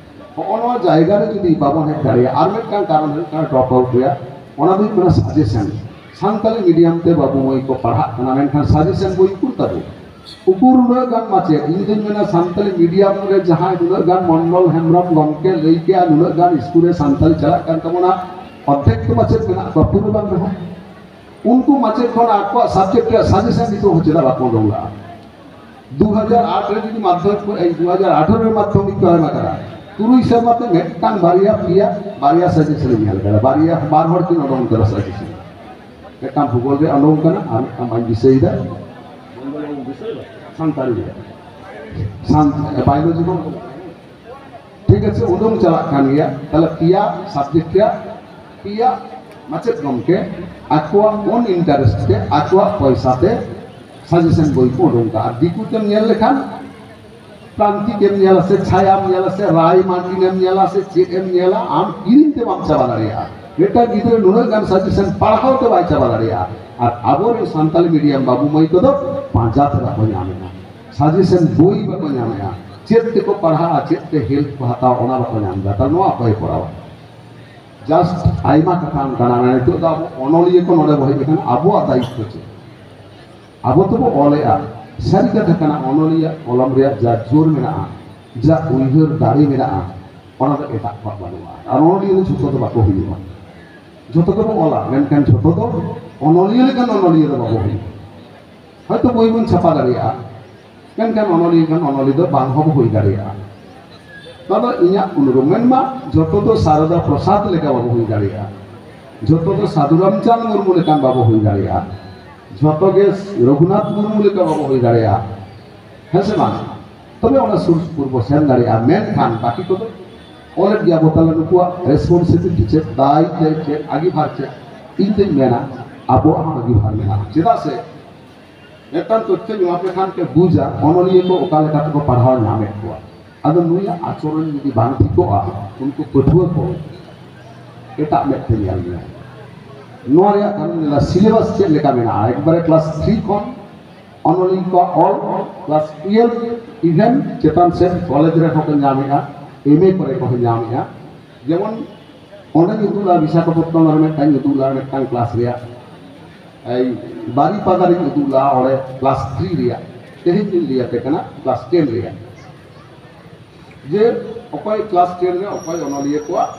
ᱦᱚᱸᱜᱼᱚ ᱱᱚᱣᱟ ᱡᱟᱭᱜᱟ ᱨᱮ ᱡᱩᱫᱤ ᱵᱟᱵᱚᱱ ᱦᱮᱡ ᱫᱟᱲᱮᱭᱟᱜᱼᱟ, ᱟᱨ ᱢᱤᱫᱴᱟᱝ ᱠᱟᱨᱚᱱ ᱦᱩᱭᱩᱜ ᱠᱟᱱᱟ ᱰᱨᱚᱯ ᱟᱣᱩᱴ ᱨᱮᱭᱟᱜ, ᱚᱱᱟ ᱫᱚ ᱦᱩᱭᱩᱜ ᱠᱟᱱᱟ ᱥᱟᱡᱮᱥᱚᱱ᱾ ᱥᱟᱱᱛᱟᱲᱤ ᱢᱤᱰᱤᱭᱟᱢ ᱛᱮ ᱵᱟᱹᱵᱩ ᱢᱟᱹᱭ ᱠᱚ ᱯᱟᱲᱦᱟᱜ ᱠᱟᱱᱟ, ᱢᱮᱱᱠᱷᱟᱱ ᱥᱟᱡᱮᱥᱚᱱ ᱵᱳᱭ ᱩᱠᱩᱨ ᱛᱟᱵᱚ? ᱩᱠᱩᱨ ᱩᱱᱟᱹᱜ ᱜᱟᱱ ᱢᱟᱪᱮᱫ? ᱤᱧ ᱫᱩᱧ ᱢᱮᱱᱟ ᱥᱟᱱᱛᱟᱲᱤ ᱢᱤᱰᱤᱭᱟᱢ ᱨᱮ ᱡᱟᱦᱟᱸᱭ ᱱᱩᱱᱟᱹᱜ ᱜᱟᱱ ᱢᱚᱱᱰᱚᱞ ᱦᱮᱢᱵᱨᱚᱢ ᱜᱚᱢᱠᱮ ᱞᱟᱹᱭ ᱠᱮᱜᱼᱟ, ᱱᱩᱱᱟᱹᱜ ᱜᱟᱱ ᱥᱠᱩᱞ ᱨᱮ ᱥᱟᱱᱛᱟᱲᱤ ᱪᱟᱞᱟᱜ ᱠᱟᱱ ᱛᱟᱵᱚᱱᱟ, ᱚᱨᱫᱷᱮᱠ ᱫᱚ ᱢᱟᱪᱮᱫ ᱢᱮᱱᱟᱜ ᱠᱚᱣᱟ, ᱯᱩᱨᱟᱹ ᱵᱟᱝ ᱨᱮᱦᱚᱸ᱾ ᱩᱱᱠᱩ ᱢᱟᱪᱮᱫ ᱠᱷᱚᱱ ᱟᱠᱚᱣᱟᱜ ᱥᱟᱵᱡᱮᱠᱴ ᱨᱮᱭᱟᱜ ᱥᱟᱡᱮᱥᱚᱱ ᱱᱤᱛᱚᱜ ᱦᱚᱸ ᱪᱮᱫᱟᱜ ᱵᱟᱠᱚ ᱩᱰᱩᱝ ᱞᱟᱜᱼᱟ? ᱫᱩ ᱦᱟᱡᱟᱨ ᱟᱴ ᱨᱮ ᱡᱩᱫᱤ ᱢᱟᱫᱽᱫᱷᱚᱢᱤᱠ ᱠᱚ, ᱮᱭ, ᱫᱩ ᱦᱟᱡᱟᱨ ᱟᱴᱷᱟᱨᱚ ᱨᱮ ᱢᱟᱫᱽᱫᱷᱚᱢᱤᱠ ᱠᱚ ᱮᱢ ᱟᱠᱟᱫᱟ, ᱛᱩᱨᱩᱭ ᱥᱮᱨᱢᱟ ᱛᱮ ᱢᱤᱫᱴᱟᱝ ᱵᱟᱨᱭᱟ ᱯᱮᱭᱟ, ᱵᱟᱨᱭᱟ ᱥᱟᱡᱮᱥᱚᱱ ᱤᱧ ᱧᱮᱞ ᱟᱠᱟᱫᱟ, ᱵᱟᱨᱭᱟ, ᱵᱟᱨ ᱦᱚᱲ ᱠᱤᱱ ᱩᱰᱩᱝ ᱟᱠᱟᱫᱟ ᱥᱟᱡᱮᱥᱚᱱ᱾ ᱢᱤᱫᱴᱟᱝ ᱵᱷᱩᱜᱳᱞ ᱨᱮ ᱩᱰᱩᱝ ᱟᱠᱟᱱᱟ, ᱟᱨ ᱢᱤᱫᱴᱟᱝ ᱵᱟᱹᱧ ᱫᱤᱥᱟᱹᱭᱮᱫᱟ, ᱥᱟᱱᱛᱟᱲᱤ ᱨᱮ, ᱥᱟᱱ-, ᱵᱟᱭᱳᱞᱚᱡᱤ ᱠᱷᱚᱱ᱾ ᱴᱷᱤᱠ ᱟᱪᱷᱮ, ᱩᱰᱩᱝ ᱪᱟᱞᱟᱜ ᱠᱟᱱ ᱜᱮᱭᱟ᱾ ᱛᱟᱦᱞᱮ ᱯᱮᱭᱟ ᱥᱟᱵᱡᱮᱠᱴ ᱨᱮᱭᱟᱜ ᱯᱮᱭᱟ ᱢᱟᱪᱮᱫ ᱜᱚᱢᱠᱮ ᱟᱠᱚᱣᱟᱜ ᱳᱱ ᱤᱱᱴᱟᱨᱮᱥᱴ ᱛᱮ, ᱟᱠᱚᱣᱟᱜ ᱯᱚᱭᱥᱟ ᱛᱮ ᱥᱟᱡᱮᱥᱚᱱ ᱵᱳᱭ ᱠᱚ ᱩᱰᱩᱝ ᱠᱟᱜᱼᱟ᱾ ᱟᱨ ᱫᱤᱠᱩ ᱛᱮᱢ ᱧᱮᱞ ᱞᱮᱠᱷᱟᱱ, ᱯᱨᱟᱱᱛᱤᱠ ᱮᱢ ᱧᱮᱞᱟ ᱥᱮ ᱪᱷᱟᱭᱟᱢ ᱧᱮᱞᱟ ᱥᱮ ᱨᱟᱭ ᱢᱟᱨᱴᱤᱱ ᱮᱢ ᱧᱮᱞᱟ ᱥᱮ ᱪᱮᱫ ᱮᱢ ᱧᱮᱞᱟ, ᱟᱢ ᱠᱤᱨᱤᱧ ᱛᱮ ᱵᱟᱢ ᱪᱟᱵᱟ ᱫᱟᱲᱮᱭᱟᱜᱼᱟ᱾ ᱢᱤᱫᱴᱟᱝ ᱜᱤᱫᱽᱨᱟᱹ ᱱᱩᱱᱟᱹᱜ ᱜᱟᱱ ᱥᱟᱡᱮᱥᱚᱱ ᱯᱟᱲᱦᱟᱣ ᱛᱮ ᱵᱟᱭ ᱪᱟᱵᱟ ᱫᱟᱲᱮᱭᱟᱜᱼᱟ᱾ ᱟᱨ ᱟᱵᱚᱨᱮᱱ ᱥᱟᱱᱛᱟᱞᱤ ᱢᱤᱰᱤᱭᱟᱢ ᱵᱟᱹᱵᱩ ᱢᱟᱹᱭ ᱠᱚᱫᱚ ᱯᱟᱸᱡᱟ ᱛᱮ ᱵᱟᱠᱚ ᱧᱟᱢᱮᱫᱼᱟ, ᱥᱟᱡᱮᱥᱚᱱ ᱵᱳᱭ ᱵᱟᱠᱚ ᱧᱟᱢᱮᱫᱼᱟ, ᱪᱮᱫ ᱛᱮᱠᱚ ᱯᱟᱲᱦᱟᱜᱼᱟ, ᱪᱮᱫ ᱛᱮ ᱦᱮᱞᱯ ᱠᱚ ᱦᱟᱛᱟᱣᱟ, ᱚᱱᱟ ᱵᱟᱠᱚ ᱧᱟᱢ ᱮᱫᱟ᱾ ᱛᱟᱦᱞᱮ ᱱᱚᱣᱟ ᱚᱠᱚᱭᱮ ᱠᱚᱨᱟᱣᱟ? ᱡᱟᱥᱴ ᱟᱭᱢᱟ ᱠᱟᱛᱷᱟ ᱚᱱᱠᱟᱱᱟᱜ ᱢᱮᱱᱟᱜᱼᱟ᱾ ᱱᱤᱛᱚᱜ ᱫᱚ ᱟᱵᱚ ᱚᱱᱚᱞᱤᱭᱟᱹ ᱠᱚ ᱱᱚᱰᱮ ᱵᱚ ᱦᱮᱡ ᱟᱠᱟᱱᱟ, ᱟᱵᱚᱣᱟᱜ ᱫᱟᱭᱤᱛᱛᱚ ᱪᱮᱫ? ᱟᱵᱚ ᱛᱚᱵᱚ ᱚᱞᱮᱜᱼᱟ᱾ ᱥᱟᱹᱨᱤ ᱠᱟᱛᱷᱟ ᱠᱟᱱᱟ, ᱚᱱᱚᱞᱤᱭᱟᱹ ᱠᱚᱞᱚᱢ ᱨᱮᱭᱟᱜ ᱡᱟ ᱡᱳᱨ ᱢᱮᱱᱟᱜᱼᱟ, ᱡᱟ ᱩᱭᱦᱟᱹᱨ ᱫᱟᱲᱮ ᱢᱮᱱᱟᱜᱼᱟ, ᱚᱱᱟ ᱫᱚ ᱮᱴᱟᱜ ᱠᱚᱣᱟᱜ ᱵᱟᱹᱱᱩᱜᱼᱟ᱾ ᱟᱨ ᱚᱱᱚᱞᱤᱭᱟᱹ ᱫᱚ ᱡᱷᱚᱛᱚ ᱫᱚ ᱵᱟᱠᱚ ᱦᱩᱭᱩᱜᱼᱟ᱾ ᱡᱷᱚᱛᱚ ᱜᱮᱵᱚ ᱚᱞᱟ, ᱢᱮᱱᱠᱷᱟᱱ ᱡᱷᱚᱛᱚ ᱫᱚ ᱚᱱᱚᱞᱤᱭᱟᱹ ᱞᱮᱠᱟᱱ ᱚᱱᱚᱞᱤᱭᱟᱹ ᱫᱚ ᱵᱟᱵᱚ ᱦᱩᱭᱩᱜᱼᱟ᱾ ᱦᱚᱭᱛᱳ ᱵᱳᱭ ᱵᱚᱱ ᱪᱷᱟᱯᱟ ᱫᱟᱲᱮᱭᱟᱜᱼᱟ, ᱢᱮᱱᱠᱷᱟᱱ ᱚᱱᱚᱞᱤᱭᱟᱹ ᱠᱷᱟᱱ ᱚᱱᱚᱞᱤᱭᱟᱹ ᱫᱚ ᱵᱟᱝ ᱦᱚᱸᱵᱚ ᱦᱩᱭ ᱫᱟᱲᱮᱭᱟᱜᱼᱟ᱾ ᱱᱚᱣᱟ ᱫᱚ ᱤᱧᱟᱹᱜ ᱚᱱᱩᱨᱳᱫᱷ᱾ ᱢᱮᱱᱢᱟ, ᱡᱚᱛᱚ ᱫᱚ ᱥᱟᱨᱚᱫᱟ ᱯᱨᱚᱥᱟᱫᱽ ᱞᱮᱠᱟ ᱵᱟᱵᱚ ᱦᱩᱭ ᱫᱟᱲᱮᱭᱟᱜᱼᱟ, ᱡᱚᱛᱚ ᱫᱚ ᱥᱟᱫᱷᱩ ᱨᱟᱢᱪᱟᱸᱫᱽ ᱢᱩᱨᱢᱩ ᱞᱮᱠᱟᱱ ᱵᱟᱵᱚ ᱦᱩᱭ ᱫᱟᱲᱮᱭᱟᱜᱼᱟ, ᱡᱚᱛᱚ ᱜᱮ ᱨᱚᱜᱷᱩᱱᱟᱛᱷ ᱢᱩᱨᱢᱩ ᱞᱮᱠᱟ ᱵᱟᱵᱚ ᱦᱩᱭ ᱫᱟᱲᱮᱭᱟᱜᱼᱟ, ᱦᱮᱸ ᱥᱮ ᱵᱟᱝ? ᱛᱚᱵᱮ ᱚᱱᱟ ᱥᱩᱨ ᱥᱩᱯᱩᱨ ᱵᱚ ᱥᱮᱱ ᱫᱟᱲᱮᱭᱟᱜᱼᱟ᱾ ᱢᱮᱱᱠᱷᱟᱱ ᱵᱟᱹᱠᱤ ᱠᱚᱫᱚ ᱚᱞᱮᱫ ᱜᱮᱭᱟ ᱵᱚ᱾ ᱛᱟᱦᱞᱮ ᱱᱩᱠᱩᱣᱟᱜ ᱨᱮᱥᱯᱚᱱᱥᱤᱵᱤᱞᱤᱴᱤ ᱪᱮᱫ, ᱫᱟᱭ ᱪᱮᱫ, ᱪᱮᱫ ᱟᱹᱜᱤᱵᱷᱟᱨ ᱪᱮᱫ? ᱤᱧ ᱫᱚᱧ ᱢᱮᱱᱟ, ᱟᱵᱚᱣᱟᱜ ᱦᱚᱸ ᱟᱹᱜᱤᱵᱷᱟᱨ ᱢᱮᱱᱟᱜᱼᱟ᱾ ᱪᱮᱫᱟᱜ ᱥᱮ ᱢᱤᱫᱴᱟᱝ ᱛᱚᱛᱛᱷᱚᱧ ᱮᱢᱟ ᱯᱮ ᱠᱷᱟᱱ ᱯᱮ ᱵᱩᱡᱟ, ᱚᱱᱚᱞᱤᱭᱟᱹ ᱠᱚ ᱚᱠᱟ ᱞᱮᱠᱟ ᱛᱮᱠᱚ ᱯᱟᱲᱦᱟᱣ ᱧᱟᱢᱮᱫ ᱠᱚᱣᱟ᱾ ᱟᱫᱚ ᱱᱩᱭᱟᱜ ᱟᱪᱚᱨᱚᱱ ᱡᱩᱫᱤ ᱵᱟᱝ ᱴᱷᱤᱠᱚᱜᱼᱟ, ᱩᱱᱠᱩ ᱯᱟᱹᱴᱷᱩᱣᱟᱹ ᱠᱚ ᱮᱴᱟᱜ ᱢᱮᱫ ᱛᱮ ᱧᱮᱞ ᱢᱮᱭᱟ᱾ ᱱᱚᱣᱟ ᱨᱮᱭᱟᱜ ᱠᱟᱨᱚᱱ ᱧᱮᱞᱟ, ᱥᱤᱞᱮᱵᱟᱥ ᱪᱮᱫ ᱞᱮᱠᱟ ᱢᱮᱱᱟᱜᱼᱟ᱾ ᱮᱠᱵᱟᱨᱮ ᱠᱞᱟᱥ ᱛᱷᱨᱤ ᱠᱷᱚᱱ ᱚᱱᱚᱞᱤᱭᱟᱹ ᱠᱚᱣᱟᱜ ᱚᱞ, ᱠᱞᱟᱥ ᱴᱩᱭᱮᱞᱵᱷ, ᱤᱵᱷᱮᱱ ᱪᱮᱛᱟᱱ ᱥᱮᱫ ᱠᱚᱞᱮᱡᱽ ᱨᱮᱦᱚᱸ ᱠᱚ ᱧᱟᱢᱮᱫᱼᱟ, ᱮᱢ ᱮ ᱠᱚᱨᱮ ᱠᱚ ᱧᱟᱢᱮᱫᱼᱟ᱾ ᱡᱮᱢᱚᱱ ᱚᱸᱰᱮᱧ ᱩᱫᱩᱜ ᱞᱮᱫᱟ, ᱵᱤᱥᱟᱠᱷᱟᱯᱚᱛᱛᱚᱱᱚᱢ ᱨᱮ ᱢᱤᱫᱴᱟᱝ ᱩᱫᱩᱜ ᱞᱮᱫᱟ, ᱢᱤᱫᱴᱟᱝ ᱠᱞᱟᱥ ᱨᱮᱭᱟᱜ, ᱮᱭ ᱵᱟᱨᱤᱯᱟᱫᱟ ᱨᱤᱧ ᱩᱫᱩᱜ ᱞᱮᱫᱟ, ᱚᱸᱰᱮ ᱠᱞᱟᱥ ᱛᱷᱨᱤ ᱨᱮᱭᱟᱜ᱾ ᱛᱮᱦᱮᱧ ᱞᱤᱧ ᱞᱟᱹᱭ ᱟᱯᱮ ᱠᱟᱱᱟ ᱠᱞᱟᱥ ᱴᱮᱱ ᱨᱮᱭᱟᱜ, ᱡᱮ ᱚᱠᱚᱭ ᱠᱞᱟᱥ ᱴᱮᱱ ᱨᱮ ᱚᱠᱚᱭ ᱚᱱᱚᱞᱤᱭᱟᱹ ᱠᱚᱣᱟᱜ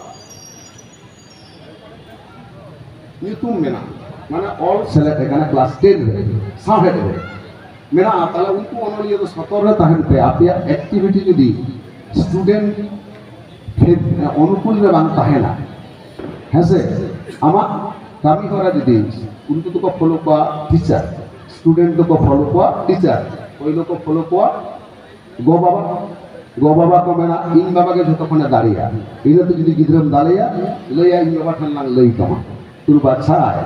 ᱧᱩᱛᱩᱢ ᱢᱮᱱᱟᱜᱼᱟ᱾ ᱢᱟᱱᱮ ᱚᱞ ᱥᱮᱞᱮᱫ ᱟᱠᱟᱱᱟ ᱠᱞᱟᱥ ᱴᱮᱱ ᱨᱮ, ᱥᱟᱶᱦᱮᱫ ᱨᱮ ᱢᱮᱱᱟᱜᱼᱟ᱾ ᱛᱟᱦᱞᱮ ᱩᱱᱠᱩ ᱚᱱᱚᱞᱤᱭᱟᱹ ᱫᱚ ᱥᱚᱛᱚᱨ ᱨᱮ ᱛᱟᱦᱮᱱ ᱯᱮ, ᱟᱯᱮᱭᱟᱜ ᱮᱠᱴᱤᱵᱷᱤᱴᱤ ᱡᱩᱫᱤ ᱥᱴᱩᱰᱮᱱᱴ ᱚᱱᱩᱠᱩᱞ ᱨᱮ ᱵᱟᱝ ᱛᱟᱦᱮᱱᱟ, ᱦᱮᱸᱥᱮ? ᱟᱢᱟᱜ ᱠᱟᱹᱢᱤ ᱦᱚᱨᱟ ᱡᱩᱫᱤ ᱩᱱᱠᱩ ᱫᱚᱠᱚ ᱯᱷᱚᱞᱳ ᱠᱚᱣᱟ ᱴᱤᱪᱟᱨ, ᱥᱴᱩᱰᱮᱱᱴ ᱫᱚᱠᱚ ᱯᱷᱚᱞᱳ ᱠᱚᱣᱟ ᱴᱤᱪᱟᱨ, ᱯᱳᱭᱞᱳ ᱠᱚ ᱯᱷᱚᱞᱳ ᱠᱚᱣᱟ ᱜᱚ ᱵᱟᱵᱟ᱾ ᱜᱚ ᱵᱟᱵᱟ ᱠᱚ ᱢᱮᱱᱟ, "ᱤᱧ ᱵᱟᱵᱟ ᱜᱮ ᱡᱷᱚᱛᱚ ᱠᱷᱚᱱᱮ ᱫᱟᱲᱮᱭᱟ", ᱤᱱᱟᱹᱛᱮ ᱡᱩᱫᱤ ᱜᱤᱫᱽᱨᱟᱹᱢ ᱫᱟᱲᱮᱭᱟ, ᱞᱟᱹᱭᱟ, "ᱤᱧ ᱵᱟᱵᱟ ᱴᱷᱮᱱ ᱞᱟᱝ ᱞᱟᱹᱭ ᱛᱟᱢᱟ, ᱛᱩᱨ ᱵᱟᱪᱷᱟᱭ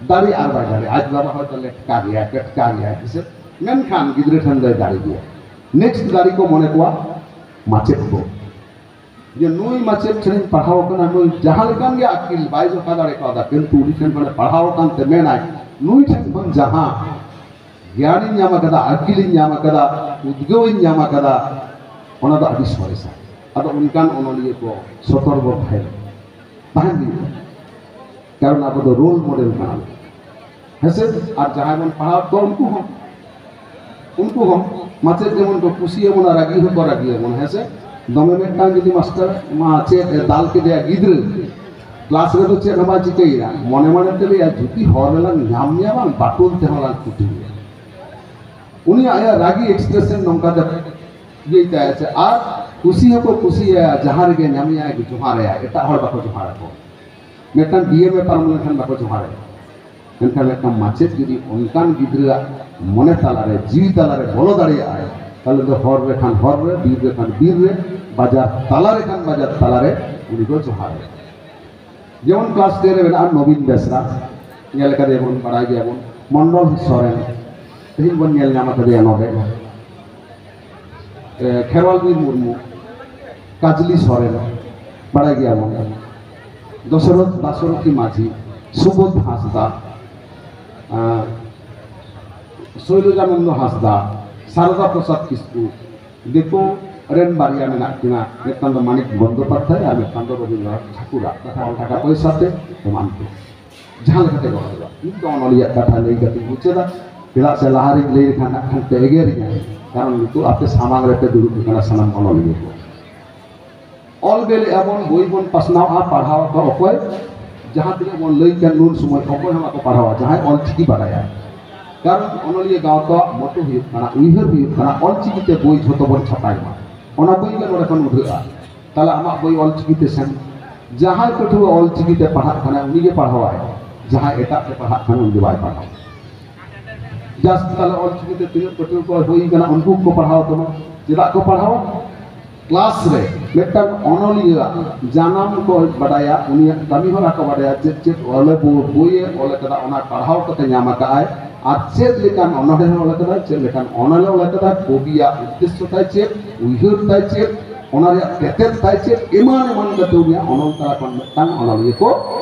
ᱫᱟᱲᱮ ᱟᱨ ᱵᱟᱭ ᱫᱟᱲᱮ, ᱟᱡ ᱵᱟᱵᱟ ᱦᱚᱭᱛᱳ ᱞᱮᱴᱠᱟ ᱜᱮᱭᱟ, ᱴᱮᱴᱠᱟ ᱜᱮᱭᱟ", ᱦᱮᱸᱥᱮ? ᱢᱮᱱᱠᱷᱟᱱ ᱜᱤᱫᱽᱨᱟᱹ ᱴᱷᱮᱱ ᱫᱚᱭ ᱫᱟᱲᱮ ᱜᱮᱭᱟ᱾ ᱱᱮᱠᱥᱴ ᱫᱟᱲᱮ ᱠᱚ ᱢᱚᱱᱮ ᱠᱚᱣᱟ ᱢᱟᱪᱮᱫ ᱠᱚ, ᱡᱮ ᱱᱩᱭ ᱢᱟᱪᱮᱫ ᱴᱷᱮᱱᱤᱧ ᱯᱟᱲᱦᱟᱣ ᱟᱠᱟᱱᱟ, ᱱᱩᱭ ᱡᱟᱦᱟᱸ ᱞᱮᱠᱟᱱ ᱜᱮ ᱟᱹᱠᱤᱞ ᱵᱟᱭ ᱡᱚᱠᱷᱟ ᱫᱟᱲᱮ ᱠᱟᱣᱫᱟ, ᱠᱤᱱᱛᱩ ᱩᱱᱤ ᱴᱷᱮᱱ ᱠᱷᱚᱱᱮ ᱯᱟᱲᱦᱟᱣ ᱟᱠᱟᱱ ᱛᱮ ᱢᱮᱱᱟᱭ, ᱱᱩᱭ ᱴᱷᱮᱱ ᱠᱷᱚᱱ ᱡᱟᱦᱟᱸ ᱜᱮᱭᱟᱱᱤᱧ ᱧᱟᱢ ᱟᱠᱟᱫᱟ, ᱟᱹᱠᱤᱞᱤᱧ ᱧᱟᱢ ᱟᱠᱟᱫᱟ, ᱩᱫᱽᱜᱟᱹᱣᱤᱧ ᱧᱟᱢ ᱟᱠᱟᱫᱟ, ᱚᱱᱟ ᱫᱚ ᱟᱹᱰᱤ ᱥᱚᱨᱮᱥᱟ᱾ ᱟᱫᱚ ᱚᱱᱠᱟᱱ ᱚᱱᱚᱞᱤᱭᱟᱹ ᱠᱚ ᱥᱚᱛᱚᱨ ᱵᱚᱱ ᱛᱟᱦᱮᱱ, ᱛᱟᱦᱮᱱ ᱦᱩᱭᱩᱜᱼᱟ, ᱠᱟᱨᱚᱱ ᱟᱵᱚ ᱫᱚ ᱨᱳᱞ ᱢᱚᱰᱮᱞ ᱠᱟᱱᱟ ᱵᱚᱱ, ᱦᱮᱸᱥᱮ? ᱟᱨ ᱡᱟᱦᱟᱸᱭ ᱵᱚᱱ ᱯᱟᱲᱦᱟᱣ ᱠᱚᱣᱟ ᱩᱱᱠᱩ ᱦᱚᱸ, ᱩᱱᱠᱩ ᱦᱚᱸ ᱢᱟᱪᱮᱫ ᱡᱮᱢᱚᱱ ᱠᱚ ᱠᱩᱥᱤᱭᱟᱵᱚᱱᱟ, ᱨᱟᱹᱜᱤ ᱦᱚᱸᱠᱚ ᱨᱟᱹᱜᱤᱭᱟᱵᱚᱱᱟ, ᱦᱮᱸᱥᱮ? ᱫᱚᱢᱮ ᱢᱤᱫᱴᱟᱝ ᱡᱩᱫᱤ ᱢᱟᱥᱴᱟᱨ ᱢᱟᱪᱮᱫ ᱮ ᱫᱟᱞ ᱠᱮᱫᱮᱭᱟ ᱜᱤᱫᱽᱨᱟᱹ, ᱠᱞᱟᱥ ᱨᱮᱫᱚ ᱪᱮᱫ ᱦᱚᱸ ᱵᱟᱭ ᱪᱤᱠᱟᱹᱭᱮᱫᱟ, ᱢᱚᱱᱮ ᱢᱚᱱᱮ ᱛᱮ ᱞᱟᱹᱭᱟ, "ᱡᱩᱫᱤ ᱦᱚᱨ ᱨᱮᱞᱟᱝ ᱧᱟᱢ ᱢᱮᱭᱟ ᱵᱟᱝ, ᱵᱟᱴᱩᱞ ᱛᱮᱦᱚᱸ ᱞᱟᱝ ᱠᱩᱴᱤ ᱢᱮᱭᱟ᱾" ᱩᱱᱤᱭᱟᱜ ᱟᱭᱟᱜ ᱨᱟᱹᱜᱤ ᱮᱠᱥᱯᱨᱮᱥᱚᱱ ᱱᱚᱝᱠᱟ ᱫᱚ ᱤᱭᱟᱹᱭ ᱛᱟᱭᱟ ᱥᱮ, ᱟᱨ ᱠᱩᱥᱤ ᱦᱚᱸᱠᱚ ᱠᱩᱥᱤᱭᱟᱭᱟ, ᱡᱟᱦᱟᱸ ᱨᱮᱜᱮ ᱧᱟᱢᱮᱭᱟᱭ ᱡᱚᱦᱟᱨᱟᱭᱟ, ᱮᱴᱟᱜ ᱦᱚᱲ ᱵᱟᱠᱚ ᱡᱚᱦᱟᱨ ᱟᱠᱚ᱾ ᱢᱤᱫᱴᱟᱝ ᱰᱤ ᱮᱢ ᱮ ᱯᱟᱨᱚᱢ ᱞᱮᱱᱠᱷᱟᱱ ᱵᱟᱠᱚ ᱡᱚᱦᱟᱨᱟᱭᱟ᱾ ᱢᱮᱱᱠᱷᱟᱱ ᱢᱤᱫᱴᱟᱝ ᱢᱟᱪᱮᱫ ᱡᱩᱫᱤ ᱚᱱᱠᱟᱱ ᱜᱤᱫᱽᱨᱟᱹᱣᱟᱜ ᱢᱚᱱᱮ ᱛᱟᱞᱟᱨᱮ, ᱡᱤᱣᱤ ᱛᱟᱞᱟᱨᱮ ᱵᱚᱞᱚ ᱫᱟᱲᱮᱭᱟᱜᱼᱟᱭ, ᱛᱟᱦᱞᱮ ᱫᱚ ᱦᱚᱨ ᱨᱮᱠᱷᱟᱱ ᱦᱚᱨ ᱨᱮ, ᱵᱤᱨ ᱨᱮᱠᱷᱟᱱ ᱵᱤᱨ ᱨᱮ, ᱵᱟᱡᱟᱨ ᱛᱟᱞᱟ ᱨᱮᱠᱷᱟᱱ ᱵᱟᱡᱟᱨ ᱛᱟᱞᱟᱨᱮ ᱩᱱᱤ ᱫᱚ ᱡᱚᱦᱟᱨᱟᱭᱟ᱾ ᱡᱮᱢᱚᱱ ᱠᱞᱟᱥ ᱴᱮᱱ ᱨᱮ ᱢᱮᱱᱟᱜᱼᱟ ᱱᱚᱵᱤᱱ ᱵᱮᱥᱨᱟ, ᱧᱮᱞ ᱟᱠᱟᱫᱮᱭᱟᱵᱚᱱ, ᱵᱟᱲᱟᱭ ᱜᱮᱭᱟᱵᱚᱱ, ᱢᱚᱱᱰᱚᱞ ᱥᱚᱨᱮᱱ, ᱛᱮᱦᱮᱧ ᱵᱚᱱ ᱧᱮᱞ ᱧᱟᱢ ᱟᱠᱟᱫᱮᱭᱟ ᱱᱚᱰᱮ, ᱮ, ᱠᱷᱮᱨᱣᱟᱞ ᱵᱤᱨ ᱢᱩᱨᱢᱩ, ᱠᱟᱡᱽᱞᱤ ᱥᱚᱨᱮᱱ, ᱵᱟᱲᱟᱭ ᱜᱮᱭᱟᱵᱚᱱ, ᱫᱚᱥᱚᱨᱚᱛᱷ ᱫᱟᱥᱚᱨᱚᱛᱷᱤ ᱢᱟᱹᱡᱷᱤ, ᱥᱩᱵᱳᱫᱷ ᱦᱟᱸᱥᱫᱟ, ᱟᱨ ᱥᱳᱭᱞᱚᱡᱟᱱᱚᱱᱫᱚ ᱦᱟᱸᱥᱫᱟ, ᱥᱟᱨᱚᱫᱟ ᱯᱨᱚᱥᱟᱫᱽ ᱠᱤᱥᱠᱩ, ᱫᱤᱠᱩ ᱨᱮᱱ ᱵᱟᱨᱭᱟ ᱢᱮᱱᱟᱜ ᱠᱤᱱᱟ, ᱢᱤᱫᱴᱟᱝ ᱫᱚ ᱢᱟᱱᱤᱠ ᱵᱚᱱᱫᱳᱯᱟᱫᱽᱫᱷᱟᱭ ᱟᱨ ᱢᱤᱫᱴᱟᱝ ᱫᱚ ᱨᱚᱵᱤᱱᱫᱨᱚᱱᱟᱛᱷ ᱴᱷᱟᱠᱩᱨᱟᱜ ᱠᱟᱛᱷᱟ, ᱚᱱᱟ ᱴᱟᱠᱟ ᱯᱚᱭᱥᱟ ᱛᱮ ᱮᱢᱟᱱ ᱛᱮ᱾ ᱡᱟᱦᱟᱸ ᱞᱮᱠᱟᱛᱮ ᱜᱚᱲᱚ ᱦᱩᱭᱩᱜᱼᱟ᱾ ᱤᱧ ᱫᱚ ᱚᱱᱚᱞᱤᱭᱟᱹ ᱠᱟᱛᱷᱟ ᱞᱟᱹᱭ ᱠᱟᱛᱮᱧ ᱢᱩᱪᱟᱹᱫᱟ, ᱪᱮᱫᱟᱜ ᱥᱮ ᱞᱟᱦᱟ ᱨᱤᱧ ᱞᱟᱹᱭ ᱞᱮᱠᱷᱟᱱ ᱦᱟᱸᱜ ᱠᱷᱟᱱ ᱯᱮ ᱮᱜᱮᱨᱤᱧᱟ, ᱠᱟᱨᱚᱱ ᱱᱤᱛᱚᱜ ᱟᱯᱮ ᱥᱟᱢᱟᱝ ᱨᱮᱯᱮ ᱫᱩᱲᱩᱵ ᱟᱠᱟᱱᱟ ᱥᱟᱱᱟᱢ ᱚᱱᱚᱞᱤᱭᱟᱹ ᱠᱚ᱾ ᱚᱞ ᱵᱮᱞᱮᱜᱼᱟ ᱵᱚᱱ, ᱵᱳᱭ ᱵᱚᱱ ᱯᱟᱥᱱᱟᱣᱟ, ᱯᱟᱲᱦᱟᱣ ᱟᱠᱚ ᱚᱠᱚᱭ? ᱡᱟᱦᱟᱸ ᱛᱤᱱᱟᱹᱜ ᱵᱚᱱ ᱞᱟᱹᱭ ᱠᱟᱱ ᱱᱩᱱ ᱥᱚᱢᱚᱭ ᱚᱠᱚᱭ ᱦᱚᱸ ᱵᱟᱠᱚ ᱯᱟᱲᱦᱟᱣᱟ, ᱡᱟᱦᱟᱸᱭ ᱚᱞ ᱪᱤᱠᱤ ᱵᱟᱰᱟᱭᱟ᱾ ᱠᱟᱨᱚᱱ ᱚᱱᱚᱞᱤᱭᱟᱹ ᱜᱟᱶᱛᱟᱣᱟᱜ ᱢᱚᱛᱚ ᱦᱩᱭᱩᱜ ᱠᱟᱱᱟ, ᱩᱭᱦᱟᱹᱨ ᱦᱩᱭᱩᱜ ᱠᱟᱱᱟ, ᱚᱞ ᱪᱤᱠᱤ ᱛᱮ ᱵᱳᱭ ᱡᱷᱚᱛᱚ ᱵᱚᱱ ᱪᱷᱟᱯᱟᱭ ᱢᱟ, ᱚᱱᱟ ᱵᱳᱭ ᱜᱮ ᱱᱚᱰᱮ ᱠᱷᱚᱱ ᱩᱰᱷᱟᱹᱜᱼᱟ᱾ ᱛᱟᱦᱞᱮ ᱟᱢᱟᱜ ᱵᱳᱭ ᱚᱞ ᱪᱤᱠᱤ ᱛᱮ ᱥᱮᱱ, ᱡᱟᱦᱟᱸᱭ ᱯᱟᱹᱴᱷᱩᱣᱟᱹ ᱚᱞ ᱪᱤᱠᱤ ᱛᱮ ᱯᱟᱲᱦᱟᱜ ᱠᱟᱱᱟᱭ ᱩᱱᱤ ᱜᱮ ᱯᱟᱲᱦᱟᱣᱟᱭ, ᱡᱟᱦᱟᱸᱭ ᱮᱴᱟᱜ ᱛᱮ ᱯᱟᱲᱦᱟᱜ ᱠᱟᱱᱟᱭ ᱩᱱᱤ ᱫᱚ ᱵᱟᱭ ᱯᱟᱲᱦᱟᱣᱟ᱾ ᱡᱟᱥᱴ ᱛᱟᱦᱞᱮ ᱚᱞ ᱪᱤᱠᱤ ᱛᱮ ᱛᱤᱱᱟᱹᱜ ᱯᱟᱹᱴᱷᱩᱣᱟᱹ ᱠᱚ ᱦᱩᱭ ᱠᱟᱱᱟ ᱩᱱᱠᱩ ᱠᱚ ᱯᱟᱲᱦᱟᱣ ᱛᱟᱢᱟ᱾ ᱪᱮᱫᱟᱜ ᱠᱚ ᱯᱟᱲᱦᱟᱣᱟ? ᱠᱞᱟᱥ ᱨᱮ ᱢᱤᱫᱴᱟᱝ ᱚᱱᱚᱞᱤᱭᱟᱹᱣᱟᱜ ᱡᱟᱱᱟᱢ ᱠᱚ ᱵᱟᱰᱟᱭᱟ, ᱩᱱᱤᱭᱟᱜ ᱠᱟᱹᱢᱤ ᱦᱚᱨᱟ ᱠᱚ ᱵᱟᱰᱟᱭᱟ, ᱪᱮᱫ ᱪᱮᱫ ᱚᱞᱮ ᱵᱳ- ᱵᱳᱭᱮ ᱚᱞ ᱟᱠᱟᱫᱟ, ᱚᱱᱟ ᱯᱟᱲᱦᱟᱣ ᱠᱟᱛᱮ ᱧᱟᱢ ᱟᱠᱟᱫ ᱟᱭ, ᱟᱨ ᱪᱮᱫ ᱞᱮᱠᱟᱱ ᱚᱱᱚᱬᱦᱮ ᱚᱞ ᱟᱠᱟᱫᱟ, ᱪᱮᱫ ᱞᱮᱠᱟᱱ ᱚᱱᱚᱬᱦᱮ ᱚᱞ ᱟᱠᱟᱫᱟ, ᱠᱚᱵᱤᱭᱟᱜ ᱩᱫᱽᱫᱮᱥᱥᱚ ᱛᱟᱭ ᱪᱮᱫ, ᱩᱭᱦᱟᱹᱨ ᱛᱟᱭ ᱪᱮᱫ, ᱚᱱᱟ ᱨᱮᱭᱟᱜ ᱛᱮᱛᱮᱫ ᱛᱟᱭ ᱪᱮᱫ, ᱮᱢᱟᱱ ᱮᱢᱟᱱ ᱠᱟᱛᱮ ᱩᱱᱤᱭᱟᱜ ᱚᱱᱚᱞ ᱛᱟᱞᱟ ᱠᱷᱚᱱ ᱢᱤᱫᱴᱟᱝ ᱚᱱᱚᱞᱤᱭᱟᱹ ᱠᱚ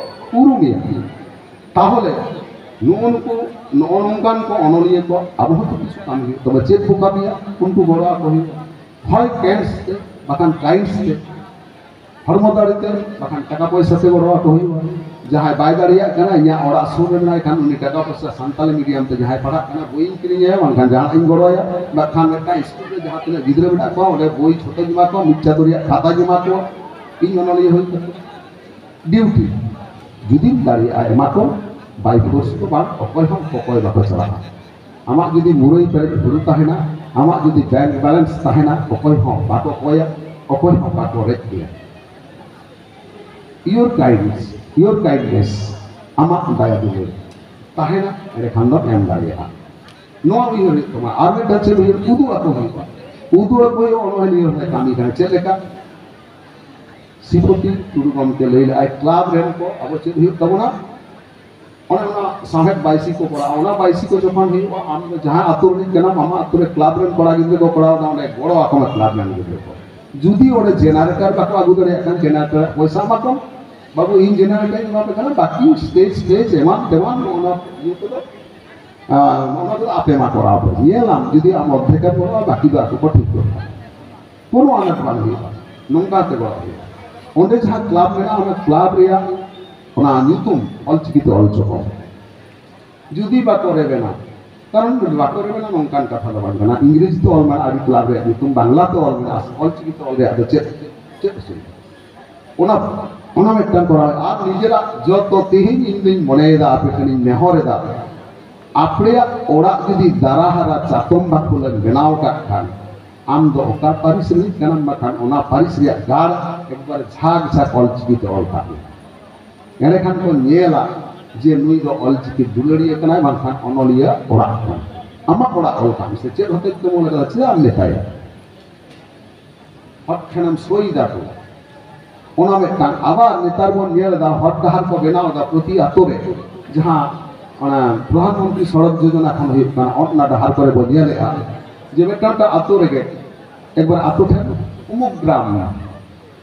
ᱩᱨᱩᱢᱮᱭᱟ᱾ ᱛᱟᱦᱚᱞᱮ ᱱᱩᱜᱼᱩ ᱱᱩᱠᱩ, ᱱᱚᱜᱼᱚ ᱱᱚᱝᱠᱟᱱ ᱠᱚ ᱚᱱᱚᱞᱤᱭᱟᱹ ᱠᱚ ᱟᱵᱚ ᱦᱚᱸᱛᱚ ᱠᱤᱪᱷᱩ ᱠᱟᱹᱢᱤ ᱦᱩᱭᱩᱜ ᱛᱟᱵᱚᱱᱟ᱾ ᱪᱮᱫ ᱵᱚ ᱠᱟᱹᱢᱤᱭᱟ? ᱩᱱᱠᱩ ᱜᱚᱲᱚ ᱟᱠᱚ ᱦᱩᱭᱩᱜᱼᱟ, ᱦᱚᱭ ᱠᱮᱱᱥ ᱛᱮ, ᱵᱟᱠᱷᱟᱱ ᱠᱟᱭᱤᱱᱥ ᱛᱮ, ᱦᱚᱲᱢᱚ ᱫᱟᱲᱮ ᱛᱮ, ᱵᱟᱠᱷᱟᱱ ᱴᱟᱠᱟ ᱯᱚᱭᱥᱟ ᱛᱮ ᱜᱚᱲᱚ ᱟᱠᱚ ᱦᱩᱭᱩᱜᱼᱟ᱾ ᱡᱟᱦᱟᱸᱭ ᱵᱟᱭ ᱫᱟᱲᱮᱭᱟᱜ ᱠᱟᱱᱟ, ᱤᱧᱟᱹᱜ ᱚᱲᱟᱜ ᱥᱩᱨ ᱨᱮ ᱢᱮᱱᱟᱭ ᱠᱷᱟᱱ, ᱩᱱᱤ ᱴᱟᱠᱟ ᱯᱚᱭᱥᱟ ᱥᱟᱱᱛᱟᱞᱤ ᱢᱤᱰᱤᱭᱟᱢ ᱛᱮ ᱡᱟᱦᱟᱸᱭ ᱯᱟᱲᱦᱟᱜ ᱠᱟᱱᱟ, ᱵᱳᱭᱤᱧ ᱠᱤᱨᱤᱧ ᱟᱭᱟ, ᱵᱟᱝᱠᱷᱟᱱ ᱡᱟᱦᱟᱱᱟᱜ ᱤᱧ ᱜᱚᱲᱚ ᱟᱭᱟ᱾ ᱵᱟᱠᱷᱟᱱ ᱢᱤᱫᱴᱟᱝ ᱥᱠᱩᱞ ᱨᱮ ᱡᱟᱦᱟᱸ ᱛᱤᱱᱟᱹᱜ ᱜᱤᱫᱽᱨᱟᱹ ᱢᱮᱱᱟᱜ ᱠᱚᱣᱟ, ᱚᱸᱰᱮ ᱵᱳᱭ ᱡᱷᱚᱛᱚᱧ ᱮᱢᱟ ᱠᱚᱣᱟ, ᱢᱤᱫ ᱪᱟᱸᱫᱳ ᱨᱮᱭᱟᱜ ᱠᱷᱟᱛᱟᱧ ᱮᱢᱟ ᱠᱚᱣᱟ, ᱤᱧ ᱚᱱᱚᱞᱤᱭᱟᱹ ᱦᱩᱭ ᱠᱟᱛᱮ᱾ ᱰᱤᱭᱩᱴᱤ ᱡᱩᱫᱤᱢ ᱫᱟᱲᱮᱭᱟᱜᱼᱟ ᱮᱢᱟ ᱠᱚᱢ, ᱵᱟᱭ ᱯᱷᱳᱨᱥ ᱫᱚ ᱵᱟᱝ, ᱚᱠᱚᱭ ᱦᱚᱸ ᱚᱠᱚᱭ ᱵᱟᱠᱚ ᱪᱟᱞᱟᱜᱼᱟ᱾ ᱟᱢᱟᱜ ᱡᱩᱫᱤ ᱢᱩᱨᱟᱹᱭ ᱯᱮᱨᱮᱡ ᱦᱩᱲᱩ ᱛᱟᱦᱮᱱᱟ, ᱟᱢᱟᱜ ᱡᱩᱫᱤ ᱵᱮᱝᱠ ᱵᱮᱞᱮᱱᱥ ᱛᱟᱦᱮᱱᱟ, ᱚᱠᱚᱭ ᱦᱚᱸ ᱵᱟᱠᱚ ᱠᱚᱭᱟ, ᱚᱠᱚᱭ ᱦᱚᱸ ᱵᱟᱠᱚ ᱨᱮᱡ ᱢᱮᱭᱟ᱾ Your kindness, your kindness, ᱟᱢᱟᱜ ᱫᱟᱭᱟ ᱫᱩᱞᱟᱹᱲ ᱛᱟᱦᱮᱱᱟ, ᱮᱸᱰᱮᱠᱷᱟᱱ ᱫᱚᱢ ᱮᱢ ᱫᱟᱲᱮᱭᱟᱜᱼᱟ᱾ ᱱᱚᱣᱟ ᱩᱭᱦᱟᱹᱨ ᱦᱩᱭᱩᱜ ᱛᱟᱢᱟ᱾ ᱟᱨ ᱢᱤᱫᱴᱟᱝ ᱪᱮᱫ ᱩᱭᱦᱟᱹᱨ? ᱩᱫᱩᱜ ᱟᱠᱚ ᱦᱩᱭᱩᱜᱼᱟ᱾ ᱩᱫᱩᱜ ᱟᱠᱚ ᱦᱩᱭᱩᱜᱼᱟ, ᱚᱱᱚᱞᱤᱭᱟᱹ ᱦᱚᱸᱭ ᱠᱟᱹᱢᱤ ᱠᱟᱱᱟ᱾ ᱪᱮᱫ ᱞᱮᱠᱟ? ᱥᱨᱤᱯᱚᱛᱤ ᱴᱩᱰᱩ ᱜᱚᱢᱠᱮ ᱞᱟᱹᱭ ᱞᱮᱫᱟᱭ, ᱠᱞᱟᱵᱽ ᱨᱮᱱ ᱠᱚ ᱟᱵᱚ ᱪᱮᱫ ᱦᱩᱭᱩᱜ ᱛᱟᱵᱚᱱᱟ? ᱚᱱᱮ ᱚᱱᱟ ᱥᱟᱶᱦᱮᱫ ᱵᱟᱭᱥᱤ ᱠᱚ ᱠᱚᱨᱟᱣᱟ᱾ ᱚᱱᱟ ᱵᱟᱭᱥᱤ ᱠᱚ ᱡᱚᱠᱷᱚᱱ ᱦᱩᱭᱩᱜᱼᱟ, ᱟᱢ ᱫᱚ ᱡᱟᱦᱟᱸ ᱟᱹᱛᱩ ᱨᱤᱱᱤᱡ ᱠᱟᱱᱟᱢ, ᱟᱢᱟᱜ ᱟᱹᱛᱩ ᱨᱮ ᱠᱞᱟᱵᱽ ᱨᱮᱱ ᱠᱚᱲᱟ ᱜᱤᱫᱽᱨᱟᱹ ᱠᱚ ᱠᱚᱨᱟᱣ ᱮᱫᱟ, ᱚᱸᱰᱮ ᱜᱚᱲᱚ ᱟᱠᱚ ᱢᱮ ᱠᱞᱟᱵᱽ ᱨᱮᱱ ᱜᱤᱫᱽᱨᱟᱹ ᱠᱚ᱾ ᱡᱩᱫᱤ ᱚᱸᱰᱮ ᱡᱮᱱᱟᱨᱮᱴᱟᱨ ᱵᱟᱠᱚ ᱟᱹᱜᱩ ᱫᱟᱲᱮᱭᱟᱜ ᱠᱷᱟᱱ, ᱡᱮᱱᱟᱨᱮᱴᱟᱨ ᱯᱚᱭᱥᱟ ᱮᱢᱟ ᱠᱚᱢ, "ᱵᱟᱹᱵᱩ, ᱤᱧ ᱡᱮᱱᱟᱨᱮᱴᱟᱨ ᱤᱧ ᱮᱢᱟ ᱯᱮ ᱠᱟᱱᱟ, ᱵᱟᱹᱠᱤ ᱥᱴᱮᱡᱽ ᱯᱷᱮᱡᱽ ᱮᱢᱟᱱ ᱛᱮᱢᱟᱱ ᱚᱱᱟ ᱤᱭᱟᱹ ᱠᱚᱫᱚ, ᱟᱸ, ᱚᱱᱟ ᱠᱚᱫᱚ ᱟᱯᱮ ᱢᱟ ᱠᱚᱨᱟᱣ ᱯᱮ, ᱧᱮᱞᱟᱢ ᱡᱩᱫᱤ ᱟᱢ ᱚᱨᱫᱷᱮᱠ ᱮᱢ ᱠᱚᱨᱟᱣᱟ, ᱵᱟᱹᱠᱤ ᱫᱚ ᱟᱠᱚ ᱠᱚ ᱴᱷᱤᱠ ᱜᱚᱫ ᱠᱟᱜᱼᱟ᱾ ᱠᱳᱱᱳ ᱟᱱᱟᱴ ᱵᱟᱝ ᱦᱩᱭᱩᱜᱼᱟ, ᱱᱚᱝᱠᱟ ᱛᱮ ᱜᱚᱲᱚ ᱦᱩᱭᱩᱜᱼᱟ᱾ ᱚᱸᱰᱮ ᱡᱟᱦᱟᱸ ᱠᱞᱟᱵᱽ ᱢᱮᱱᱟᱜᱼᱟ, ᱚᱱᱟ ᱠᱞᱟᱵᱽ ᱨᱮᱭᱟᱜ ᱚᱱᱟ ᱧᱩᱛᱩᱢ ᱚᱞᱪᱤᱠᱤ ᱛᱮ ᱚᱞ ᱦᱚᱪᱚ ᱠᱚᱢ᱾ ᱡᱩᱫᱤ ᱵᱟᱠᱚ ᱨᱮᱵᱮᱱᱟ, ᱠᱟᱨᱚᱱ ᱵᱟᱠᱚ ᱨᱮᱵᱮᱱᱟ ᱱᱚᱝᱠᱟᱱ ᱠᱟᱛᱷᱟ ᱫᱚ ᱵᱟᱝ ᱠᱟᱱᱟ᱾ ᱤᱝᱨᱮᱡᱤ ᱛᱮ ᱚᱞ ᱢᱮᱱᱟᱜᱼᱟ ᱟᱹᱰᱤ ᱠᱞᱟᱵᱽ ᱨᱮᱭᱟᱜ ᱧᱩᱛᱩᱢ, ᱵᱟᱝᱞᱟ ᱛᱮ ᱚᱞ ᱢᱮᱱᱟᱜᱼᱟ, ᱚᱞᱪᱤᱠᱤ ᱛᱮ ᱚᱞ ᱨᱮᱭᱟᱜ ᱫᱚ ᱪᱮᱫ, ᱪᱮᱫ ᱚᱥᱩᱵᱤᱫᱷᱟ? ᱚᱱᱟ ᱚᱱᱟ ᱢᱤᱫᱴᱟᱝ ᱠᱚᱨᱟᱣ ᱟᱨ ᱱᱤᱡᱮᱨᱟᱜ ᱡᱚᱛᱚ ᱛᱮᱦᱮᱧ ᱤᱧ ᱫᱩᱧ ᱢᱚᱱᱮᱭᱮᱫᱟ, ᱟᱯᱮ ᱴᱷᱮᱱᱤᱧ ᱱᱮᱦᱚᱨ ᱮᱫᱟ, ᱟᱯᱮᱭᱟᱜ ᱚᱲᱟᱜ ᱡᱩᱫᱤ ᱫᱟᱨᱟ ᱦᱟᱨᱟ ᱪᱟᱛᱚᱢ ᱵᱟᱠᱷᱳᱞ ᱮᱢ ᱵᱮᱱᱟᱣ ᱠᱟᱜ ᱠᱷᱟᱱ, ᱟᱢ ᱫᱚ ᱚᱠᱟ ᱯᱟᱹᱨᱤᱥ ᱨᱤᱱᱤᱡ ᱠᱟᱱᱟᱢ ᱵᱟᱠᱷᱟᱱ ᱚᱱᱟ ᱯᱟᱹᱨᱤᱥ ᱨᱮᱭᱟᱜ ᱜᱟᱲ ᱮᱠᱵᱟᱨᱮ ᱡᱷᱟᱠ ᱡᱷᱟᱠ ᱚᱞᱪᱤᱠᱤ ᱛᱮ ᱚᱞ ᱠᱟᱜ ᱢᱮ᱾ ᱮᱸᱰᱮᱠᱷᱟᱱ ᱠᱚ ᱧᱮᱞᱟ ᱡᱮ ᱱᱩᱭ ᱫᱚ ᱚᱞᱪᱤᱠᱤ ᱫᱩᱞᱟᱹᱲᱤᱭᱟᱹ ᱠᱟᱱᱟᱭ ᱵᱟᱝᱠᱷᱟᱱ ᱚᱱᱚᱞᱤᱭᱟᱹ ᱚᱲᱟᱜ ᱠᱟᱱᱟ᱾ ᱟᱢᱟᱜ ᱚᱲᱟᱜ ᱚᱞ ᱠᱟᱜ ᱢᱮᱥᱮ, ᱪᱮᱫ ᱦᱚᱛᱮᱡ ᱛᱮᱢ ᱚᱞ ᱠᱟᱫᱟ, ᱪᱮᱫᱟᱜ ᱮᱢ ᱢᱮᱛᱟᱭᱟ? ᱦᱚᱲ ᱴᱷᱮᱱᱮᱢ ᱥᱳᱭ ᱫᱟ ᱠᱚ᱾ ᱚᱱᱟ ᱢᱤᱫᱴᱟᱝ᱾ ᱟᱵᱟᱨ ᱱᱮᱛᱟᱨ ᱵᱚᱱ ᱧᱮᱞ ᱮᱫᱟ, ᱦᱚᱨ ᱰᱟᱦᱟᱨ ᱠᱚ ᱵᱮᱱᱟᱣ ᱮᱫᱟ ᱯᱨᱚᱛᱤ ᱟᱛᱳ ᱨᱮ, ᱡᱟᱦᱟᱸ ᱚᱱᱟ ᱯᱨᱚᱫᱷᱟᱱ ᱢᱚᱱᱛᱨᱤ ᱥᱚᱲᱚᱠ ᱡᱳᱡᱚᱱᱟ ᱠᱷᱚᱱ ᱦᱩᱭᱩᱜ ᱠᱟᱱᱟ, ᱚᱱᱟ ᱰᱟᱦᱟᱨ ᱠᱚᱨᱮ ᱵᱚᱱ ᱧᱮᱞᱮᱫᱼᱟ ᱡᱮ ᱢᱤᱫᱴᱟᱝ ᱢᱤᱫᱴᱟᱝ ᱟᱛᱳ ᱨᱮᱜᱮ ᱮᱠᱵᱟᱨ ᱟᱛᱳ ᱴᱷᱮᱱ ᱩᱢᱩᱠ ᱜᱨᱟᱢ,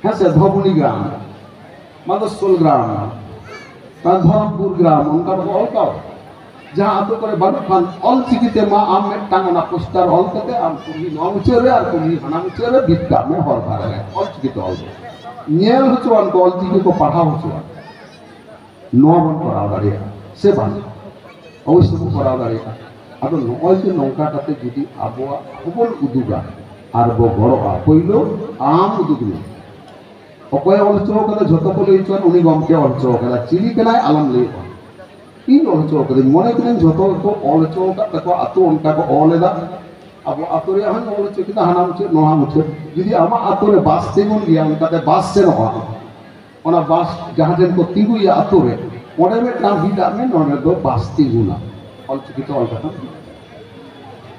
ᱦᱮᱸ ᱥᱮ, ᱫᱷᱚᱵᱩᱱᱤ ᱜᱨᱟᱢ, ᱢᱟᱫᱚᱥᱥᱚᱞ ᱜᱨᱟᱢ, ᱫᱷᱚᱨᱚᱢᱯᱩᱨ ᱜᱨᱟᱢ, ᱚᱱᱠᱟ ᱵᱟᱠᱚ ᱚᱞ ᱠᱟᱣ᱾ ᱡᱟᱦᱟᱸ ᱟᱛᱳ ᱠᱚᱨᱮ ᱵᱟᱹᱱᱩᱜ ᱠᱷᱟᱱ, ᱚᱞ ᱪᱤᱠᱤ ᱛᱮ ᱢᱟ ᱟᱢ ᱢᱤᱫᱴᱟᱝ ᱚᱱᱟ ᱯᱳᱥᱴᱟᱨ ᱚᱞ ᱠᱟᱛᱮ ᱟᱢ ᱠᱩᱞᱦᱤ ᱱᱚᱣᱟ ᱢᱩᱪᱟᱹᱫ ᱨᱮ ᱟᱨ ᱠᱩᱞᱦᱤ ᱦᱟᱱᱟ ᱢᱩᱪᱟᱹᱫ ᱨᱮ ᱵᱤᱫ ᱠᱟᱜ ᱢᱮ, ᱦᱚᱨ ᱫᱷᱟᱨᱮ ᱨᱮ ᱚᱞ ᱪᱤᱠᱤ ᱛᱮ ᱚᱞ ᱢᱮ᱾ ᱧᱮᱞ ᱦᱚᱪᱚᱣᱟᱱ ᱠᱚ ᱚᱞ ᱪᱤᱠᱤ ᱠᱚ ᱯᱟᱲᱦᱟᱣ ᱦᱚᱪᱚᱣᱟᱱ᱾ ᱱᱚᱣᱟ ᱵᱚᱱ ᱠᱚᱨᱟᱣ ᱫᱟᱲᱮᱭᱟᱜᱼᱟ ᱥᱮ ᱵᱟᱝ? ᱚᱵᱚᱥᱥᱳᱭ ᱵᱚᱱ ᱠᱚᱨᱟᱣ ᱫᱟᱲᱮᱭᱟᱜᱼᱟ᱾ ᱟᱫᱚ ᱱᱚᱜᱼᱚᱭ ᱡᱮ ᱱᱚᱝᱠᱟ ᱠᱟᱛᱮ ᱡᱩᱫᱤ ᱟᱵᱚᱣᱟᱜ ᱦᱚᱸᱵᱚᱱ ᱩᱫᱩᱜᱟ ᱟᱨ ᱵᱚ ᱜᱚᱲᱚᱜᱼᱟ, ᱯᱳᱭᱞᱳ ᱟᱢ ᱩᱫᱩᱜ ᱢᱮ᱾ ᱚᱠᱚᱭᱮ ᱚᱞ ᱦᱚᱪᱚ ᱠᱟᱫᱟ ᱡᱷᱚᱛᱚ ᱠᱚ ᱞᱟᱹᱭ ᱦᱚᱪᱚᱣᱟᱱ, ᱩᱱᱤ ᱜᱚᱢᱠᱮ ᱚᱞ ᱦᱚᱪᱚ ᱠᱟᱫᱟ, ᱪᱤᱞᱤ ᱠᱟᱱᱟᱭ ᱟᱞᱚᱢ ᱞᱟᱹᱭᱚᱜᱼᱟ᱾ ᱤᱧ ᱚᱞ ᱦᱚᱪᱚ ᱠᱟᱹᱫᱟᱹᱧ, ᱢᱚᱱᱮ ᱠᱤᱫᱟᱹᱧ ᱡᱷᱚᱛᱚ ᱜᱮᱠᱚ ᱚᱞ ᱦᱚᱪᱚ ᱟᱠᱟᱫ ᱛᱟᱠᱚᱣᱟ, ᱟᱛᱳ ᱚᱱᱠᱟ ᱠᱚ ᱚᱞ ᱮᱫᱟ, ᱟᱵᱚ ᱟᱛᱳ ᱨᱮᱭᱟᱜ ᱦᱚᱸᱧ ᱚᱞ ᱦᱚᱪᱚ ᱠᱮᱫᱟ, ᱦᱟᱱᱟ ᱢᱩᱪᱟᱹᱫ ᱱᱚᱣᱟ ᱢᱩᱪᱟᱹᱫ᱾ ᱡᱩᱫᱤ ᱟᱢᱟᱜ ᱟᱛᱳ ᱨᱮ ᱵᱟᱥ ᱛᱤᱸᱜᱩᱱ ᱜᱮᱭᱟ, ᱚᱱᱠᱟᱛᱮ ᱵᱟᱥ ᱥᱮᱱᱚᱜᱼᱟ, ᱚᱱᱟ ᱵᱟᱥ ᱡᱟᱦᱟᱸ ᱴᱷᱮᱱ ᱠᱚ ᱛᱤᱸᱜᱩᱭᱟ ᱟᱛᱳ ᱨᱮ, ᱚᱸᱰᱮ ᱢᱤᱫᱴᱟᱝ ᱵᱤᱫ ᱟᱜ ᱢᱮ, ᱱᱚᱰᱮ ᱫᱚ ᱵᱟᱥ ᱛᱤᱸᱜᱩᱱᱟ, ᱚᱞᱪᱤᱠᱤ ᱛᱮ ᱚᱞ ᱠᱟᱛᱮᱢ ᱵᱤᱫ᱾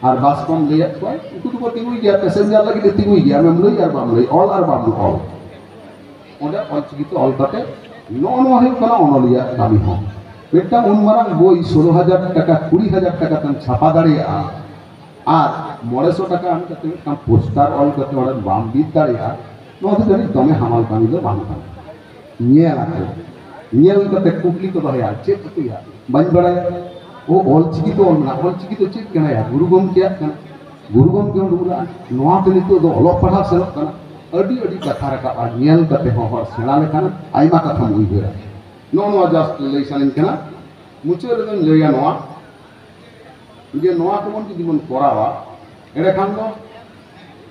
ᱟᱨ ᱵᱟᱥ ᱠᱚᱢ ᱞᱟᱹᱭᱟᱫ ᱠᱚᱣᱟ, ᱩᱱᱠᱩ ᱫᱚᱠᱚ ᱛᱤᱸᱜᱩᱭ ᱜᱮᱭᱟ, ᱯᱮᱥᱮᱧᱡᱟᱨ ᱞᱟᱹᱜᱤᱫ ᱮ ᱛᱤᱸᱜᱩᱭ ᱜᱮᱭᱟ, ᱟᱢᱮᱢ ᱞᱟᱹᱭ ᱟᱨ ᱵᱟᱢ ᱞᱟᱹᱭ, ᱚᱞ ᱟᱨ ᱵᱟᱢ ᱚᱞ᱾ ᱚᱸᱰᱮ ᱚᱞᱪᱤᱠᱤ ᱛᱮ ᱚᱞ ᱠᱟᱛᱮ ᱱᱚᱜᱼᱚ ᱱᱚᱣᱟ ᱦᱩᱭᱩᱜ ᱠᱟᱱᱟ ᱚᱱᱚᱞᱤᱭᱟᱹ ᱠᱟᱹᱢᱤ ᱦᱚᱸ᱾ ᱢᱤᱫᱴᱟᱝ ᱩᱱ ᱢᱟᱨᱟᱝ ᱵᱳᱭ ᱥᱳᱞᱳ ᱦᱟᱡᱟᱨ ᱴᱟᱠᱟ, ᱠᱩᱲᱤ ᱦᱟᱡᱟᱨ ᱴᱟᱠᱟ ᱛᱮᱢ ᱪᱷᱟᱯᱟ ᱫᱟᱲᱮᱭᱟᱜᱼᱟ, ᱟᱨ ᱢᱚᱬᱮ ᱥᱚ ᱴᱟᱠᱟ ᱮᱢ ᱠᱟᱛᱮ ᱢᱤᱫᱴᱟᱝ ᱯᱳᱥᱴᱟᱨ ᱚᱞ ᱠᱟᱛᱮ ᱚᱸᱰᱮ ᱵᱟᱢ ᱵᱤᱫ ᱫᱟᱲᱮᱭᱟᱜᱼᱟ, ᱱᱚᱣᱟ ᱫᱚ ᱡᱟᱹᱱᱤᱡ ᱫᱚᱢᱮ ᱦᱟᱢᱟᱞ ᱠᱟᱹᱢᱤ ᱫᱚ ᱵᱟᱝ ᱠᱟᱱᱟ᱾ ᱧᱮᱞ ᱟᱠᱚ, ᱧᱮᱞ ᱠᱟᱛᱮ ᱠᱩᱠᱞᱤ ᱠᱚ ᱫᱚᱦᱚᱭᱟ, "ᱪᱮᱫ ᱠᱚ ᱞᱟᱹᱭᱟ?" "ᱵᱟᱹᱧ ᱵᱟᱲᱟᱭᱟ᱾" "ᱚ, ᱚᱞ ᱪᱤᱠᱤ ᱛᱚ ᱚᱞ ᱢᱮᱱᱟᱜᱼᱟ, ᱚᱞ ᱪᱤᱠᱤ ᱫᱚ ᱪᱮᱫ ᱠᱟᱱᱟ ᱭᱟ?" "ᱜᱩᱨᱩ ᱜᱚᱢᱠᱮᱭᱟᱜ ᱠᱟᱱᱟ, ᱜᱩᱨᱩ ᱜᱚᱢᱠᱮ ᱩᱰᱩᱠ ᱞᱮᱫᱼᱟ, ᱱᱚᱣᱟ ᱛᱮ ᱱᱤᱛᱚᱜ ᱫᱚ ᱚᱞᱚᱜ ᱯᱟᱲᱦᱟᱜ ᱥᱮᱱᱚᱜ ᱠᱟᱱᱟ᱾" ᱟᱹᱰᱤ ᱟᱹᱰᱤ ᱠᱟᱛᱷᱟ ᱨᱟᱠᱟᱵᱼᱟ, ᱧᱮᱞ ᱠᱟᱛᱮ ᱦᱚᱸ ᱦᱚᱲ ᱥᱮᱬᱟ ᱞᱮᱠᱷᱟᱱ ᱟᱭᱢᱟ ᱠᱟᱛᱷᱟᱢ ᱩᱭᱦᱟᱹᱨᱟ᱾ ᱱᱚᱜᱼᱚ ᱱᱚᱣᱟ just ᱞᱟᱹᱭ ᱥᱟᱱᱟᱧ ᱠᱟᱱᱟ᱾ ᱢᱩᱪᱟᱹᱫ ᱨᱮᱫᱚᱧ ᱞᱟᱹᱭᱟ ᱱᱚᱣᱟ, ᱡᱮ ᱱᱚᱣᱟ ᱠᱚᱵᱚᱱ ᱡᱩᱫᱤ ᱵᱚᱱ ᱠᱚᱨᱟᱣᱟ, ᱮᱸᱰᱮᱠᱷᱟᱱ ᱫᱚ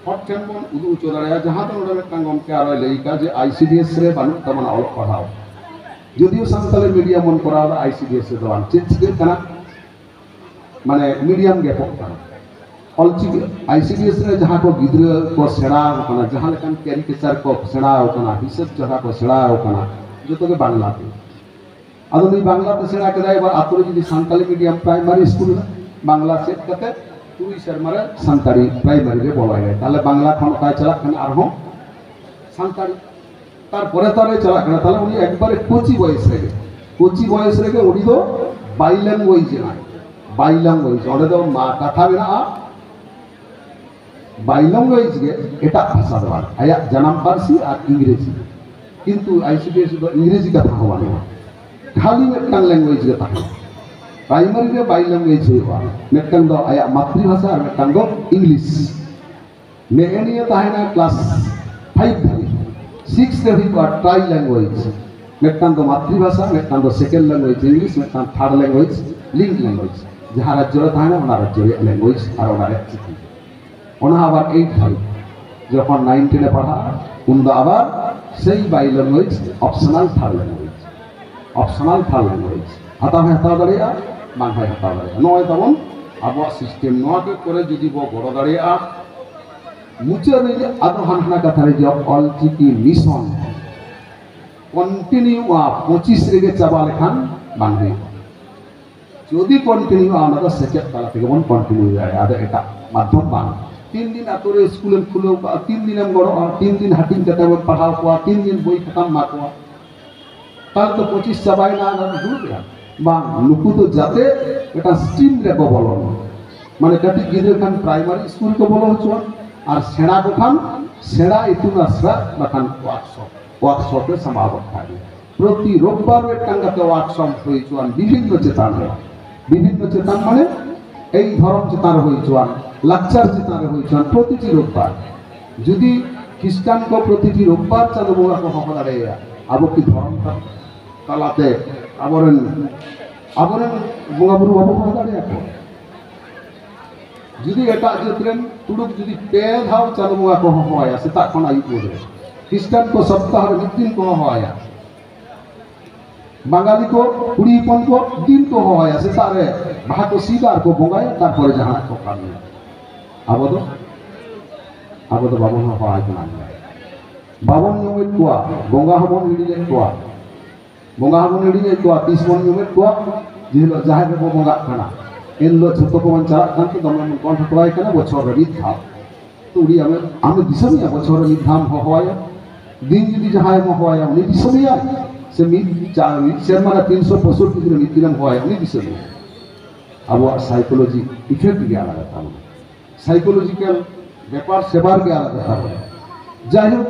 ᱦᱚᱲ ᱴᱷᱮᱱ ᱵᱚᱱ ᱩᱫᱩᱜ ᱦᱚᱪᱚ ᱫᱟᱲᱮᱭᱟᱜᱼᱟ᱾ ᱡᱟᱦᱟᱸ ᱫᱚ ᱱᱚᱰᱮ ᱢᱤᱫᱴᱟᱝ ᱜᱚᱢᱠᱮ ᱟᱨᱚᱭ ᱞᱟᱹᱭ ᱠᱟᱜ ᱡᱮ ᱟᱭ ᱥᱤ ᱰᱤ ᱮᱥ ᱨᱮ ᱵᱟᱹᱱᱩᱜ ᱛᱟᱵᱚᱱᱟ ᱚᱞᱚᱜ ᱯᱟᱲᱦᱟᱣ, ᱡᱩᱫᱤᱭᱳ ᱥᱟᱱᱛᱟᱲᱤ ᱢᱤᱰᱤᱭᱟᱢ ᱵᱚᱱ ᱠᱚᱨᱟᱣ ᱮᱫᱟ, ᱟᱭ ᱥᱤ ᱰᱤ ᱮᱥ ᱨᱮ ᱫᱚ ᱵᱟᱝ᱾ ᱪᱮᱫ ᱪᱤᱠᱟᱹᱜ ᱠᱟᱱᱟ? ᱢᱟᱱᱮ ᱢᱤᱰᱤᱭᱟᱢ ᱜᱮᱯᱚᱜ ᱠᱟᱱᱟ᱾ ᱚᱞᱪᱤᱠᱤ ᱟᱭ ᱥᱤ ᱰᱤ ᱮᱥ ᱨᱮ ᱡᱟᱦᱟᱸ ᱠᱚ ᱜᱤᱫᱽᱨᱟᱹ ᱠᱚ ᱥᱮᱬᱟ ᱟᱠᱟᱱᱟ, ᱡᱟᱦᱟᱸ ᱞᱮᱠᱟᱱ ᱠᱮᱨᱤᱠᱮᱪᱟᱨ ᱠᱚ ᱥᱮᱬᱟ ᱟᱠᱟᱱᱟ, ᱦᱤᱥᱟᱹᱵ ᱡᱟᱦᱟᱸ ᱠᱚ ᱥᱮᱬᱟ ᱟᱠᱟᱱᱟ, ᱡᱚᱛᱚ ᱜᱮ ᱵᱟᱝᱞᱟ ᱛᱮ᱾ ᱟᱫᱚ ᱱᱩᱭ ᱵᱟᱝᱞᱟ ᱛᱮ ᱥᱮᱬᱟ ᱠᱮᱫᱟᱭ, ᱮᱵᱟᱨ ᱟᱛᱳ ᱨᱮ ᱡᱩᱫᱤ ᱥᱟᱱᱛᱟᱲᱤ ᱢᱤᱰᱤᱭᱟᱢ ᱯᱨᱟᱭᱢᱟᱨᱤ ᱥᱠᱩᱞ ᱨᱮ ᱵᱟᱝᱞᱟ ᱪᱮᱫ ᱠᱟᱛᱮ ᱛᱩᱨᱩᱭ ᱥᱮᱨᱢᱟ ᱨᱮ ᱥᱟᱱᱛᱟᱲᱤ ᱯᱨᱟᱭᱢᱟᱨᱤ ᱨᱮ ᱵᱚᱞᱚᱭᱮᱱᱟᱭ, ᱛᱟᱦᱚᱞᱮ ᱵᱟᱝᱞᱟ ᱠᱷᱚᱱ ᱚᱠᱟᱭ ᱪᱟᱞᱟᱜ ᱠᱟᱱᱟ? ᱟᱨᱦᱚᱸ ᱥᱟᱱᱛᱟᱲᱤ᱾ ᱛᱟᱨᱯᱚᱨᱮ ᱛᱟᱨᱮ ᱪᱟᱞᱟᱜ ᱠᱟᱱᱟ, ᱛᱟᱦᱚᱞᱮ ᱩᱱᱤ ᱮᱠᱵᱟᱨᱮ ᱠᱚᱪᱤ ᱵᱚᱭᱮᱥ ᱨᱮᱜᱮ, ᱠᱚᱪᱤ ᱵᱚᱭᱮᱥ ᱨᱮᱜᱮ ᱩᱱᱤ ᱫᱚ ᱵᱟᱭᱞᱮᱝᱜᱩᱭᱮᱡᱽ ᱮᱱᱟᱭ᱾ ᱵᱟᱭᱞᱮᱝᱜᱩᱭᱮᱡᱽ, ᱚᱸᱰᱮ ᱫᱚ ᱢᱟ ᱠᱟᱛᱷᱟ ᱢᱮᱱᱟᱜᱼᱟ, ᱵᱟᱭᱞᱮᱝᱜᱩᱭᱮᱡᱽ ᱜᱮ, ᱮᱴᱟᱜ ᱵᱷᱟᱥᱟ ᱫᱚ ᱵᱟᱝ, ᱟᱭᱟᱜ ᱡᱟᱱᱟᱢ ᱯᱟᱹᱨᱥᱤ ᱟᱨ ᱤᱝᱨᱮᱡᱤ᱾ ᱠᱤᱱᱛᱩ ᱟᱭ ᱥᱤ ᱰᱤ ᱮᱥ ᱫᱚ ᱤᱝᱨᱮᱡᱤ ᱠᱟᱛᱷᱟ ᱦᱚᱸ ᱵᱟᱹᱱᱩᱜᱼᱟ, ᱠᱷᱟᱹᱞᱤ ᱢᱤᱫᱴᱟᱝ ᱞᱮᱝᱜᱩᱭᱮᱡᱽ ᱜᱮ ᱛᱟᱦᱮᱱᱟ᱾ ᱯᱨᱟᱭᱢᱟᱨᱤ ᱨᱮ ᱵᱟᱭᱞᱮᱝᱜᱩᱭᱮᱡᱽ ᱦᱩᱭᱩᱜᱼᱟ, ᱢᱤᱫᱴᱟᱝ ᱫᱚ ᱟᱭᱟᱜ ᱢᱟᱛᱨᱤᱵᱷᱟᱥᱟ ᱟᱨ ᱢᱤᱫᱴᱟᱝ ᱫᱚ ᱤᱝᱞᱤᱥ᱾ ᱱᱮᱜᱼᱮ ᱱᱤᱭᱟᱹ ᱛᱟᱦᱮᱱᱟ ᱠᱞᱟᱥ ᱯᱷᱟᱭᱤᱵᱷ ᱫᱷᱟᱹᱵᱤᱡ᱾ ᱥᱤᱠᱥ ᱨᱮ ᱦᱩᱭᱩᱜᱼᱟ ᱴᱨᱟᱭ ᱞᱮᱝᱜᱩᱭᱮᱡᱽ, ᱢᱤᱫᱴᱟᱝ ᱫᱚ ᱢᱟᱛᱨᱤᱵᱷᱟᱥᱟ, ᱢᱤᱫᱴᱟᱝ ᱫᱚ ᱥᱮᱠᱮᱱᱰ ᱞᱮᱝᱜᱩᱭᱮᱡᱽ ᱤᱝᱞᱤᱥ, ᱢᱤᱫᱴᱟᱝ ᱛᱷᱟᱨᱰ ᱞᱮᱝᱜᱩᱭᱮᱡᱽ ᱞᱤᱝᱠ ᱞᱮᱝᱜᱩᱭᱮᱡᱽ᱾ ᱡᱟᱦᱟᱸ ᱨᱟᱡᱽᱡᱚ ᱨᱮ ᱛᱟᱦᱮᱱᱟ ᱚᱱᱟ ᱨᱟᱡᱽᱡᱚ ᱨᱮᱭᱟᱜ ᱞᱮᱝᱜᱩᱭᱮᱡᱽ ᱟᱨ ᱚᱱᱟ ᱨᱮᱭᱟᱜ ᱪᱤᱠᱤ᱾ ᱚᱱᱟ ᱟᱵᱟᱨ ᱮᱭᱤᱴ ᱫᱷᱟᱹᱵᱤᱡ᱾ ᱡᱚᱠᱷᱚᱱ ᱱᱟᱭᱤᱱ ᱴᱮᱱ ᱮ ᱯᱟᱲᱦᱟᱜᱼᱟ, ᱩᱱ ᱫᱚ ᱟᱵᱟᱨ ᱥᱮᱭ bilanguage optional third language, optional third language. ᱦᱟᱛᱟᱣ ᱦᱚᱸᱭ ᱦᱟᱛᱟᱣ ᱫᱟᱲᱮᱭᱟᱜᱼᱟ, ᱵᱟᱝ ᱦᱚᱸᱭ ᱦᱟᱛᱟᱣ ᱫᱟᱲᱮᱭᱟᱜᱼᱟ᱾ ᱱᱚᱜᱼᱚᱭ ᱛᱟᱵᱚᱱ ᱟᱵᱚᱣᱟᱜ ᱥᱤᱥᱴᱮᱢ᱾ ᱱᱚᱣᱟ ᱠᱚ ᱠᱚᱨᱮ ᱡᱩᱫᱤ ᱵᱚ ᱜᱚᱲᱚ ᱫᱟᱲᱮᱭᱟᱜᱼᱟ, ᱢᱩᱪᱟᱹᱫ ᱨᱮ ᱟᱫᱚ ᱦᱟᱱᱟ ᱦᱟᱱᱟ ᱠᱟᱛᱷᱟ ᱨᱮ ᱡᱮ ᱚᱞᱪᱤᱠᱤ ᱢᱤᱥᱚᱱ ᱠᱚᱱᱴᱤᱱᱤᱭᱩᱜᱼᱟ, ᱯᱚᱸᱪᱤᱥ ᱨᱮᱜᱮ ᱪᱟᱵᱟ ᱞᱮᱠᱷᱟᱱ ᱵᱟᱝ ᱦᱩᱭᱩᱜᱼᱟ᱾ ᱡᱩᱫᱤ ᱠᱚᱱᱴᱤᱱᱤᱭᱩᱜᱼᱟ, ᱚᱱᱟ ᱫᱚ ᱥᱮᱪᱮᱫ ᱛᱟᱞᱟ ᱛᱮᱜᱮ ᱵᱚᱱ ᱠᱚᱱᱴᱤᱱᱤᱭᱩ ᱫᱟᱲᱮᱭᱟᱜᱼᱟ, ᱟᱫᱚ ᱮᱴᱟᱜ ᱢᱟᱫᱽᱫᱷᱚᱢ ᱵᱟᱝ᱾ ᱛᱤᱱ ᱫᱤᱱ ᱟᱛᱳ ᱨᱮ ᱥᱠᱩᱞᱮᱢ ᱠᱷᱩᱞᱟᱹᱣ ᱠᱟᱜᱼᱟ, ᱛᱤᱱ ᱫᱤᱱᱮᱢ ᱜᱚᱲᱚᱜᱼᱟ, ᱛᱤᱱ ᱫᱤᱱ ᱦᱟᱹᱴᱤᱧ ᱠᱟᱛᱮ ᱵᱚᱱ ᱯᱟᱲᱦᱟᱣ ᱠᱚᱣᱟ, ᱛᱤᱱ ᱫᱤᱱ ᱵᱳᱭ ᱠᱷᱟᱛᱟᱢ ᱮᱢᱟ ᱠᱚᱣᱟ, ᱛᱟᱦᱞᱮ ᱛᱚ ᱯᱚᱸᱪᱤᱥ ᱪᱟᱵᱟᱭᱮᱱᱟ, ᱟᱫᱚ ᱫᱩᱲᱩᱵ ᱮᱱᱟ᱾ ᱵᱟᱝ, ᱱᱩᱠᱩ ᱫᱚ ᱡᱟᱛᱮ ᱢᱤᱫᱴᱟᱝ ᱥᱴᱨᱤᱢ ᱨᱮᱠᱚ ᱵᱚᱞᱚᱱ, ᱢᱟᱱᱮ ᱠᱟᱹᱴᱤᱡ ᱜᱤᱫᱽᱨᱟᱹ ᱠᱷᱟᱱ ᱯᱨᱟᱭᱢᱟᱨᱤ ᱥᱠᱩᱞ ᱨᱮᱠᱚ ᱵᱚᱞᱚ ᱦᱚᱪᱚᱣᱟᱱ, ᱟᱨ ᱥᱮᱬᱟ ᱠᱚ ᱠᱷᱟᱱ ᱥᱮᱬᱟ ᱤᱛᱩᱱ ᱟᱥᱲᱟ ᱵᱟᱠᱷᱟᱱ ᱣᱟᱨᱠᱥᱚᱯ, ᱣᱟᱨᱠᱥᱚᱯ ᱨᱮ ᱥᱟᱢᱵᱟᱣ ᱜᱚᱫ ᱠᱟᱜ ᱜᱮ᱾ ᱯᱨᱚᱛᱤ ᱨᱳᱵᱵᱟᱨ ᱢᱤᱫᱴᱟᱝ ᱠᱟᱛᱮ ᱣᱟᱨᱠᱥᱚᱯ ᱦᱩᱭ ᱦᱚᱪᱚᱣᱟᱱ ᱵᱤᱵᱷᱤᱱᱱᱚ ᱪᱮᱛᱟᱱ ᱨᱮ, ᱵᱤᱵᱷᱤᱱᱱᱚ ᱪᱮᱛᱟᱱ ᱢᱟᱱᱮ ᱮᱭ ᱫᱷᱚᱨᱚᱢ ᱪᱮᱛᱟᱱ ᱨᱮ ᱦᱩᱭ ᱦᱚᱪᱚᱣᱟᱱ, ᱞᱟᱠᱪᱟᱨ ᱪᱮᱛᱟᱱ ᱨᱮ ᱦᱩᱭ ᱦᱚᱪᱚᱣᱟᱱ ᱯᱨᱚᱛᱤᱴᱤ ᱨᱳᱵᱵᱟᱨ᱾ ᱡᱩᱫᱤ ᱠᱷᱨᱤᱥᱴᱟᱱ ᱠᱚ ᱯᱨᱚᱛᱤᱴᱤ ᱨᱳᱵᱵᱟᱨ ᱪᱟᱸᱫᱳ ᱵᱚᱸᱜᱟ ᱠᱚ ᱦᱚᱦᱚ ᱫᱟᱲᱮᱭᱟᱭᱟ, ᱟᱵᱚ ᱠᱤ ᱫᱷᱚᱨᱚᱢ ᱛᱟ-, ᱛᱟᱞᱟᱛᱮ ᱟᱵᱚᱨᱮᱱ, ᱟᱵᱚᱨᱮᱱ ᱵᱚᱸᱜᱟ ᱵᱩᱨᱩ ᱵᱟᱵᱚ ᱦᱚᱦᱚ ᱫᱟᱲᱮᱭᱟᱠᱚᱣᱟ? ᱡᱩᱫᱤ ᱮᱴᱟᱜ ᱡᱟᱹᱛ ᱨᱮᱱ ᱛᱩᱲᱩᱠ ᱡᱩᱫᱤ ᱯᱮ ᱫᱷᱟᱣ ᱪᱟᱸᱫᱚ ᱵᱚᱸᱜᱟ ᱠᱚ ᱦᱚᱦᱚᱣᱟᱭᱟ ᱥᱮᱛᱟᱜ ᱠᱷᱚᱱ ᱟᱹᱭᱩᱵ ᱢᱩᱫᱽᱨᱮ, ᱠᱷᱨᱤᱥᱴᱟᱱ ᱠᱚ ᱥᱚᱯᱛᱟᱦᱚ ᱨᱮ ᱢᱤᱫ ᱫᱤᱱ ᱠᱚ ᱦᱚᱦᱚᱣᱟᱭᱟ, ᱵᱟᱝᱜᱟᱞᱤ ᱠᱚ ᱠᱩᱲᱤ ᱦᱚᱯᱚᱱ ᱠᱚ ᱫᱤᱱ ᱠᱚ ᱦᱚᱦᱚᱣᱟᱭᱟ, ᱥᱮᱛᱟᱜ ᱨᱮ ᱵᱟᱦᱟ ᱠᱚ ᱥᱤᱫᱟ ᱟᱨ ᱠᱚ ᱵᱚᱸᱜᱟᱭᱟ, ᱛᱟᱨᱯᱚᱨᱮ ᱡᱟᱦᱟᱱᱟᱜ ᱠᱚ ᱠᱟᱹᱢᱤᱭᱟ᱾ ᱟᱵᱚ ᱫᱚ ᱟᱵᱚ ᱫᱚ ᱵᱟᱵᱚᱱ ᱦᱚᱦᱚᱣᱟᱭ ᱠᱟᱱᱟ᱾ ᱵᱟᱵᱚᱱ ᱧᱩᱢᱮᱫ ᱠᱚᱣᱟ, ᱵᱚᱸᱜᱟ ᱦᱚᱸᱵᱚᱱ ᱦᱤᱲᱤᱧᱮᱫ ᱠᱚᱣᱟ᱾ ᱵᱚᱸᱜᱟ ᱦᱚᱸᱵᱚᱱ ᱦᱤᱲᱤᱧᱮᱫ ᱠᱚᱣᱟ, ᱛᱤᱥ ᱵᱚᱱ ᱧᱩᱢᱮᱫ ᱠᱚᱣᱟ? ᱡᱮ ᱦᱤᱞᱳᱜ ᱡᱟᱦᱮᱨ ᱨᱮᱵᱚ ᱵᱚᱸᱜᱟᱜ ᱠᱟᱱᱟ, ᱮᱱ ᱦᱤᱞᱳᱜ ᱡᱷᱚᱛᱚ ᱠᱚᱵᱚᱱ ᱪᱟᱞᱟᱜ ᱠᱟᱱ ᱛᱮ ᱫᱚᱢᱮ ᱵᱚᱱ ᱠᱚᱱᱴᱷᱚ ᱠᱚᱨᱟᱭ ᱠᱟᱱᱟ ᱵᱚᱪᱷᱚᱨ ᱨᱮ ᱢᱤᱫ ᱫᱷᱟᱣ᱾ ᱛᱚ ᱩᱱᱤ ᱟᱢᱮ, ᱟᱢᱮ ᱫᱤᱥᱟᱹ ᱢᱮᱭᱟ, ᱵᱚᱪᱷᱚᱨ ᱨᱮ ᱢᱤᱫ ᱫᱷᱟᱣ ᱮᱢ ᱦᱚᱦᱚᱣᱟᱭᱟ᱾ ᱫᱤᱱ ᱡᱩᱫᱤ ᱡᱟᱦᱟᱸᱭᱮᱢ ᱦᱚᱦᱚᱣᱟᱭᱟ, ᱩᱱᱤ ᱫᱤᱥᱟᱹ ᱢᱮᱭᱟᱭ? ᱥᱮ ᱢᱤᱫ ᱪᱟ-, ᱢᱤᱫ ᱥᱮᱨᱢᱟ ᱨᱮ ᱛᱤᱱᱥᱚ ᱯᱚᱸᱭᱥᱚᱴᱴᱤ ᱫᱤᱱ ᱨᱮ ᱢᱤᱫ ᱫᱤᱱᱮᱢ ᱦᱚᱦᱚᱣᱟᱭᱟ, ᱩᱱᱤ ᱫᱤᱥᱟᱹ ᱢᱮᱭᱟᱭ? ᱟᱵᱚᱣᱟᱜ psychology effect ᱜᱮ ᱟᱞᱟᱫᱟ ᱛᱟᱵᱚᱱᱟ᱾ Psychological ᱵᱮᱯᱟᱨ ᱥᱮᱵᱟᱨ ᱜᱮ ᱟᱞᱟᱫᱟ ᱛᱟᱵᱚᱱᱟ᱾ ᱡᱟᱭᱦᱳᱠ,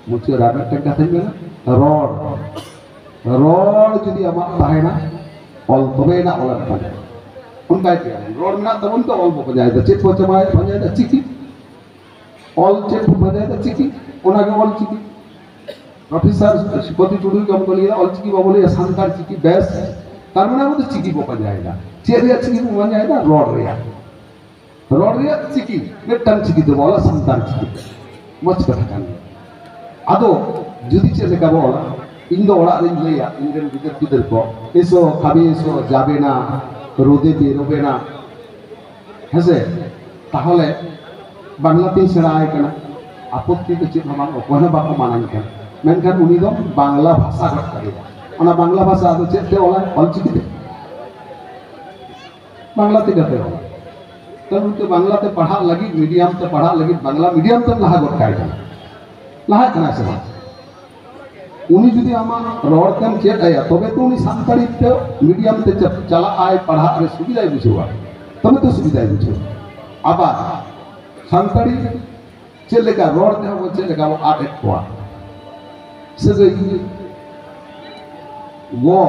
ᱢᱩᱪᱟᱹᱫ ᱨᱮ ᱟᱨ ᱢᱤᱫᱴᱮᱱ ᱠᱟᱛᱷᱟᱧ ᱢᱮᱱᱟ, ᱨᱚᱲ᱾ ᱨᱚᱲ ᱡᱩᱫᱤ ᱟᱢᱟᱜ ᱛᱟᱦᱮᱱᱟ, ᱚᱞ ᱛᱚᱵᱮᱭᱮᱱᱟ, ᱚᱞᱮᱢ ᱯᱟᱸᱡᱟᱭᱟ᱾ ᱚᱱᱠᱟᱭ ᱜᱮᱭᱟ, ᱨᱚᱲ ᱢᱮᱱᱟᱜ ᱛᱟᱵᱚᱱ ᱛᱚ ᱚᱞ ᱵᱚ ᱯᱟᱸᱡᱟᱭᱮᱫᱟ᱾ ᱪᱮᱫ ᱵᱚ ᱪᱟᱵᱟᱭ ᱯᱟᱸᱡᱟᱭᱮᱫᱟ? ᱪᱤᱠᱤ᱾ ᱚᱞ ᱪᱮᱫ ᱵᱚ ᱯᱟᱸᱡᱟᱭᱮᱫᱟ? ᱪᱤᱠᱤ᱾ ᱚᱱᱟᱜᱮ ᱚᱞ ᱪᱤᱠᱤ᱾ ᱯᱨᱚᱯᱷᱮᱥᱚᱨ ᱥᱨᱤᱯᱚᱛᱤ ᱴᱩᱰᱩ ᱜᱮ ᱵᱚ ᱞᱟᱹᱭᱟ, ᱚᱞ ᱪᱤᱠᱤ ᱵᱟᱵᱚ ᱞᱟᱹᱭᱟ, ᱥᱟᱱᱛᱟᱲ ᱪᱤᱠᱤ᱾ ᱵᱮᱥ, ᱛᱟᱨ ᱢᱟᱱᱮ ᱟᱵᱚ ᱫᱚ ᱪᱤᱠᱤ ᱵᱚ ᱯᱟᱸᱡᱟᱭᱮᱫᱟ᱾ ᱪᱮᱫ ᱨᱮᱭᱟᱜ ᱪᱤᱠᱤ ᱵᱚ ᱯᱟᱸᱡᱟᱭᱮᱫᱟ? ᱨᱚᱲ ᱨᱮᱭᱟᱜ᱾ ᱨᱚᱲ ᱨᱮᱭᱟᱜ ᱪᱤᱠᱤ, ᱢᱤᱫᱴᱟᱝ ᱪᱤᱠᱤ ᱛᱮᱵᱚ ᱚᱞᱟ, ᱥᱟᱱᱛᱟᱲ ᱪᱤᱠᱤ ᱛᱮ᱾ ᱢᱚᱡᱽ ᱠᱟᱛᱷᱟ ᱠᱟᱱ ᱜᱮᱭᱟ᱾ ᱟᱫᱚ ᱡᱩᱫᱤ ᱪᱮᱫ ᱞᱮᱠᱟ ᱵᱚ ᱚᱞᱟ, ᱤᱧ ᱫᱚ ᱚᱲᱟᱜ ᱨᱤᱧ ᱞᱟᱹᱭᱟ ᱤᱧ ᱨᱮᱱ ᱜᱤᱫᱟᱹᱨ ᱯᱤᱫᱟᱹᱨ ᱠᱚ, "ᱮᱥᱚ, ᱠᱷᱟᱵᱮ ᱮᱥᱚ, ᱡᱟᱵᱮ ᱱᱟ, ᱨᱳᱫᱮ ᱵᱮ, ᱨᱳᱵᱮ ᱱᱟ", ᱦᱮᱸᱥᱮ? ᱛᱟᱦᱚᱞᱮ ᱵᱟᱝᱞᱟ ᱛᱤᱧ ᱥᱮᱬᱟ ᱟᱭ ᱠᱟᱱᱟ, ᱟᱯᱚᱛᱛᱤ ᱫᱚ ᱪᱮᱫ ᱦᱚᱸ ᱵᱟᱝ, ᱚᱠᱚᱭ ᱦᱚᱸ ᱵᱟᱠᱚ ᱢᱟᱱᱟᱧ ᱠᱟᱱᱟ᱾ ᱢᱮᱱᱠᱷᱟᱱ ᱩᱱᱤ ᱫᱚ ᱵᱟᱝᱞᱟ ᱵᱷᱟᱥᱟ ᱜᱚᱫ ᱠᱟᱫᱮᱭᱟ᱾ ᱚᱱᱟ ᱵᱟᱝᱞᱟ ᱵᱷᱟᱥᱟ ᱟᱫᱚ ᱪᱮᱫ ᱛᱮ ᱚᱞᱟᱭ? ᱚᱞ ᱪᱤᱠᱤ ᱛᱮ᱾ ᱵᱟᱝᱞᱟ ᱛᱮ ᱠᱟᱛᱮ ᱚᱞ᱾ ᱛᱟᱦᱞᱮ ᱩᱱᱤ ᱫᱚ ᱵᱟᱝᱞᱟ ᱛᱮ ᱯᱟᱲᱦᱟᱜ ᱞᱟᱹᱜᱤᱫ, ᱢᱤᱰᱤᱭᱟᱢ ᱛᱮ ᱯᱟᱲᱦᱟᱜ ᱞᱟᱹᱜᱤᱫ, ᱵᱟᱝᱞᱟ ᱢᱤᱰᱤᱭᱟᱢ ᱛᱮᱢ ᱞᱟᱦᱟ ᱜᱚᱫ ᱠᱟᱭ ᱠᱟᱱᱟ᱾ ᱞᱟᱦᱟᱜ ᱠᱟᱱᱟᱭ ᱥᱮ ᱵᱟᱝ? ᱩᱱᱤ ᱡᱩᱫᱤ ᱟᱢᱟᱜ ᱨᱚᱲ ᱛᱮᱢ ᱪᱮᱫ ᱟᱭᱟ, ᱛᱚᱵᱮ ᱛᱚ ᱩᱱᱤ ᱥᱟᱱᱛᱟᱲᱤ ᱛᱮ ᱢᱤᱰᱤᱭᱟᱢ ᱛᱮ ᱪᱟ-, ᱪᱟᱞᱟᱜ ᱟᱭ, ᱯᱟᱲᱦᱟᱜ ᱨᱮ ᱥᱩᱵᱤᱫᱷᱟᱭ ᱵᱩᱡᱷᱟᱹᱣᱟ, ᱛᱚᱵᱮ ᱛᱚ ᱥᱩᱵᱤᱫᱷᱟᱭ ᱵᱩᱡᱷᱟᱹᱣᱟ᱾ ᱟᱵᱟᱨ ᱥᱟᱱᱛᱟᱲᱤ ᱪᱮᱫ ᱞᱮᱠᱟ ᱨᱚᱲ ᱛᱮᱦᱚᱸ ᱵᱚ ᱪᱮᱫ ᱞᱮᱠᱟ ᱵᱚ ᱟᱫ ᱮᱫ ᱠᱚᱣᱟ᱾ ᱥᱟᱹᱜᱟᱹᱭ ᱜᱚ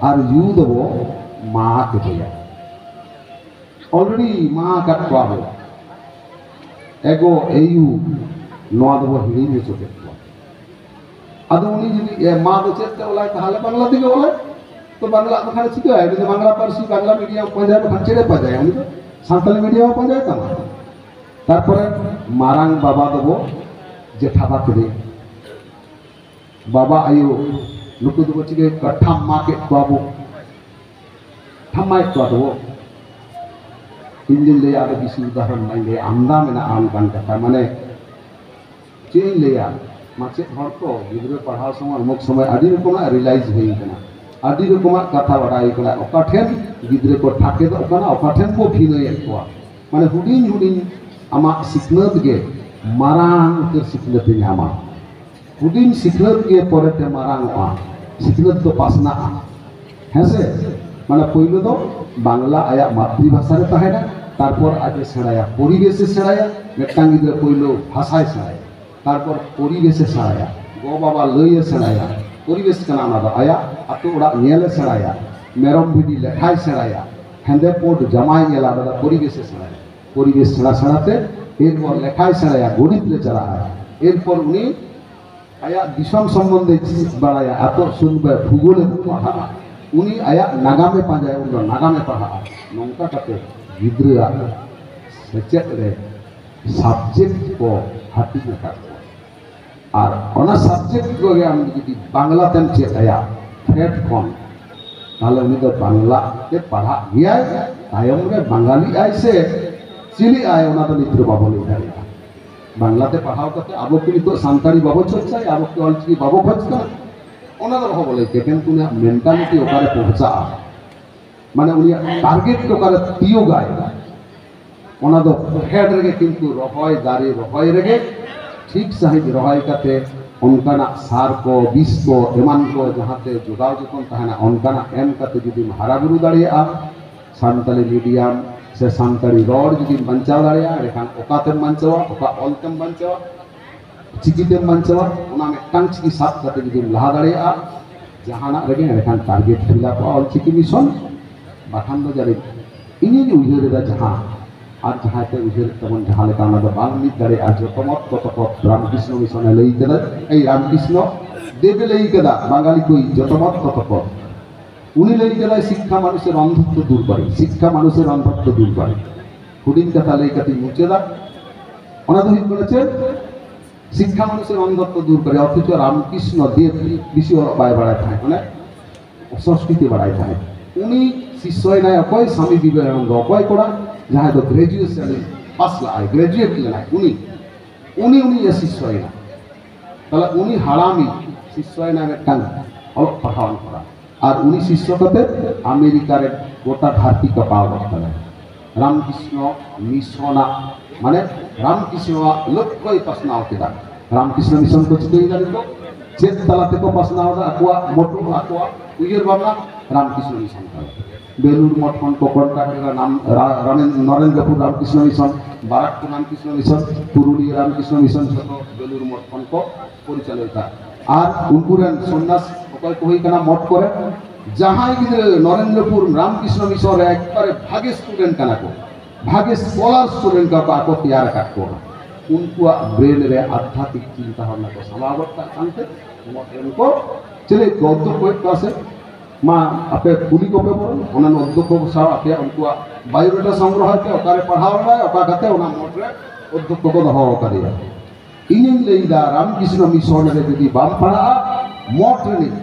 ᱟᱨ ᱭᱩ ᱫᱚᱵᱚ ᱢᱟ ᱠᱮᱫᱮᱭᱟ᱾ Already ᱢᱟ ᱟᱠᱟᱫ ᱠᱚᱣᱟ ᱵᱚ᱾ ᱮᱜᱚ, ᱮᱭᱩ, ᱱᱚᱣᱟ ᱫᱚᱵᱚ ᱦᱤᱲᱤᱧ ᱦᱚᱪᱚ ᱠᱮᱫ ᱠᱚᱣᱟ᱾ ᱟᱫᱚ ᱩᱱᱤ ᱡᱩᱫᱤ ᱮ, ᱢᱟ ᱫᱚ ᱪᱮᱫ ᱛᱮ ᱚᱞᱟᱭ? ᱛᱟᱦᱚᱞᱮ ᱵᱟᱝᱞᱟ ᱛᱮᱜᱮ ᱚᱞᱟᱭ᱾ ᱛᱚ ᱵᱟᱝᱞᱟ ᱫᱚ ᱠᱷᱟᱱ ᱪᱤᱠᱟᱹᱭᱟ? ᱩᱱᱤ ᱫᱚ ᱵᱟᱝᱞᱟ ᱯᱟᱹᱨᱥᱤ, ᱵᱟᱝᱞᱟ ᱢᱤᱰᱤᱭᱟᱢ ᱯᱟᱸᱡᱟᱭ ᱵᱟᱠᱷᱟᱱ ᱪᱮᱫ ᱮ ᱯᱟᱸᱡᱟᱭᱟ? ᱩᱱᱤ ᱫᱚ ᱥᱟᱱᱛᱟᱞᱤ ᱢᱤᱰᱤᱭᱟᱢ ᱦᱚᱸ ᱯᱟᱸᱡᱟᱭ ᱛᱟᱢᱟ᱾ ᱛᱟᱨᱯᱚᱨᱮ ᱢᱟᱨᱟᱝ ᱵᱟᱵᱟ ᱫᱚᱵᱚ ᱡᱮᱴᱷᱟ ᱵᱟ ᱠᱮᱫᱮᱭᱟ᱾ ᱵᱟᱵᱟ ᱟᱭᱳ ᱱᱩᱠᱩ ᱫᱚᱵᱚ ᱪᱤᱠᱟᱹᱭᱮᱫ ᱠᱚᱣᱟ? ᱴᱷᱟᱢᱢᱟ ᱠᱮᱫ ᱠᱚᱣᱟ ᱵᱚ, ᱴᱷᱟᱢᱢᱟᱭᱮᱫ ᱠᱚᱣᱟ ᱫᱚᱵᱚ᱾ ᱤᱧ ᱫᱩᱧ ᱞᱟᱹᱭᱟ, ᱟᱫᱚ ᱵᱮᱥᱤ ᱩᱫᱟᱦᱚᱨᱚᱱ ᱵᱟᱹᱧ ᱞᱟᱹᱭᱟ, ᱟᱢᱫᱟ ᱢᱮᱱᱟᱜᱼᱟ ᱚᱱᱠᱟᱱ ᱠᱟᱛᱷᱟ᱾ ᱢᱟᱱᱮ ᱪᱮᱫ ᱤᱧ ᱞᱟᱹᱭᱟ, ᱢᱟᱪᱮᱫ ᱦᱚᱲ ᱠᱚ ᱜᱤᱫᱽᱨᱟᱹ ᱯᱟᱲᱦᱟᱣ ᱥᱚᱢᱚᱭ ᱚᱢᱩᱠ ᱥᱚᱢᱚᱭ ᱟᱹᱰᱤ ᱨᱚᱠᱚᱢᱟᱜ ᱨᱤᱞᱟᱭᱤᱡᱽ ᱦᱩᱭ ᱠᱟᱱᱟ, ᱟᱹᱰᱤ ᱨᱚᱠᱚᱢᱟᱜ ᱠᱟᱛᱷᱟ ᱵᱟᱰᱟᱭ ᱦᱩᱭ ᱠᱟᱱᱟ, ᱚᱠᱟ ᱴᱷᱮᱱ ᱜᱤᱫᱽᱨᱟᱹ ᱠᱚ ᱴᱷᱟᱠᱮᱫᱚᱜ ᱠᱟᱱᱟ, ᱚᱠᱟ ᱴᱷᱮᱱ ᱠᱚ ᱵᱷᱤᱱᱟᱹᱭᱮᱫ ᱠᱚᱣᱟ᱾ ᱢᱟᱱᱮ ᱦᱩᱰᱤᱧ ᱦᱩᱰᱤᱧ ᱟᱢᱟᱜ ᱥᱤᱠᱷᱱᱟᱹᱛ ᱜᱮ ᱢᱟᱨᱟᱝ ᱩᱛᱟᱹᱨ ᱥᱤᱠᱷᱱᱟᱹᱛ ᱮ ᱧᱟᱢᱟ᱾ ᱦᱩᱰᱤᱧ ᱥᱤᱠᱷᱱᱟᱹᱛ ᱜᱮ ᱯᱚᱨᱮᱛᱮ ᱢᱟᱨᱟᱝ ᱚᱜᱼᱟ, ᱥᱤᱠᱷᱱᱟᱹᱛ ᱫᱚ ᱯᱟᱥᱱᱟᱜᱼᱟ᱾ ᱦᱮᱸᱥᱮ? ᱢᱟᱱᱮ ᱯᱳᱭᱞᱳ ᱫᱚ ᱵᱟᱝᱞᱟ ᱟᱭᱟᱜ ᱢᱟᱛᱨᱤ ᱵᱷᱟᱥᱟ ᱨᱮ ᱛᱟᱦᱮᱱᱟ, ᱛᱟᱨᱯᱚᱨ ᱟᱡ ᱮ ᱥᱮᱬᱟᱭᱟ, ᱯᱚᱨᱤᱵᱮᱥ ᱮ ᱥᱮᱬᱟᱭᱟ᱾ ᱢᱤᱫᱴᱟᱝ ᱜᱤᱫᱽᱨᱟᱹ ᱯᱳᱭᱞᱳ ᱵᱷᱟᱥᱟᱭ ᱥᱮᱬᱟᱭᱟ, ᱛᱟᱨᱯᱚᱨ ᱯᱚᱨᱤᱵᱮᱥ ᱮ ᱥᱮᱬᱟᱭᱟ, ᱜᱚ ᱵᱟᱵᱟ ᱞᱟᱹᱭ ᱮ ᱥᱮᱬᱟᱭᱟ, ᱯᱚᱨᱤᱵᱮᱥ ᱠᱟᱱᱟ ᱚᱱᱟ ᱫᱚ, ᱟᱭᱟᱜ ᱟᱹᱛᱩ ᱚᱲᱟᱜ ᱧᱮᱞ ᱮ ᱥᱮᱬᱟᱭᱟ, ᱢᱮᱨᱚᱢ ᱵᱷᱤᱰᱤ ᱞᱮᱠᱷᱟᱭ ᱥᱮᱬᱟᱭᱟ, ᱦᱮᱸᱫᱮ ᱯᱩᱸᱰ ᱡᱟᱢᱟᱭ ᱧᱮᱞᱟ, ᱚᱱᱟ ᱫᱚ ᱯᱚᱨᱤᱵᱮᱥ ᱮ ᱥᱮᱬᱟᱭᱟ᱾ ᱯᱚᱨᱤᱵᱮᱥ ᱥᱮᱬᱟ ᱥᱮᱬᱟᱛᱮ ᱮᱨᱯᱚᱨ ᱞᱮᱠᱷᱟᱭ ᱥᱮᱬᱟᱭᱟ, ᱜᱚᱱᱤᱛ ᱨᱮ ᱪᱟᱞᱟᱜᱼᱟ, ᱮᱨᱯᱚᱨ ᱩᱱᱤ ᱟᱭᱟᱜ ᱫᱤᱥᱚᱢ ᱥᱚᱢᱵᱚᱱᱫᱷᱮ ᱵᱟᱲᱟᱭᱟ, ᱟᱛᱳ ᱥᱩᱱ ᱵᱟ ᱵᱷᱩᱜᱳᱞᱮ ᱯᱟᱲᱦᱟᱜᱼᱟ, ᱩᱱᱤ ᱟᱭᱟᱜ ᱱᱟᱜᱟᱢᱮ ᱯᱟᱸᱡᱟᱭᱟ, ᱩᱱ ᱫᱚ ᱱᱟᱜᱟᱢᱮ ᱯᱟᱲᱦᱟᱜᱼᱟ᱾ ᱱᱚᱝᱠᱟ ᱠᱟᱛᱮ ᱜᱤᱫᱽᱨᱟᱹᱣᱟᱜ ᱥᱮᱪᱮᱫ ᱨᱮ ᱥᱟᱵᱡᱮᱠᱴ ᱠᱚ ᱦᱟᱹᱴᱤᱧ ᱟᱠᱟᱫ ᱠᱚᱣᱟ᱾ ᱟᱨ ᱚᱱᱟ ᱥᱟᱵᱡᱮᱠᱴ ᱠᱚᱜᱮ ᱟᱢ ᱡᱩᱫᱤ ᱵᱟᱝᱞᱟ ᱛᱮᱢ ᱪᱮᱫ ᱟᱭᱟ ᱯᱷᱮᱰ ᱠᱷᱚᱱ, ᱛᱟᱦᱞᱮ ᱩᱱᱤ ᱫᱚ ᱵᱟᱝᱞᱟ ᱛᱮ ᱯᱟᱲᱦᱟᱜ ᱜᱮᱭᱟᱭ, ᱛᱟᱭᱚᱢ ᱨᱮ ᱵᱟᱝᱟᱞᱤ ᱟᱭ ᱥᱮ ᱪᱤᱞᱤ ᱟᱭ, ᱚᱱᱟ ᱫᱚ ᱱᱤᱛ ᱫᱚ ᱵᱟᱵᱚ ᱞᱟᱹᱭ ᱫᱟᱲᱮᱭᱟᱜᱼᱟ᱾ ᱵᱟᱝᱞᱟ ᱛᱮ ᱯᱟᱲᱦᱟᱣ ᱠᱟᱛᱮ ᱟᱵᱚ ᱠᱤ ᱱᱤᱛᱚᱜ ᱥᱟᱱᱛᱟᱲᱤ ᱵᱟᱵᱚ ᱪᱚᱨᱪᱟᱭᱟ? ᱟᱵᱚ ᱠᱤ ᱚᱞᱪᱤᱠᱤ ᱵᱟᱵᱚ ᱠᱷᱚᱡᱽ ᱠᱟᱱᱟ? ᱚᱱᱟ ᱫᱚ ᱚᱦᱚ ᱵᱚ ᱞᱟᱹᱭ ᱠᱮᱭᱟ, ᱠᱤᱱᱛᱩ ᱩᱱᱤᱭᱟᱜ ᱢᱮᱱᱴᱟᱞᱤᱴᱤ ᱚᱠᱟᱨᱮ ᱯᱚᱦᱪᱟᱜᱼᱟ, ᱢᱟᱱᱮ ᱩᱱᱤᱭᱟᱜ ᱴᱟᱨᱜᱮᱴ ᱚᱠᱟᱨᱮ ᱛᱤᱭᱳᱜᱟᱭ, ᱚᱱᱟ ᱫᱚ ᱯᱷᱮᱰ ᱨᱮᱜᱮ, ᱠᱤᱱᱛᱩ ᱨᱚᱦᱚᱭ ᱫᱟᱨᱮ ᱨᱚᱦᱚᱭ ᱨᱮᱜᱮ ᱴᱷᱤᱠ ᱥᱟᱺᱦᱤᱡ ᱨᱚᱦᱚᱭ ᱠᱟᱛᱮ ᱚᱱᱠᱟᱱᱟᱜ ᱥᱟᱨ ᱠᱚ, ᱵᱤᱥ ᱠᱚ, ᱮᱢᱟᱱ ᱠᱚ ᱡᱟᱦᱟᱸᱛᱮ ᱡᱚᱜᱟᱣ ᱡᱚᱛᱚᱱ ᱛᱟᱦᱮᱱᱟ, ᱚᱱᱠᱟᱱᱟᱜ ᱮᱢ ᱠᱟᱛᱮ ᱡᱩᱫᱤᱢ ᱦᱟᱨᱟ ᱵᱩᱨᱩ ᱫᱟᱲᱮᱭᱟᱜᱼᱟ, ᱥᱟᱱᱛᱟᱲᱤ ᱢᱤᱰᱤᱭᱟᱢ ᱥᱮ ᱥᱟᱱᱛᱟᱲᱤ ᱨᱚᱲ ᱡᱩᱫᱤᱢ ᱵᱟᱧᱪᱟᱣ ᱫᱟᱲᱮᱭᱟᱜᱼᱟ, ᱮᱸᱰᱮᱠᱷᱟᱱ ᱚᱠᱟᱛᱮᱢ ᱵᱟᱧᱪᱟᱣᱟ, ᱚᱠᱟ ᱚᱞ ᱛᱮᱢ ᱵᱟᱧᱪᱟᱣᱟ, ᱪᱤᱠᱤᱛᱮᱢ ᱵᱟᱧᱪᱟᱣᱟ? ᱚᱱᱟ ᱢᱤᱫᱴᱟᱝ ᱪᱤᱠᱤ ᱥᱟᱵ ᱠᱟᱛᱮ ᱡᱩᱫᱤᱢ ᱞᱟᱦᱟ ᱫᱟᱲᱮᱭᱟᱜᱼᱟ, ᱡᱟᱦᱟᱱᱟᱜ ᱨᱮᱜᱮ ᱮᱸᱰᱮᱠᱷᱟᱱ ᱴᱟᱨᱜᱮᱴ ᱯᱷᱤᱞᱟᱯᱚᱜᱼᱟ ᱚᱞᱪᱤᱠᱤ ᱢᱤᱥᱚᱱ᱾ ᱵᱟᱠᱷᱟᱱ ᱫᱚ ᱡᱟᱹᱱᱤᱡ ᱤᱧᱤᱧ ᱩᱭᱦᱟᱹᱨ ᱮᱫᱟ, ᱡᱟᱦᱟᱸ ᱟᱨ ᱡᱟᱦᱟᱸᱭ ᱯᱮ ᱩᱭᱦᱟᱹᱨᱮᱫ ᱛᱟᱵᱚᱱ, ᱡᱟᱦᱟᱸ ᱞᱮᱠᱟ ᱚᱱᱟ ᱫᱚ ᱵᱟᱝ ᱢᱤᱫ ᱫᱟᱲᱮᱭᱟᱜᱼᱟ᱾ ᱡᱚᱛᱚ ᱢᱚᱛ ᱛᱚᱛᱚ ᱯᱚᱛ, ᱨᱟᱢᱠᱨᱤᱥᱱᱚ ᱢᱤᱥᱚᱱᱮ ᱞᱟᱹᱭ ᱠᱟᱫᱟ, ᱮᱭ ᱨᱟᱢᱠᱨᱤᱥᱱᱚ ᱫᱮᱵᱮ ᱞᱟᱹᱭ ᱠᱟᱫᱟ, ᱵᱟᱝᱜᱟᱞᱤ ᱠᱚ ᱡᱚᱛᱚ ᱢᱚᱛ ᱛᱚᱛᱚ ᱯᱚᱛ᱾ ᱩᱱᱤ ᱞᱟᱹᱭ ᱠᱟᱫᱟᱭ, শিক্ষা মানুষের অন্ধত্ব দূর করে, শিক্ষা মানুষের অন্ধত্ব দূর করে। ᱦᱩᱰᱤᱧ ᱠᱟᱛᱷᱟ ᱞᱟᱹᱭ ᱠᱟᱛᱮᱧ ᱢᱩᱪᱟᱹᱫᱟ᱾ ᱚᱱᱟ ᱫᱚ ᱦᱩᱭᱩᱜ ᱠᱟᱱᱟ ᱪᱮᱫ? ᱥᱤᱠᱠᱷᱟ ᱢᱟᱱᱩᱥᱮ ᱚᱱᱫᱷᱚᱛᱛᱚ ᱫᱩᱨ ᱠᱚᱨᱮ, ᱚᱛᱷᱚᱪᱚ ᱨᱟᱢᱠᱨᱤᱥᱱᱚ ᱫᱮᱵ ᱵᱮᱥᱤ ᱚᱞᱚᱜ ᱵᱟᱭ ᱵᱟᱲᱟᱭ ᱛᱟᱦᱮᱸᱫ, ᱢᱟᱱᱮ ᱥᱚᱝᱥᱠᱨᱤᱛ ᱮ ᱵᱟᱲᱟᱭ ᱛᱟᱦᱮᱸᱫ᱾ ᱩᱱᱤ ᱥᱤᱥᱥᱚᱭᱮᱱᱟᱭ ᱚᱠᱚᱭ? ᱥᱟᱢᱤ ᱵᱤᱵᱮᱠᱟᱱᱚᱱᱫᱚ᱾ ᱚᱠᱚᱭ ᱠᱚᱲᱟ? ᱡᱟᱦᱟᱸᱭ ᱫᱚ ᱜᱨᱮᱡᱩᱭᱮᱥᱚᱱ ᱯᱟᱥ ᱞᱟᱜᱼᱟᱭ, ᱜᱨᱮᱡᱩᱭᱮᱴ ᱞᱮᱱᱟᱭ, ᱩᱱᱤ, ᱩᱱᱤ ᱩᱱᱤᱭᱟᱜ ᱥᱤᱥᱥᱚᱭᱮᱱᱟ᱾ ᱛᱟᱦᱞᱮ ᱩᱱᱤ ᱦᱟᱲᱟᱢᱤᱡ ᱥᱤᱥᱥᱚᱭᱮᱱᱟᱭ ᱢᱤᱫᱴᱟᱝ ᱚᱞᱚᱜ ᱯᱟᱲᱦᱟᱣᱟᱱ ᱠᱚᱲᱟ, ᱟᱨ ᱩᱱᱤ ᱥᱤᱥᱥᱚ ᱠᱟᱛᱮ ᱟᱢᱮᱨᱤᱠᱟ ᱨᱮ ᱜᱚᱴᱟ ᱫᱷᱟᱹᱨᱛᱤ ᱠᱟᱯᱟᱣ ᱜᱚᱫ ᱠᱟᱫᱟᱭ᱾ ᱨᱟᱢᱠᱨᱤᱥᱱᱚ ᱢᱤᱥᱚᱱᱟᱜ, ᱢᱟᱱᱮ ᱨᱟᱢᱠᱨᱤᱥᱱᱚᱣᱟᱜ ᱞᱚᱠᱠᱷᱚᱭ ᱯᱟᱥᱱᱟᱣ ᱠᱮᱫᱟ᱾ ᱨᱟᱢᱠᱨᱤᱥᱱᱚ ᱢᱤᱥᱚᱱ ᱠᱚ ᱪᱤᱠᱟᱹᱭᱮᱫᱟ ᱱᱤᱛᱚᱜ? ᱪᱮᱫ ᱛᱟᱞᱟ ᱛᱮᱠᱚ ᱯᱟᱥᱱᱟᱣ ᱮᱫᱟ ᱟᱠᱚᱣᱟᱜ ᱢᱚᱛ, ᱟᱠᱚᱣᱟᱜ ᱩᱭᱦᱟᱹᱨ ᱵᱷᱟᱵᱽᱱᱟ? ᱨᱟᱢᱠᱨᱤᱥᱱᱚ ᱢᱤᱥᱚᱱ ᱛᱟᱞᱟ ᱛᱮ᱾ ᱵᱮᱞᱩᱨ ᱢᱚᱴᱷ ᱠᱷᱚᱱ ᱠᱚ ᱠᱚᱱᱴᱟᱠᱴ ᱮᱫᱟ, ᱱᱟᱢ-, ᱨᱟ-, ᱨᱟᱢᱮᱱ-, Narendrapur Ramakrishna mission, Barrackpore Ramakrishna mission, Purulia Ramakrishna mission, ᱡᱷᱚᱛᱚ ᱵᱮᱞᱩᱨ ᱢᱚᱴᱷ ᱠᱷᱚᱱ ᱠᱚ ᱯᱚᱨᱤᱪᱟᱞᱚᱭᱮᱫᱟ᱾ ᱟᱨ ᱩᱱᱠᱩ ᱨᱮᱱ ᱥᱚᱱᱱᱟᱥ ᱚᱠᱚᱭ ᱠᱚ ᱦᱩᱭ ᱠᱟᱱᱟ ᱢᱚᱴᱷ ᱠᱚᱨᱮ? ᱡᱟᱦᱟᱸᱭ ᱜᱤᱫᱽᱨᱟᱹ ᱱᱚᱨᱮᱱᱫᱨᱚᱯᱩᱨ ᱨᱟᱢᱠᱨᱤᱥᱱᱚ ᱢᱤᱥᱚᱱ ᱨᱮ ᱮᱠᱵᱟᱨᱮ ᱵᱷᱟᱜᱮ ᱥᱴᱩᱰᱮᱱᱴ ᱠᱟᱱᱟ ᱠᱚ, ᱵᱷᱟᱜᱮ ᱥᱠᱚᱞᱟᱨ ᱥᱴᱩᱰᱮᱱᱴ ᱠᱚ ᱟᱠᱚ ᱛᱮᱭᱟᱨ ᱟᱠᱟᱫ ᱠᱚᱣᱟ, ᱩᱱᱠᱩᱣᱟᱜ ᱵᱨᱮᱱ ᱨᱮ ᱟᱫᱷᱭᱟᱛᱢᱤᱠ ᱪᱤᱱᱛᱟ ᱵᱷᱟᱵᱽᱱᱟ ᱠᱚ ᱥᱟᱢᱟᱣ ᱜᱚᱫ ᱠᱟᱜ ᱠᱟᱱᱛᱮ ᱢᱚᱴᱷ ᱨᱮᱱ ᱠᱚ ᱪᱮᱞᱮ ᱠᱚ ᱩᱫᱽᱫᱳᱜᱽ ᱠᱚ ᱦᱩᱭᱩᱜ ᱠᱟᱱᱟ ᱥᱮ, ᱢᱟ ᱟᱯᱮ ᱠᱩᱞᱤ ᱠᱚᱯᱮ ᱵᱚᱨᱚᱝ, ᱚᱱᱟ ᱚᱫᱽᱫᱷᱚᱠᱠᱷᱚ ᱠᱚ ᱥᱟᱶ ᱟᱯᱮᱭᱟᱜ ᱩᱱᱠᱩᱣᱟᱜ ᱵᱟᱭᱳᱰᱟᱴᱟ ᱥᱚᱝᱜᱨᱚᱦᱚᱭ ᱯᱮ, ᱚᱠᱟᱨᱮ ᱯᱟᱲᱦᱟᱣ ᱞᱮᱱᱟᱭ, ᱚᱠᱟ ᱠᱟᱛᱮ ᱚᱱᱟ ᱢᱚᱴᱷ ᱨᱮ ᱚᱫᱽᱫᱷᱚᱠᱠᱷᱚ ᱠᱚ ᱫᱚᱦᱚ ᱟᱠᱟᱫᱮᱭᱟ᱾ ᱤᱧᱤᱧ ᱞᱟᱹᱭᱫᱟ, ᱨᱟᱢᱠᱨᱤᱥᱱᱚ ᱢᱤᱥᱚᱱ ᱨᱮ ᱡᱩᱫᱤ ᱵᱟᱢ ᱯᱟᱲᱦᱟᱜᱼᱟ, ᱢᱚᱴᱷ ᱨᱤᱱᱤᱡ,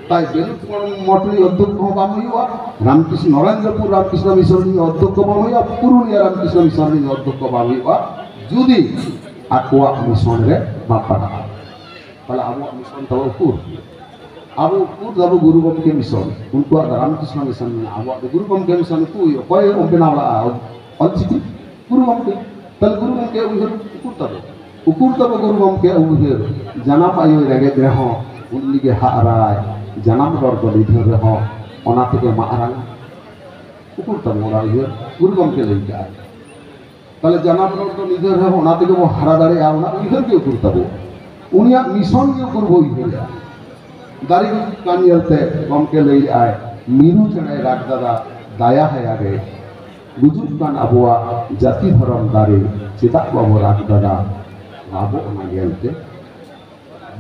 ᱛᱟᱭ ᱵᱮᱞᱩᱨ ᱢᱚᱴᱷ ᱨᱤᱱᱤᱡ ᱚᱫᱽᱫᱷᱚᱠᱠᱷᱚ ᱦᱚᱸ ᱵᱟᱢ ᱦᱩᱭᱩᱜᱼᱟ, ᱨᱟᱢᱠᱨᱤᱥᱱᱚ, ᱱᱚᱨᱮᱱᱫᱨᱚᱯᱩᱨ ᱨᱟᱢᱠᱨᱤᱥᱱᱚ ᱢᱤᱥᱚᱱ ᱨᱤᱱᱤᱡ ᱚᱫᱽᱫᱷᱚᱠᱠᱷᱚ ᱵᱟᱢ ᱦᱩᱭᱩᱜᱼᱟ, ᱯᱩᱨᱩᱞᱤᱭᱟᱹ ᱨᱟᱢᱠᱨᱤᱥᱱᱚ ᱢᱤᱥᱚᱱ ᱨᱤᱱᱤᱡ ᱚᱫᱽᱫᱷᱚᱠᱠᱷᱚ ᱵᱟᱢ ᱦᱩᱭᱩᱜᱼᱟ, ᱡᱩᱫᱤ ᱟᱠᱚᱣᱟᱜ ᱢᱤᱥᱚᱱ ᱨᱮ ᱵᱟᱢ ᱯᱟᱲᱦᱟᱜᱼᱟ᱾ ᱛᱟᱦᱞᱮ ᱟᱵᱚᱣᱟᱜ ᱢᱤᱥᱚᱱ ᱛᱟᱵᱚ ᱩᱠᱩᱨ? ᱟᱵᱚ ᱩᱠᱩᱨ ᱛᱟᱵᱚ ᱜᱩᱨᱩ ᱜᱚᱢᱠᱮ ᱢᱤᱥᱚᱱ, ᱩᱱᱠᱩᱣᱟᱜ ᱫᱚ ᱨᱟᱢᱠᱨᱤᱥᱱᱚ ᱢᱤᱥᱚᱱ ᱢᱮᱱᱟᱜᱼᱟ, ᱟᱵᱚᱣᱟᱜ ᱫᱚ ᱜᱩᱨᱩ ᱜᱚᱢᱠᱮ ᱢᱤᱥᱚᱱ᱾ ᱩᱠᱩᱨ ᱚᱠᱚᱭ ᱵᱮᱱᱟᱣ ᱞᱟᱜᱼᱟ ᱚᱞᱪᱤᱠᱤ? ᱜᱩᱨᱩ ᱜᱚᱢᱠᱮ᱾ ᱛᱟᱦᱞᱮ ᱜᱩᱨᱩ ᱜᱚᱢᱠᱮ ᱩᱭᱦᱟᱹᱨ ᱩᱠᱩᱨ ᱛᱟᱵᱚ? ᱩᱠᱩᱨ ᱛᱟᱵᱚ ᱜᱩᱨᱩ ᱜᱚᱢᱠᱮ ᱩᱭᱦᱟᱹᱨ? ᱡᱟᱱᱟᱢ ᱟᱭᱳᱭ ᱨᱮᱸᱜᱮᱡ ᱨᱮᱦᱚᱸ ᱩᱱᱤᱜᱮ ᱦᱟᱜ ᱨᱟᱭ, ᱡᱟᱱᱟᱢ ᱨᱚᱲ ᱫᱚ ᱱᱤᱫᱷᱟᱹᱱ ᱨᱮᱦᱚᱸ ᱚᱱᱟ ᱛᱮᱜᱮ ᱢᱟᱜ ᱨᱟᱝ᱾ ᱩᱠᱩᱨ ᱛᱟᱵᱚ ᱚᱱᱟ ᱩᱭᱦᱟᱹᱨ? ᱜᱩᱨᱩ ᱜᱚᱢᱠᱮ ᱞᱟᱹᱭ ᱠᱟᱜᱼᱟᱭ᱾ ᱛᱟᱦᱞᱮ ᱡᱟᱱᱟᱢ ᱨᱚᱲ ᱫᱚ ᱱᱤᱫᱷᱟᱹᱱ ᱨᱮᱦᱚᱸ ᱚᱱᱟ ᱛᱮᱜᱮ ᱵᱚ ᱦᱟᱨᱟ ᱫᱟᱲᱮᱭᱟᱜᱼᱟ, ᱚᱱᱟ ᱩᱭᱦᱟᱹᱨ ᱜᱮ ᱩᱠᱩᱨ ᱛᱟᱵᱚ? ᱩᱱᱤᱭᱟᱜ ᱢᱤᱥᱚᱱ ᱜᱮ ᱩᱠᱩᱨ ᱵᱚ ᱩᱭᱦᱟᱹᱨᱮᱜᱼᱟ? ᱫᱟᱨᱮ ᱜᱩᱡᱩᱜ ᱠᱟᱱ ᱧᱮᱞᱛᱮ ᱜᱚᱢᱠᱮ ᱞᱟᱹᱭᱮᱜᱼᱟᱭ, ᱢᱤᱨᱩ ᱪᱮᱬᱮᱭ ᱨᱟᱜᱽ ᱫᱟᱫᱟ ᱫᱟᱭᱟ ᱦᱟᱭᱟ ᱨᱮ, ᱜᱩᱡᱩᱜ ᱠᱟᱱ ᱟᱵᱚᱣᱟᱜ ᱡᱟᱹᱛᱤ ᱫᱷᱚᱨᱚᱢ ᱫᱟᱨᱮ ᱪᱮᱫᱟᱜ ᱵᱟᱵᱚ ᱨᱟᱜᱽ ᱫᱟᱫᱟ? ᱟᱵᱚ ᱚᱱᱟ ᱧᱮᱞᱛᱮ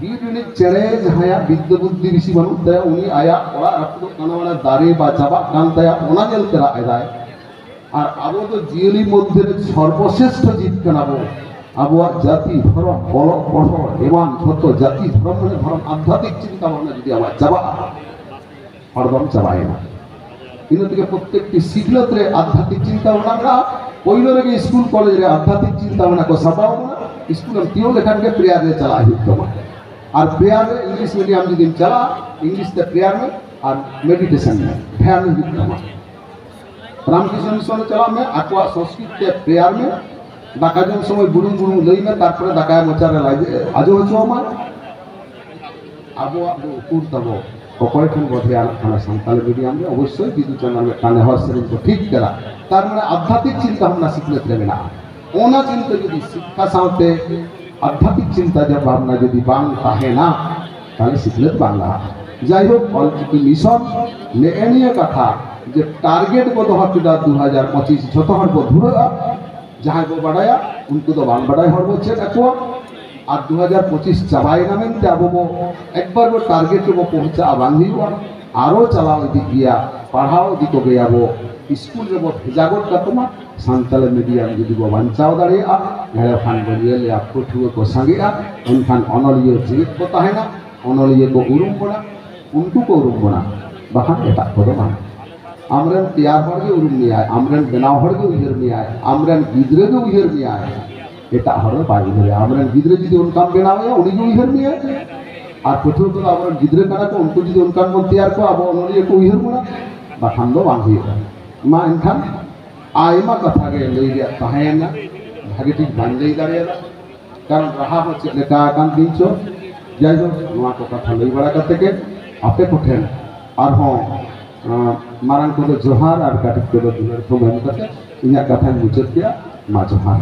ᱵᱤᱨ ᱨᱤᱱᱤᱡ ᱪᱮᱬᱮ ᱡᱟᱦᱟᱸᱭᱟᱜ ᱵᱤᱫᱽᱫᱟᱹ ᱵᱩᱫᱽᱫᱷᱤ ᱵᱮᱥᱤ ᱵᱟᱹᱱᱩᱜ ᱛᱟᱭᱟ, ᱩᱱᱤ ᱟᱭᱟᱜ ᱚᱲᱟᱜ ᱨᱟᱹᱯᱩᱫᱚᱜ ᱠᱟᱱᱟ, ᱚᱱᱟ ᱫᱟᱨᱮ ᱵᱟ ᱪᱟᱵᱟᱜ ᱠᱟᱱ ᱛᱟᱭᱟ, ᱚᱱᱟ ᱧᱮᱞᱛᱮ ᱨᱟᱜ ᱮᱫᱟᱭ᱾ ᱟᱨ ᱟᱵᱚ ᱫᱚ ᱡᱤᱭᱟᱹᱞᱤ ᱢᱚᱫᱽᱫᱷᱮ ᱨᱮ ᱥᱚᱨᱵᱚᱥᱨᱮᱥᱴᱷᱚ ᱡᱤᱵᱽ ᱠᱟᱱᱟ ᱵᱚᱱ᱾ ᱟᱵᱚᱣᱟᱜ ᱡᱟᱹᱛᱤ ᱫᱷᱚᱨᱚᱢ, ᱚᱞᱚᱜ ᱯᱚᱲᱦᱚᱱ ᱮᱢᱟᱱ ᱡᱷᱚᱛᱚ ᱡᱟᱹᱛᱤ ᱫᱷᱚᱨᱚᱢ ᱨᱮ ᱫᱷᱚᱨᱚᱢ ᱟᱫᱷᱭᱟᱛᱢᱤᱠ ᱪᱤᱱᱛᱟ ᱵᱷᱟᱵᱽᱱᱟ ᱡᱩᱫᱤ ᱟᱵᱚᱣᱟᱜ ᱪᱟᱵᱟᱜᱼᱟ, ᱦᱚᱲ ᱫᱚᱢ ᱪᱟᱵᱟᱭᱮᱱᱟ᱾ ᱤᱱᱟᱹ ᱛᱮᱜᱮ ᱯᱨᱚᱛᱮᱠᱴᱤ ᱥᱤᱠᱷᱱᱟᱹᱛ ᱨᱮ ᱟᱫᱷᱭᱟᱛᱢᱤᱠ ᱪᱤᱱᱛᱟ ᱵᱷᱟᱵᱽᱱᱟ ᱢᱮᱱᱟᱜᱼᱟ᱾ ᱯᱳᱭᱞᱳ ᱨᱮᱜᱮ ᱥᱠᱩᱞ ᱠᱚᱞᱮᱡᱽ ᱨᱮ ᱟᱫᱷᱭᱟᱛᱢᱤᱠ ᱪᱤᱱᱛᱟ ᱵᱷᱟᱵᱽᱱᱟ ᱠᱚ ᱥᱟᱯᱲᱟᱣ ᱵᱚᱱᱟ᱾ ᱥᱠᱩᱞ ᱮᱢ ᱛᱤᱭᱳᱜ ᱞᱮᱠᱷᱟᱱ ᱜᱮ ᱯᱨᱮᱭᱟᱨ ᱨᱮ ᱪᱟᱞᱟᱜ ᱦᱩᱭᱩᱜ ᱛᱟᱢᱟ᱾ ᱟᱨ ᱯᱨᱮᱭᱟᱨ ᱨᱮ ᱤᱝᱞᱤᱥ ᱢᱤᱰᱤᱭᱟᱢ ᱡᱩᱫᱤᱢ ᱪᱟᱞᱟᱜᱼᱟ, ᱤᱝᱞᱤᱥ ᱛᱮ ᱯᱨᱮᱭᱟᱨ ᱢᱮ ᱟᱨ ᱢᱮᱰᱤᱴᱮᱥᱚᱱ ᱢᱮ, ᱫᱷᱮᱭᱟᱱ ᱦᱩᱭᱩᱜ ᱛᱟᱢᱟ᱾ ᱨᱟᱢᱠᱨᱤᱥᱱ ᱢᱤᱥᱚᱱ ᱨᱮ ᱪᱟᱞᱟᱜ ᱢᱮ, ᱟᱠᱚᱣᱟᱜ ᱥᱚᱝᱥᱠᱨᱤᱛ ᱛᱮ ᱯᱨᱮᱭᱟᱨ ᱢᱮ, ᱫᱟᱠᱟ ᱡᱚᱢ ᱥᱚᱢᱚᱭ ᱵᱩᱲᱩᱝ ᱵᱩᱲᱩᱝ ᱞᱟᱹᱭ ᱢᱮ, ᱛᱟᱨᱯᱚᱨᱮ ᱫᱟᱠᱟ ᱢᱚᱪᱟ ᱨᱮ ᱞᱟᱡ-, ᱟᱡᱚ ᱦᱚᱪᱚ ᱟᱢᱟ᱾ ᱟᱵᱚᱣᱟᱜ ᱫᱚ ᱩᱠᱩᱨ ᱛᱟᱵᱚ? ᱚᱠᱚᱭ ᱴᱷᱮᱱ ᱵᱚ ᱫᱷᱮᱭᱟᱱᱚᱜ ᱠᱟᱱᱟ? ᱥᱟᱱᱛᱟᱞᱤ ᱢᱤᱰᱤᱭᱟᱢ ᱨᱮ ᱚᱵᱚᱥᱥᱳᱭ ᱵᱤᱫᱩ ᱪᱟᱸᱫᱟᱱ ᱢᱤᱫᱴᱟᱝ ᱱᱮᱦᱚᱨ ᱥᱮᱨᱮᱧ ᱠᱚ ᱴᱷᱤᱠ ᱠᱟᱫᱟ, ᱛᱟᱨ ᱢᱟᱱᱮ ᱟᱫᱷᱭᱟᱛᱢᱤᱠ ᱪᱤᱱᱛᱟ ᱵᱷᱟᱵᱽᱱᱟ ᱥᱤᱠᱷᱱᱟᱹᱛ ᱨᱮ ᱢᱮᱱᱟᱜᱼᱟ᱾ ᱚᱱᱟ ᱪᱤᱱᱛᱟᱹ ᱡᱩᱫᱤ ᱥᱤᱠᱠᱷᱟ ᱥᱟᱶᱛᱮ ᱟᱫᱷᱭᱟᱛᱢᱤᱠ ᱪᱤᱱᱛᱟ ᱡᱟ ᱵᱷᱟᱵᱽᱱᱟ ᱡᱩᱫᱤ ᱵᱟᱝ ᱛᱟᱦᱮᱱᱟ, ᱛᱟᱦᱞᱮ ᱥᱤᱠᱷᱱᱟᱹᱛ ᱵᱟᱝ ᱞᱟᱦᱟᱜᱼᱟ᱾ ᱡᱟᱭᱦᱳᱠ, ᱚᱞᱪᱤᱠᱤ ᱢᱤᱥᱚᱱ ᱱᱮᱜᱼᱮ ᱱᱤᱭᱟᱹ ᱠᱟᱛᱷᱟ ᱡᱮ ᱴᱟᱨᱜᱮᱴ ᱵᱚ ᱫᱚᱦᱚ ᱠᱮᱫᱟ ᱫᱩ ᱦᱟᱡᱟᱨ ᱯᱚᱸᱪᱤᱥ ᱡᱷᱚᱛᱚ ᱦᱚᱲ ᱵᱚ ᱫᱷᱩᱨᱟᱹᱜᱼᱟ, ᱡᱟᱦᱟᱸᱭ ᱵᱚ ᱵᱟᱰᱟᱭᱟ ᱩᱱᱠᱩ ᱫᱚ ᱵᱟᱝ ᱵᱟᱰᱟᱭ ᱦᱚᱲ ᱵᱚ ᱪᱮᱫ ᱟᱠᱚᱣᱟ᱾ ᱟᱨ ᱫᱩ ᱦᱟᱡᱟᱨ ᱯᱚᱸᱪᱤᱥ ᱪᱟᱵᱟᱭᱮᱱᱟ ᱢᱮᱱᱛᱮ ᱟᱵᱚ ᱵᱚ ᱮᱠᱵᱟᱨ ᱵᱚ ᱴᱟᱨᱜᱮᱴ ᱨᱮᱵᱚ ᱯᱳᱸᱣᱪᱷᱟᱜᱼᱟ, ᱵᱟᱝ ᱦᱩᱭᱩᱜᱼᱟ᱾ ᱟᱨᱚ ᱪᱟᱞᱟᱣ ᱤᱫᱤᱜ ᱜᱮᱭᱟ, ᱯᱟᱲᱦᱟᱣ ᱤᱫᱤ ᱠᱚᱜᱮᱭᱟᱵᱚ, ᱥᱠᱩᱞ ᱨᱮᱵᱚ ᱵᱷᱮᱡᱟ ᱜᱚᱫ ᱠᱟᱠᱚ ᱢᱟ᱾ ᱥᱟᱱᱛᱟᱲᱤ ᱢᱤᱰᱤᱭᱟᱢ ᱡᱩᱫᱤ ᱵᱚ ᱵᱟᱧᱪᱟᱣ ᱫᱟᱲᱮᱭᱟᱜᱼᱟ, ᱮᱸᱰᱮᱠᱷᱟᱱ ᱵᱚ ᱧᱮᱞᱮᱜᱼᱟ ᱯᱟᱹᱴᱷᱩᱣᱟᱹ ᱠᱚ ᱥᱟᱸᱜᱮᱜᱼᱟ, ᱮᱱᱠᱷᱟᱱ ᱚᱱᱚᱞᱤᱭᱟᱹ ᱡᱤᱣᱮᱫ ᱠᱚ ᱛᱟᱦᱮᱱᱟ, ᱚᱱᱚᱞᱤᱭᱟᱹ ᱠᱚ ᱩᱨᱩᱢ ᱵᱚᱱᱟ, ᱩᱱᱠᱩ ᱠᱚ ᱩᱨᱩᱢ ᱵᱚᱱᱟ, ᱵᱟᱠᱷᱟᱱ ᱮᱴᱟᱜ ᱠᱚᱫᱚ ᱵᱟᱝ᱾ ᱟᱢᱨᱮᱱ ᱛᱮᱭᱟᱨ ᱦᱚᱲ ᱜᱮ ᱩᱨᱩᱢ ᱢᱮᱭᱟᱭ, ᱟᱢᱨᱮᱱ ᱵᱮᱱᱟᱣ ᱦᱚᱲ ᱜᱮ ᱩᱭᱦᱟᱹᱨ ᱢᱮᱭᱟᱭ, ᱟᱢᱨᱮᱱ ᱜᱤᱫᱽᱨᱟᱹ ᱜᱮ ᱩᱭᱦᱟᱹᱨ ᱢᱮᱭᱟᱭ, ᱮᱴᱟᱜ ᱦᱚᱲ ᱫᱚ ᱵᱟᱭ ᱩᱭᱦᱟᱹᱨᱟ᱾ ᱟᱢᱨᱮᱱ ᱜᱤᱫᱽᱨᱟᱹ ᱡᱩᱫᱤ ᱚᱱᱠᱟᱢ ᱵᱮᱱᱟᱣᱮᱭᱟ, ᱩᱱᱤ ᱜᱮ ᱩᱭᱦᱟᱹᱨ ᱢᱮᱭᱟᱭ᱾ ᱟᱨ ᱯᱟᱹᱴᱷᱩᱣᱟᱹ ᱠᱚᱫᱚ ᱟᱵᱚᱨᱮᱱ ᱜᱤᱫᱽᱨᱟᱹ ᱠᱟᱱᱟ ᱠᱚ, ᱩᱱᱠᱩ ᱡᱩᱫᱤ ᱚᱱᱠᱟᱱ ᱵᱚᱱ ᱛᱮᱭᱟᱨ ᱠᱚᱣᱟ, ᱟᱵᱚ ᱚᱱᱚᱞᱤᱭᱟᱹ ᱠᱚ ᱩᱭᱦᱟᱹᱨ ᱵᱚᱱᱟ, ᱵᱟᱠᱷᱟᱱ ᱫᱚ ᱵᱟᱝ ᱦᱩᱭᱩᱜᱼᱟ᱾ ᱢᱟ ᱮᱱᱠᱷᱟᱱ ᱟᱭᱢᱟ ᱠᱟᱛᱷᱟ ᱜᱮ ᱞᱟᱹᱭ ᱨᱮᱭᱟᱜ ᱛᱟᱦᱮᱸᱭᱮᱱᱟ, ᱵᱷᱟᱜᱮ ᱴᱷᱤᱠ ᱵᱟᱹᱧ ᱞᱟᱹᱭ ᱫᱟᱲᱮᱭᱟᱫᱟ, ᱠᱟᱨᱚᱱ ᱨᱟᱦᱟ ᱦᱚᱸ ᱪᱮᱫ ᱞᱮᱠᱟ ᱟᱠᱟᱱ ᱫᱤᱱ ᱪᱚ᱾ ᱡᱟᱭᱦᱳᱠ, ᱱᱚᱣᱟ ᱠᱚ ᱠᱟᱛᱷᱟ ᱞᱟᱹᱭ ᱵᱟᱲᱟ ᱠᱟᱛᱮ ᱜᱮ ᱟᱯᱮ ᱠᱚᱴᱷᱮᱱ ᱟᱨᱦᱚᱸ, ᱟᱸ, ᱢᱟᱨᱟᱝ ᱠᱚᱫᱚ ᱡᱚᱦᱟᱨ ᱟᱨ ᱠᱟᱹᱴᱤᱡ ᱠᱚᱫᱚ ᱫᱩᱞᱟᱹᱲ ᱠᱚ ᱢᱮᱱ ᱠᱟᱛᱮ ᱤᱧᱟᱹᱜ ᱠᱟᱛᱷᱟᱧ ᱢᱩᱪᱟᱹᱫ ᱠᱮᱫᱟ᱾ ᱢᱟ ᱡᱚᱦᱟᱨ᱾